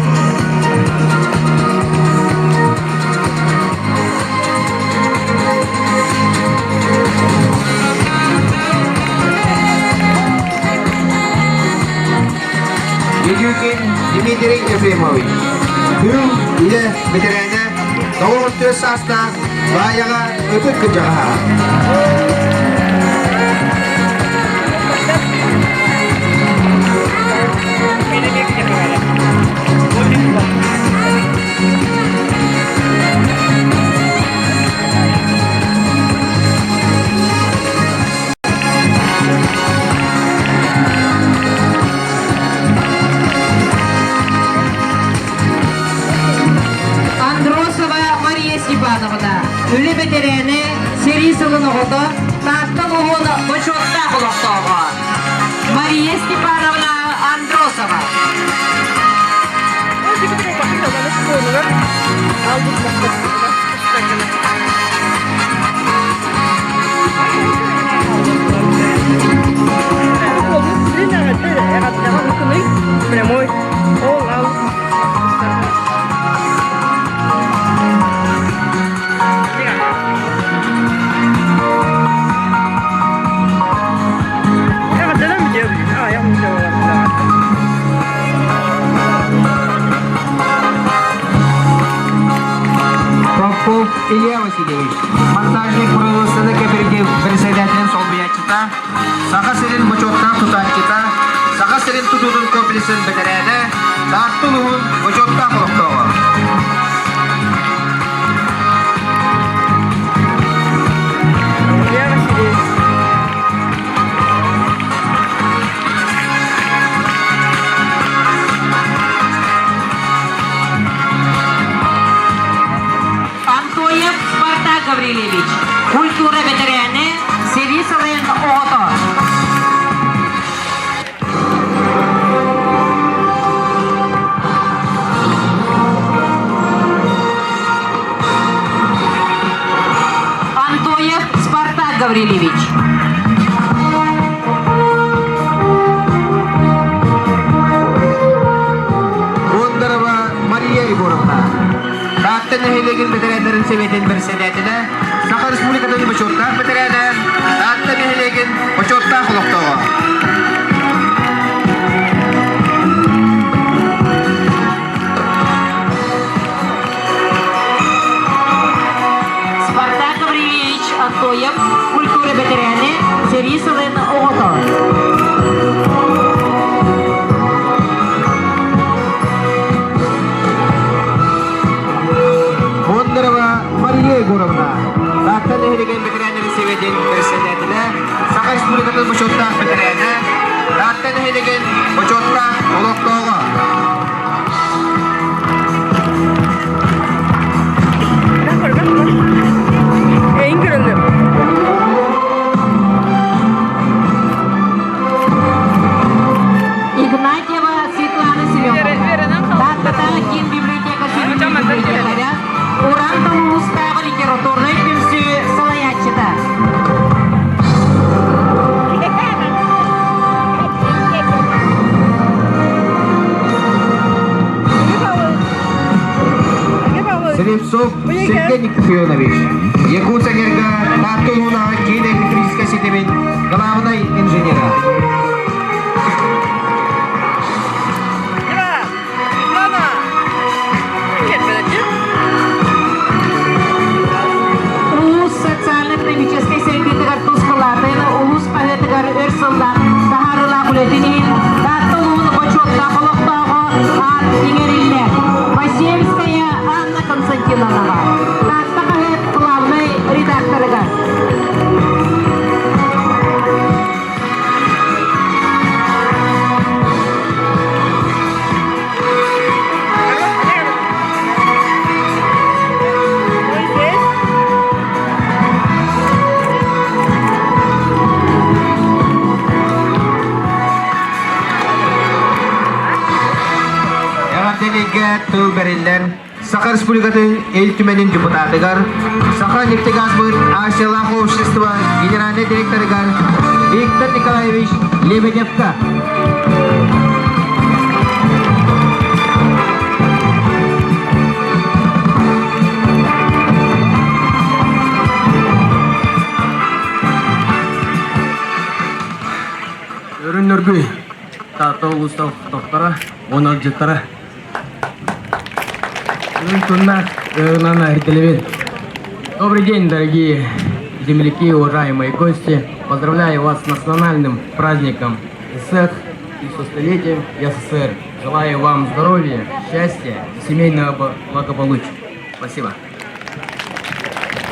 Дедюкин Дмитрий Ефремович, тыыл үлэ бэтэрээнэ, 94 саастаах Баайаҕа ытык кырдьаҕаһа. Андросова Мария Степановна, үлэ бэтэрээнэ, сэрии сылын оҕото, Таатта улууһун бочуоттаах олохтооҕо. Мария Степановна Андросова. Прямой. Попов Илья Васильевич, монтажник производственный кооператив председателин солбуйааччыта, Саха сирин бочуоттаах тутааччыта, Саха сирин тутуутун комплексын бэтэрээнэ, Таатта улууһун бочуоттаах олохтооҕо. Илья Васильевич. Гаврильевич, культура бэтэрээнэ, сэрии сылын оҕото. Антоев Спартак Гаврильевич. Бондарова Мария Егоровна. Таатта нэһилиэгин бэтэрээннэрин сэбиэтин бэрэссэдээтэлэ, Саха Республикатын бочуоттаах бэтэрээнэ, Таатта нэһилиэгин бочуоттаах олохтооҕо. Спартак Гаврильевич Антоев, культура бэтэрээнэ, сэрии сылын оҕото. Бондарова Мария Егоровна, Таатта нэһилиэгин бэтэрээннэрин сэбиэтин бэрэссэдээтэлэ, Саха Республикатын бочуоттаах бэтэрээнэ, Таатта нэһилиэгин бочуоттаах олохтооҕо. Игнатьева Светлана Семеновна, Тааттатааҕы киин библиотека сүрүн библиотекаря, Уран улуустааҕы литературнай түмсүү салайааччыта. Слепцов Сергей Никифорович, Якутсэнерго Таатта улууһунааҕы киин электрическэй ситимин главнай инженера. Улуус социально-экономическай сайдыытыгар тус кылаатын улуус хаһыатыгар өр сыллаах таһаарыылаах үлэтин иһин Таатта улууһун бочуоттаах олохтооҕо аат иҥэриллэр. Васильская Анна Константиновнаҕа, Таатта хаһыат главнай редакторыгар. Эҕэрдэлииргэ тыл бэриллэр Саха Республикатын Ил Түмэнин депутатыгар, Саха нефтегазбыт Азиялаах общество генеральный директорыгар Виктор Николаевич Лебедевка. Өрүн-өргүй Таатта улуустаах тохтара, уон алдьыттара. Добрый день, дорогие земляки, уважаемые гости. Поздравляю вас с национальным праздником ИСЭХ и со столетием СССР. Желаю вам здоровья, счастья и семейного благополучия. Спасибо.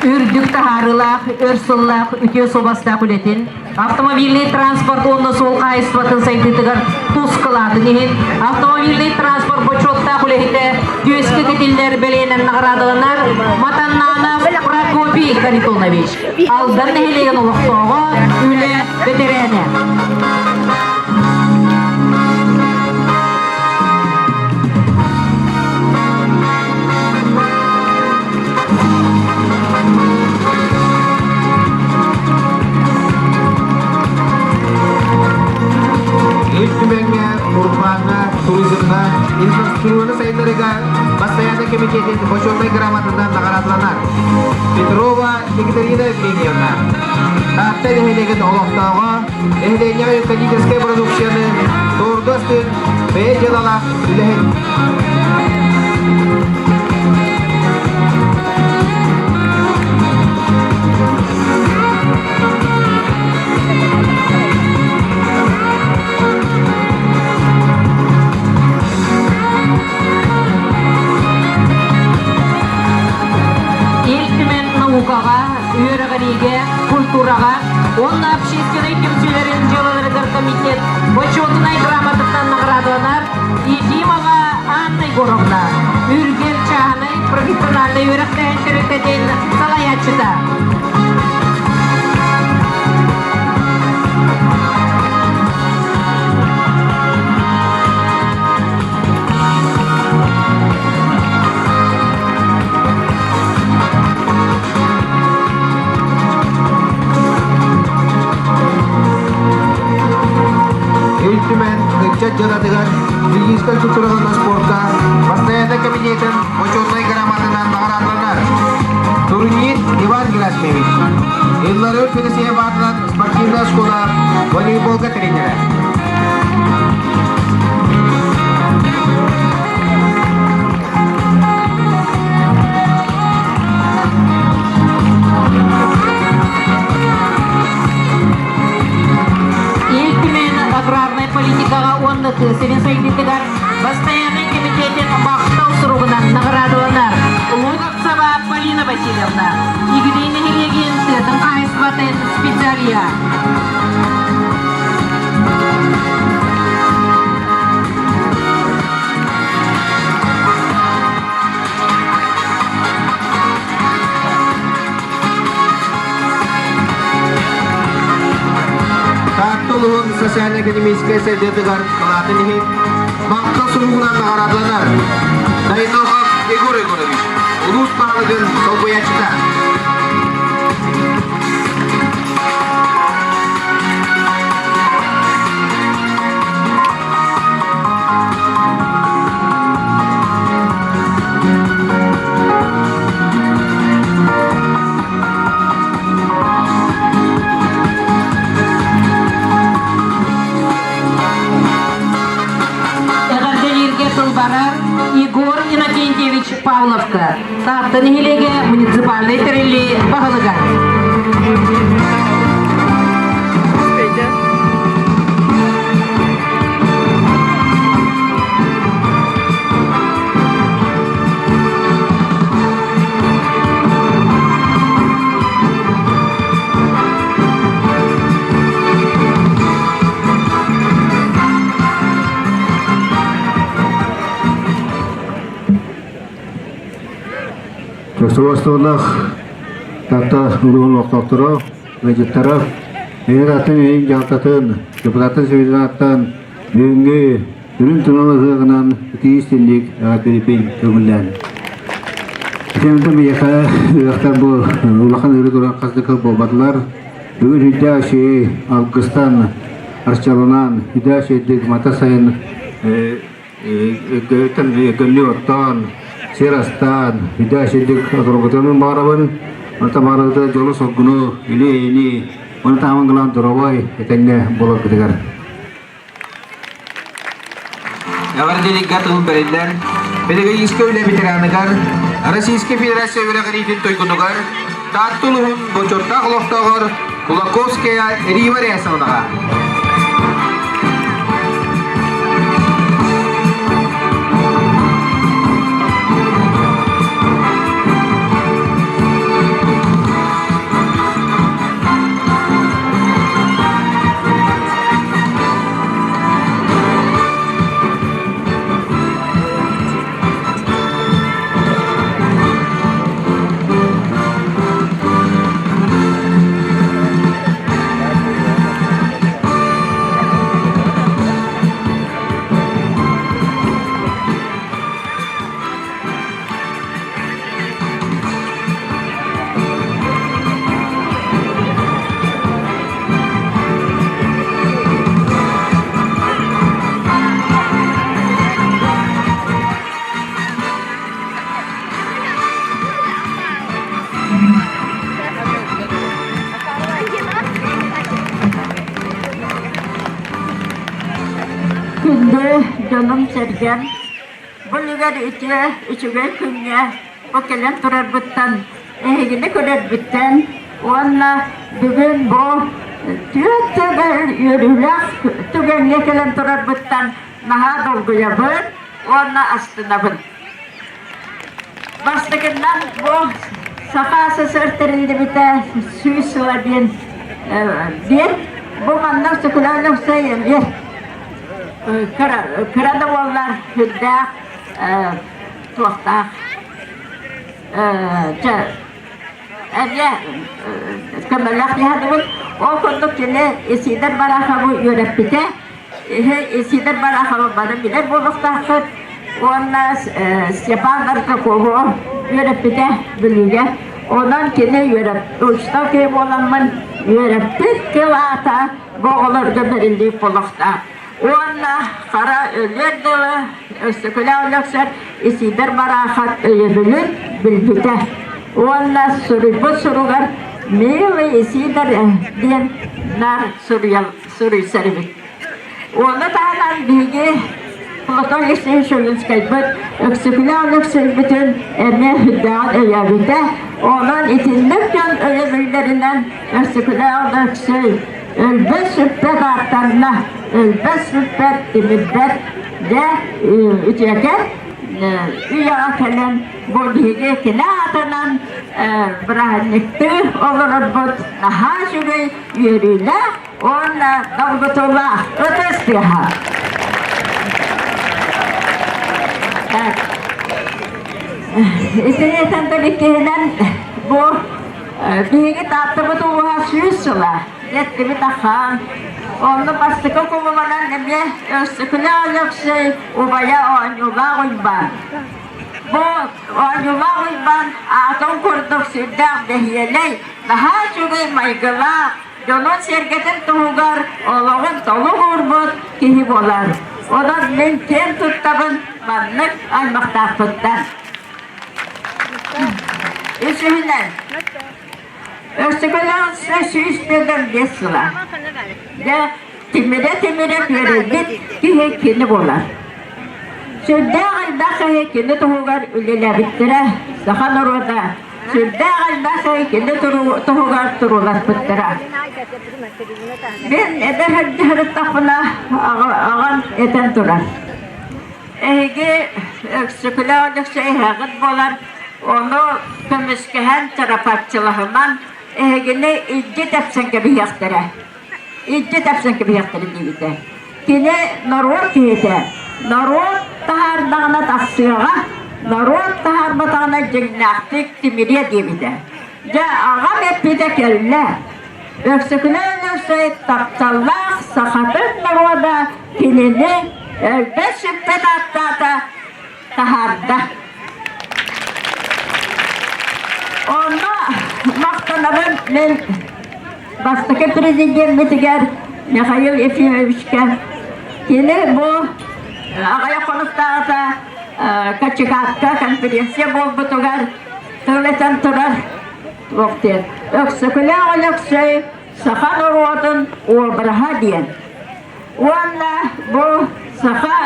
Үрдүк таһаарыылаах, өр сыллаах үтүө суобастаах үлэтин, автомобильный транспорт уонна суол хаһаайыстыбатын сайдыытыгар тус кылаатын иһин автомобильный транспорт бочуоттаах үлэһитэ түөскэ кэтиллэр бэлиэнэн наҕараадаланар Матаннанов Прокопий Харитонович, Алдан нэһилиэгин олохтооҕо, үлэ бэтэрээнэ. Ил Түмэҥҥэ, урбааҥҥа, туризмҥа, инфраструктураны сайыннарыыга Бастайаана кэмитиэтин бочуотунай грамотатынан наҕараадаланар. Петрова Екатерина Евгеньевна, Таатта нэһилиэгин олохтооҕо, нэһилиэнньэҕэ кондитерскай продукцияны торду астыыр бэйэ дьыалалаах үлэһит. Ил Түмэн наукаҕа, үөрэҕириигэ, культураҕа уонна общественнай түмсүүлэрин дьыалаларыгар комитет бочуотунай грамотатынан наҕараадаланар Ефимова Анна Егоровна, Үргэл чааһынай профессиональнай үөрэхтээһин тэрилтэтин салайааччы. солбуйааччыта. Ил Түмэн ыччат дьыалатыгар физическэй культураҕа спорка постояннай кабинетын бочуотунай грамотанан наҕараадаланар. Турнир Иван Герасимович. Илларыыр Федосеев аатынан спортивная школа волейболга тренера. Ил Түмэн аграрнай политикаҕа уонна тыа сирин сайдыытыгар бастайааннай кэмитиэтин махтал суругунан наҕараадаланар Луговцева Полина Васильевна, Игидэй нэһилиэгин тыатын хаһаайыстыбатын специалиһа. Таатта улууһун социально-экономическай сайдыытыгар кылаатын иһин махтал суругунан наҕараадаланар Дайнохов Егор Егорович, улуус баһылыгын солбуйааччыта. Эҕэрдэлииргэ тыл барар Егор Иннокентьевич Павловка, Таатта нэһилиэгэ муниципальнай тэриллии баһылыга. Чосуостуулах Таатта улууһун олохтоохторо, ыалдьыттара, эйэр атын эйин дьаһалтатын, депутаттар советын бүгүҥҥү үрүҥ тунал ыһыаҕынан итии истинник эҕэрдэлиибин көҥүллээн. Итинтэн биһиэхэ ыһыахтар бу улахан ыарыы туран хас да кыл буолбатылар. Бүгүн үрдээх үчүгэй алгыстан арчаланан, үрдээх үчүгэйдик мата сайын Көннүү оттоон, сир астаан, үдэ сирдик отургутунун баарабын, онто баарыта дьолу соргуну, или-эйини, оны тааман гылаан доровой этэҥҥэ буоларгытыгар. Эҕэрдэлигэ тыл бэриллэр педагогическай үлэ ветераныгар, Российскай Федерация үөрэҕириитин туйгунугар, Таатта улууһун бочуоттаах олохтооҕор Кулаковская Рима Рясовнаҕа. Күндү дьонум-сэргэм, бу үлүгэр үтүө үчүгэй күҥҥэ бу кэлэн турарбыттан, эһигини көрөрбүттэн уонна бүгүн бу түөрт төгүл үөрүүлээх түгэҥҥэ кэлэн турарбыттан наһаа долгуйабын уонна астынабын. Бастакыннан бу Саха СССР тэриллибитэ 100 сыла диэн диэн бу манна Сокулановскай кыра кыра да буоллар сүрдээх туохтаах чэ. эмиэ көмөлөөх дьаһаныбын. Ол курдук кини Исидор Бараховы үөрэппитэ. Исидор Бараховы бары билэр буолуохтааххыт. Уонна Степан Баркакову үөрэппитэ Бүлүүгэ. Онон кини үөрэп, учуутал киһи буоламмын үөрэппит кылаата бу оҕолорго бэриллии буолуохтаах. Уонна хара өлүөр дылы Өстөкүлээх Өлөксөр Исидор Бараахап өйөбүлүн билбитэ. Уонна суруйбут суругар «Милый Исидор» диэн наар суруйсар эбит. Уонна таһынан биһиги Платон Алексеевич Шулинскайбыт Өксөкүлээх Өлөксөйбүтүн эмиэ сүрдээҕин өйөөбүтэ. Онон итинник дьон өйөбүллэринэн Өксөкүлээх Өлөксөй өлбөт-сүппэт ааттанна, өлбөт-сүппэт, тимирбэт дьэ үтүөкэн үйэҕэ кэлэн бу биһиги кини аатынан бырааһынньыктыы олорорбут наһаа үчүгэй үөрүүлээх уонна долгутуулаах ытыс тыаһа. Так. Итини этэн иккиһинэн бу биһиги Тааттабыт улууһа 100 сыла эттибит ахаан. Онно бастакы кулубанан эмиэ Өксөкүлээх Өлөксөй убайа Оонньуулаах Уйбаан. Бу Оонньуулаах Уйбаан аатын курдук сүрдээх бэһиэлэй, наһаа үчүгэй майгылаах, дьонун-сэргэтин туһугар олоҕун толук уурбут киһи буолар. Онон мин киэн туттабын маннык аймахтаахпыттан. Үсүһүнэн, Өксөкөлөөх 105 сыла. Дьэ, тимирэ-тимирэ күөрэйбит киһи кини буолар. Сүрдээх элбэх киһи кини туһугар үлэлээбиттэрэ, саха норуота сүрдээх элбэх киһи кини туһугар турууласпыттара. Мин эдэр сырыттахпына аҕам этэн турар. Эһиги Өксөкүлээх Өлөксөй эһэҕит буолар, ону көмүскэһэн, чарапаччылаһымаҥ, эһигини илдьи тэпсэн кэбиһиэхтэрэ. Илдьи тэпсэн кэбиһиэхтэрэ диэбитэ. Кини норуот киһитэ. Норуот таһаардаҕына тахсыаҕа, норуот таһаарбатаҕына дьиҥнээхтик тимириэ диэбитэ. Дьэ, аҕам эппитэ кэллэ. Өксөкүлээх Өлөксөй тапталлаах сахатын норуота кинини өлбөт-сүппэт ааттаата, таһаарда. Онно махтанабын мин бастакы президеммитигэр Михаил Ефимовичка. Кини бу аҕыйах хонуктааҕыта Качикатка конференция буолбутугар тыл этэн турар туох диэн Өксөкүлээх Өлөксөй саха норуотун обраһа диэн уонна бу саха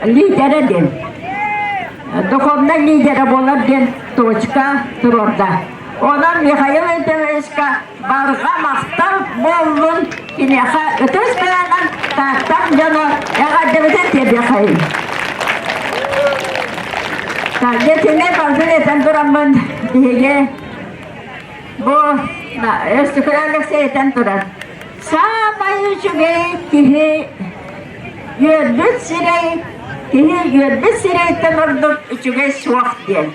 лидерэ диэн духовнай лидерэ буолар диэн точка туруорда. Онон Михаил Ефимовичка барҕа махтал буоллун киниэхэ ытыс быанан Тааттам дьоно эҕэрдэбитин тиэрдиэххэйин. Дьэтини барытын этэн тураммын биһиги бу Өстүкүлэ Алексей этэн турар. Саамай үчүгэй киһи үөрбүт сирэй, киһи үөрбүт сирэйтэн ордук үчүгэй суох диэн.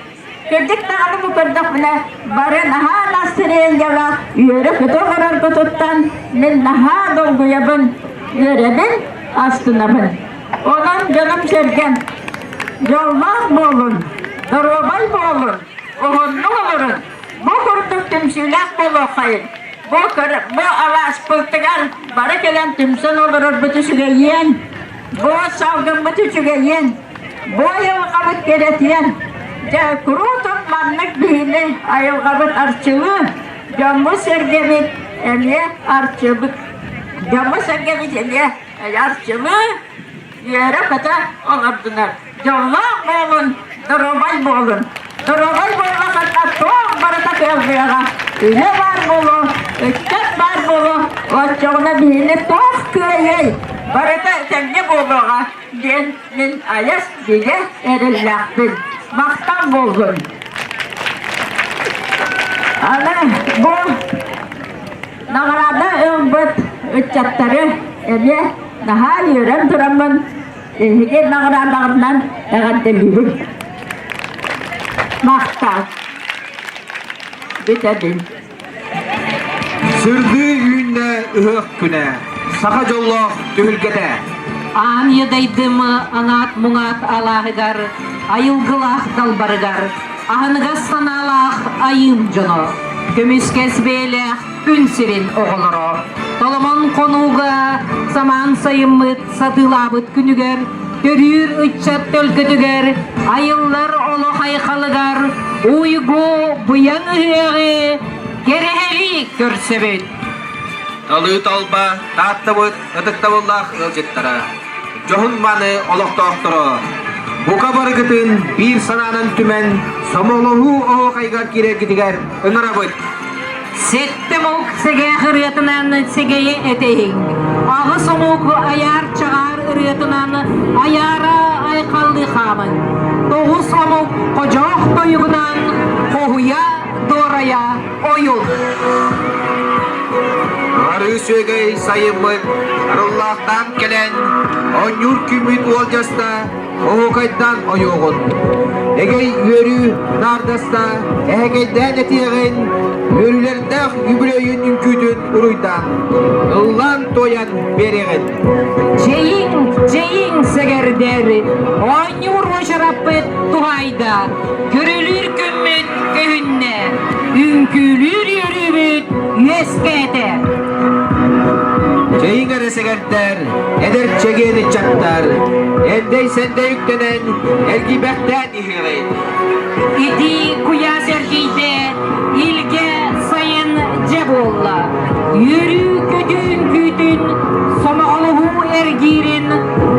Кырдьык даҕаны бу көрдөхпүнэ бары наһаа настырыанньалаах үөрэ-көтө олороргутуттан мин наһаа долгуйабын, үөрэбин, астынабын. Онон дьонум-сэргэм дьоллоох буолун, доруобай буолун, уһуннук олорун, бу курдук түмсүүлээх буолуоххайын. Бу, бу алааспытыгар бары кэлэн түмсэн олорорбут үчүгэйиэн, бу салгыммыт үчүгэйиэн, Бу айылҕабыт кэрэтиэн, дьэ куруутун маннык биһини айылҕабыт арчылыы, дьоммут-сэргэбит эмиэ арчыбыт, дьоммут-сэргэбит эмиэ арчылыы, үөрэ-көтө олордунар. Дьоллоох буолун, доруобай буолун. Доруобай буоллаххына туох барыта кыаллыаҕа. Үлэ баар буолуо, ыччат баар буолуо, оччоҕуна биһини туох кыайыай, барыта этэҥҥэ буолуоҕа. диэн мин айас бигэ эрэллээхпин. Махтал буоллун. Аны бу наҕараада ылбыт ыччаттары эмиэ наһаа үөрэн тураммын эһиги наҕараадаҕытынан эҕэрдэлиибин. Махтал. бүтэбин. Сырдыы үүннэ ыһыах күнэ, саха дьоллоох түһүлгэтэ. Аан йадайдым аҥаат муҥаат алааһыгар, айылгылаах далбарыгар, аһыныгас санаалаах айыым дьоно, көмүскэс бэйэлээх күн сирин оҕолоро, Толомон хонууга самаан сайыммыт сатыылаабыт күнүгэр, төрүүр ыччат төлкөтүгэр, айыллар олох айхалыгар уйгу быйаҥ ыһыаҕы кэрэһэлии көрсөбүт. Талыы талба Тааттабыт ытыктабыллаах ыалдьыттара, дьоһун маны олохтоохторо, бука барыгытын биир санаанан түмэн сомоҕолоһуу оһуохайыгар киирэргитигэр ыҥырабыт. Сэттэ омук сэгээх ырыатынан сэгэйэ этэһиҥ. Аҕыс омук айаар-чаҕаар ырыатынан айаара айхаллыы хаамыҥ. Тоҕус омук ходьоох тойугунан хоһуйа дуорайа ойун. Арыы сүөгэй сайыммыт арыллаахтаан кэлэн, оонньуур күммүт уолдьаста оһуокайдаан ойуоҕун. Эгэй үөрүү наардаста эһэкэйдээн этиэҕин, үөрүүлэрдээх үбүлүөйүн үҥкүүтүн уруйдаан, ыллаан-туойан биэриэҕин. Дьэйиҥ, дьэйиҥ сэгэрдэр, оонньуур уочараппыт туһаайда, көрүлүүр күммүт көһүннэ, үҥкүүлүүр үөрүүбүт үөскээтэ. Дьэйиҥ эрэ сэгэрдэр, эдэр чэгиэн ыччаттар, эрдэй-сэндэй үктэнэн, эргийбэхтээн иһиэҕин. Ити куйаас эргийдэ, илгэ сайын дьэ буолла. Үөрүү-көтүү үҥкүүтүн, сомоҕолоһуу эргиирин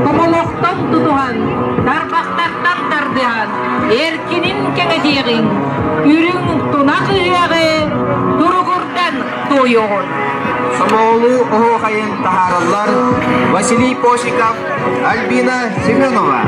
томолохтон тутуһан, тарбахтартан тардыһан, эркинин кэҥэтиэҕиҥ, үрүҥ тунах ыһыаҕы туругурдан туойуоҕун. Сомоҕолуу оһуохайын таһаараллар Василий Посиков, Альбина Семенова.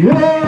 Yeah!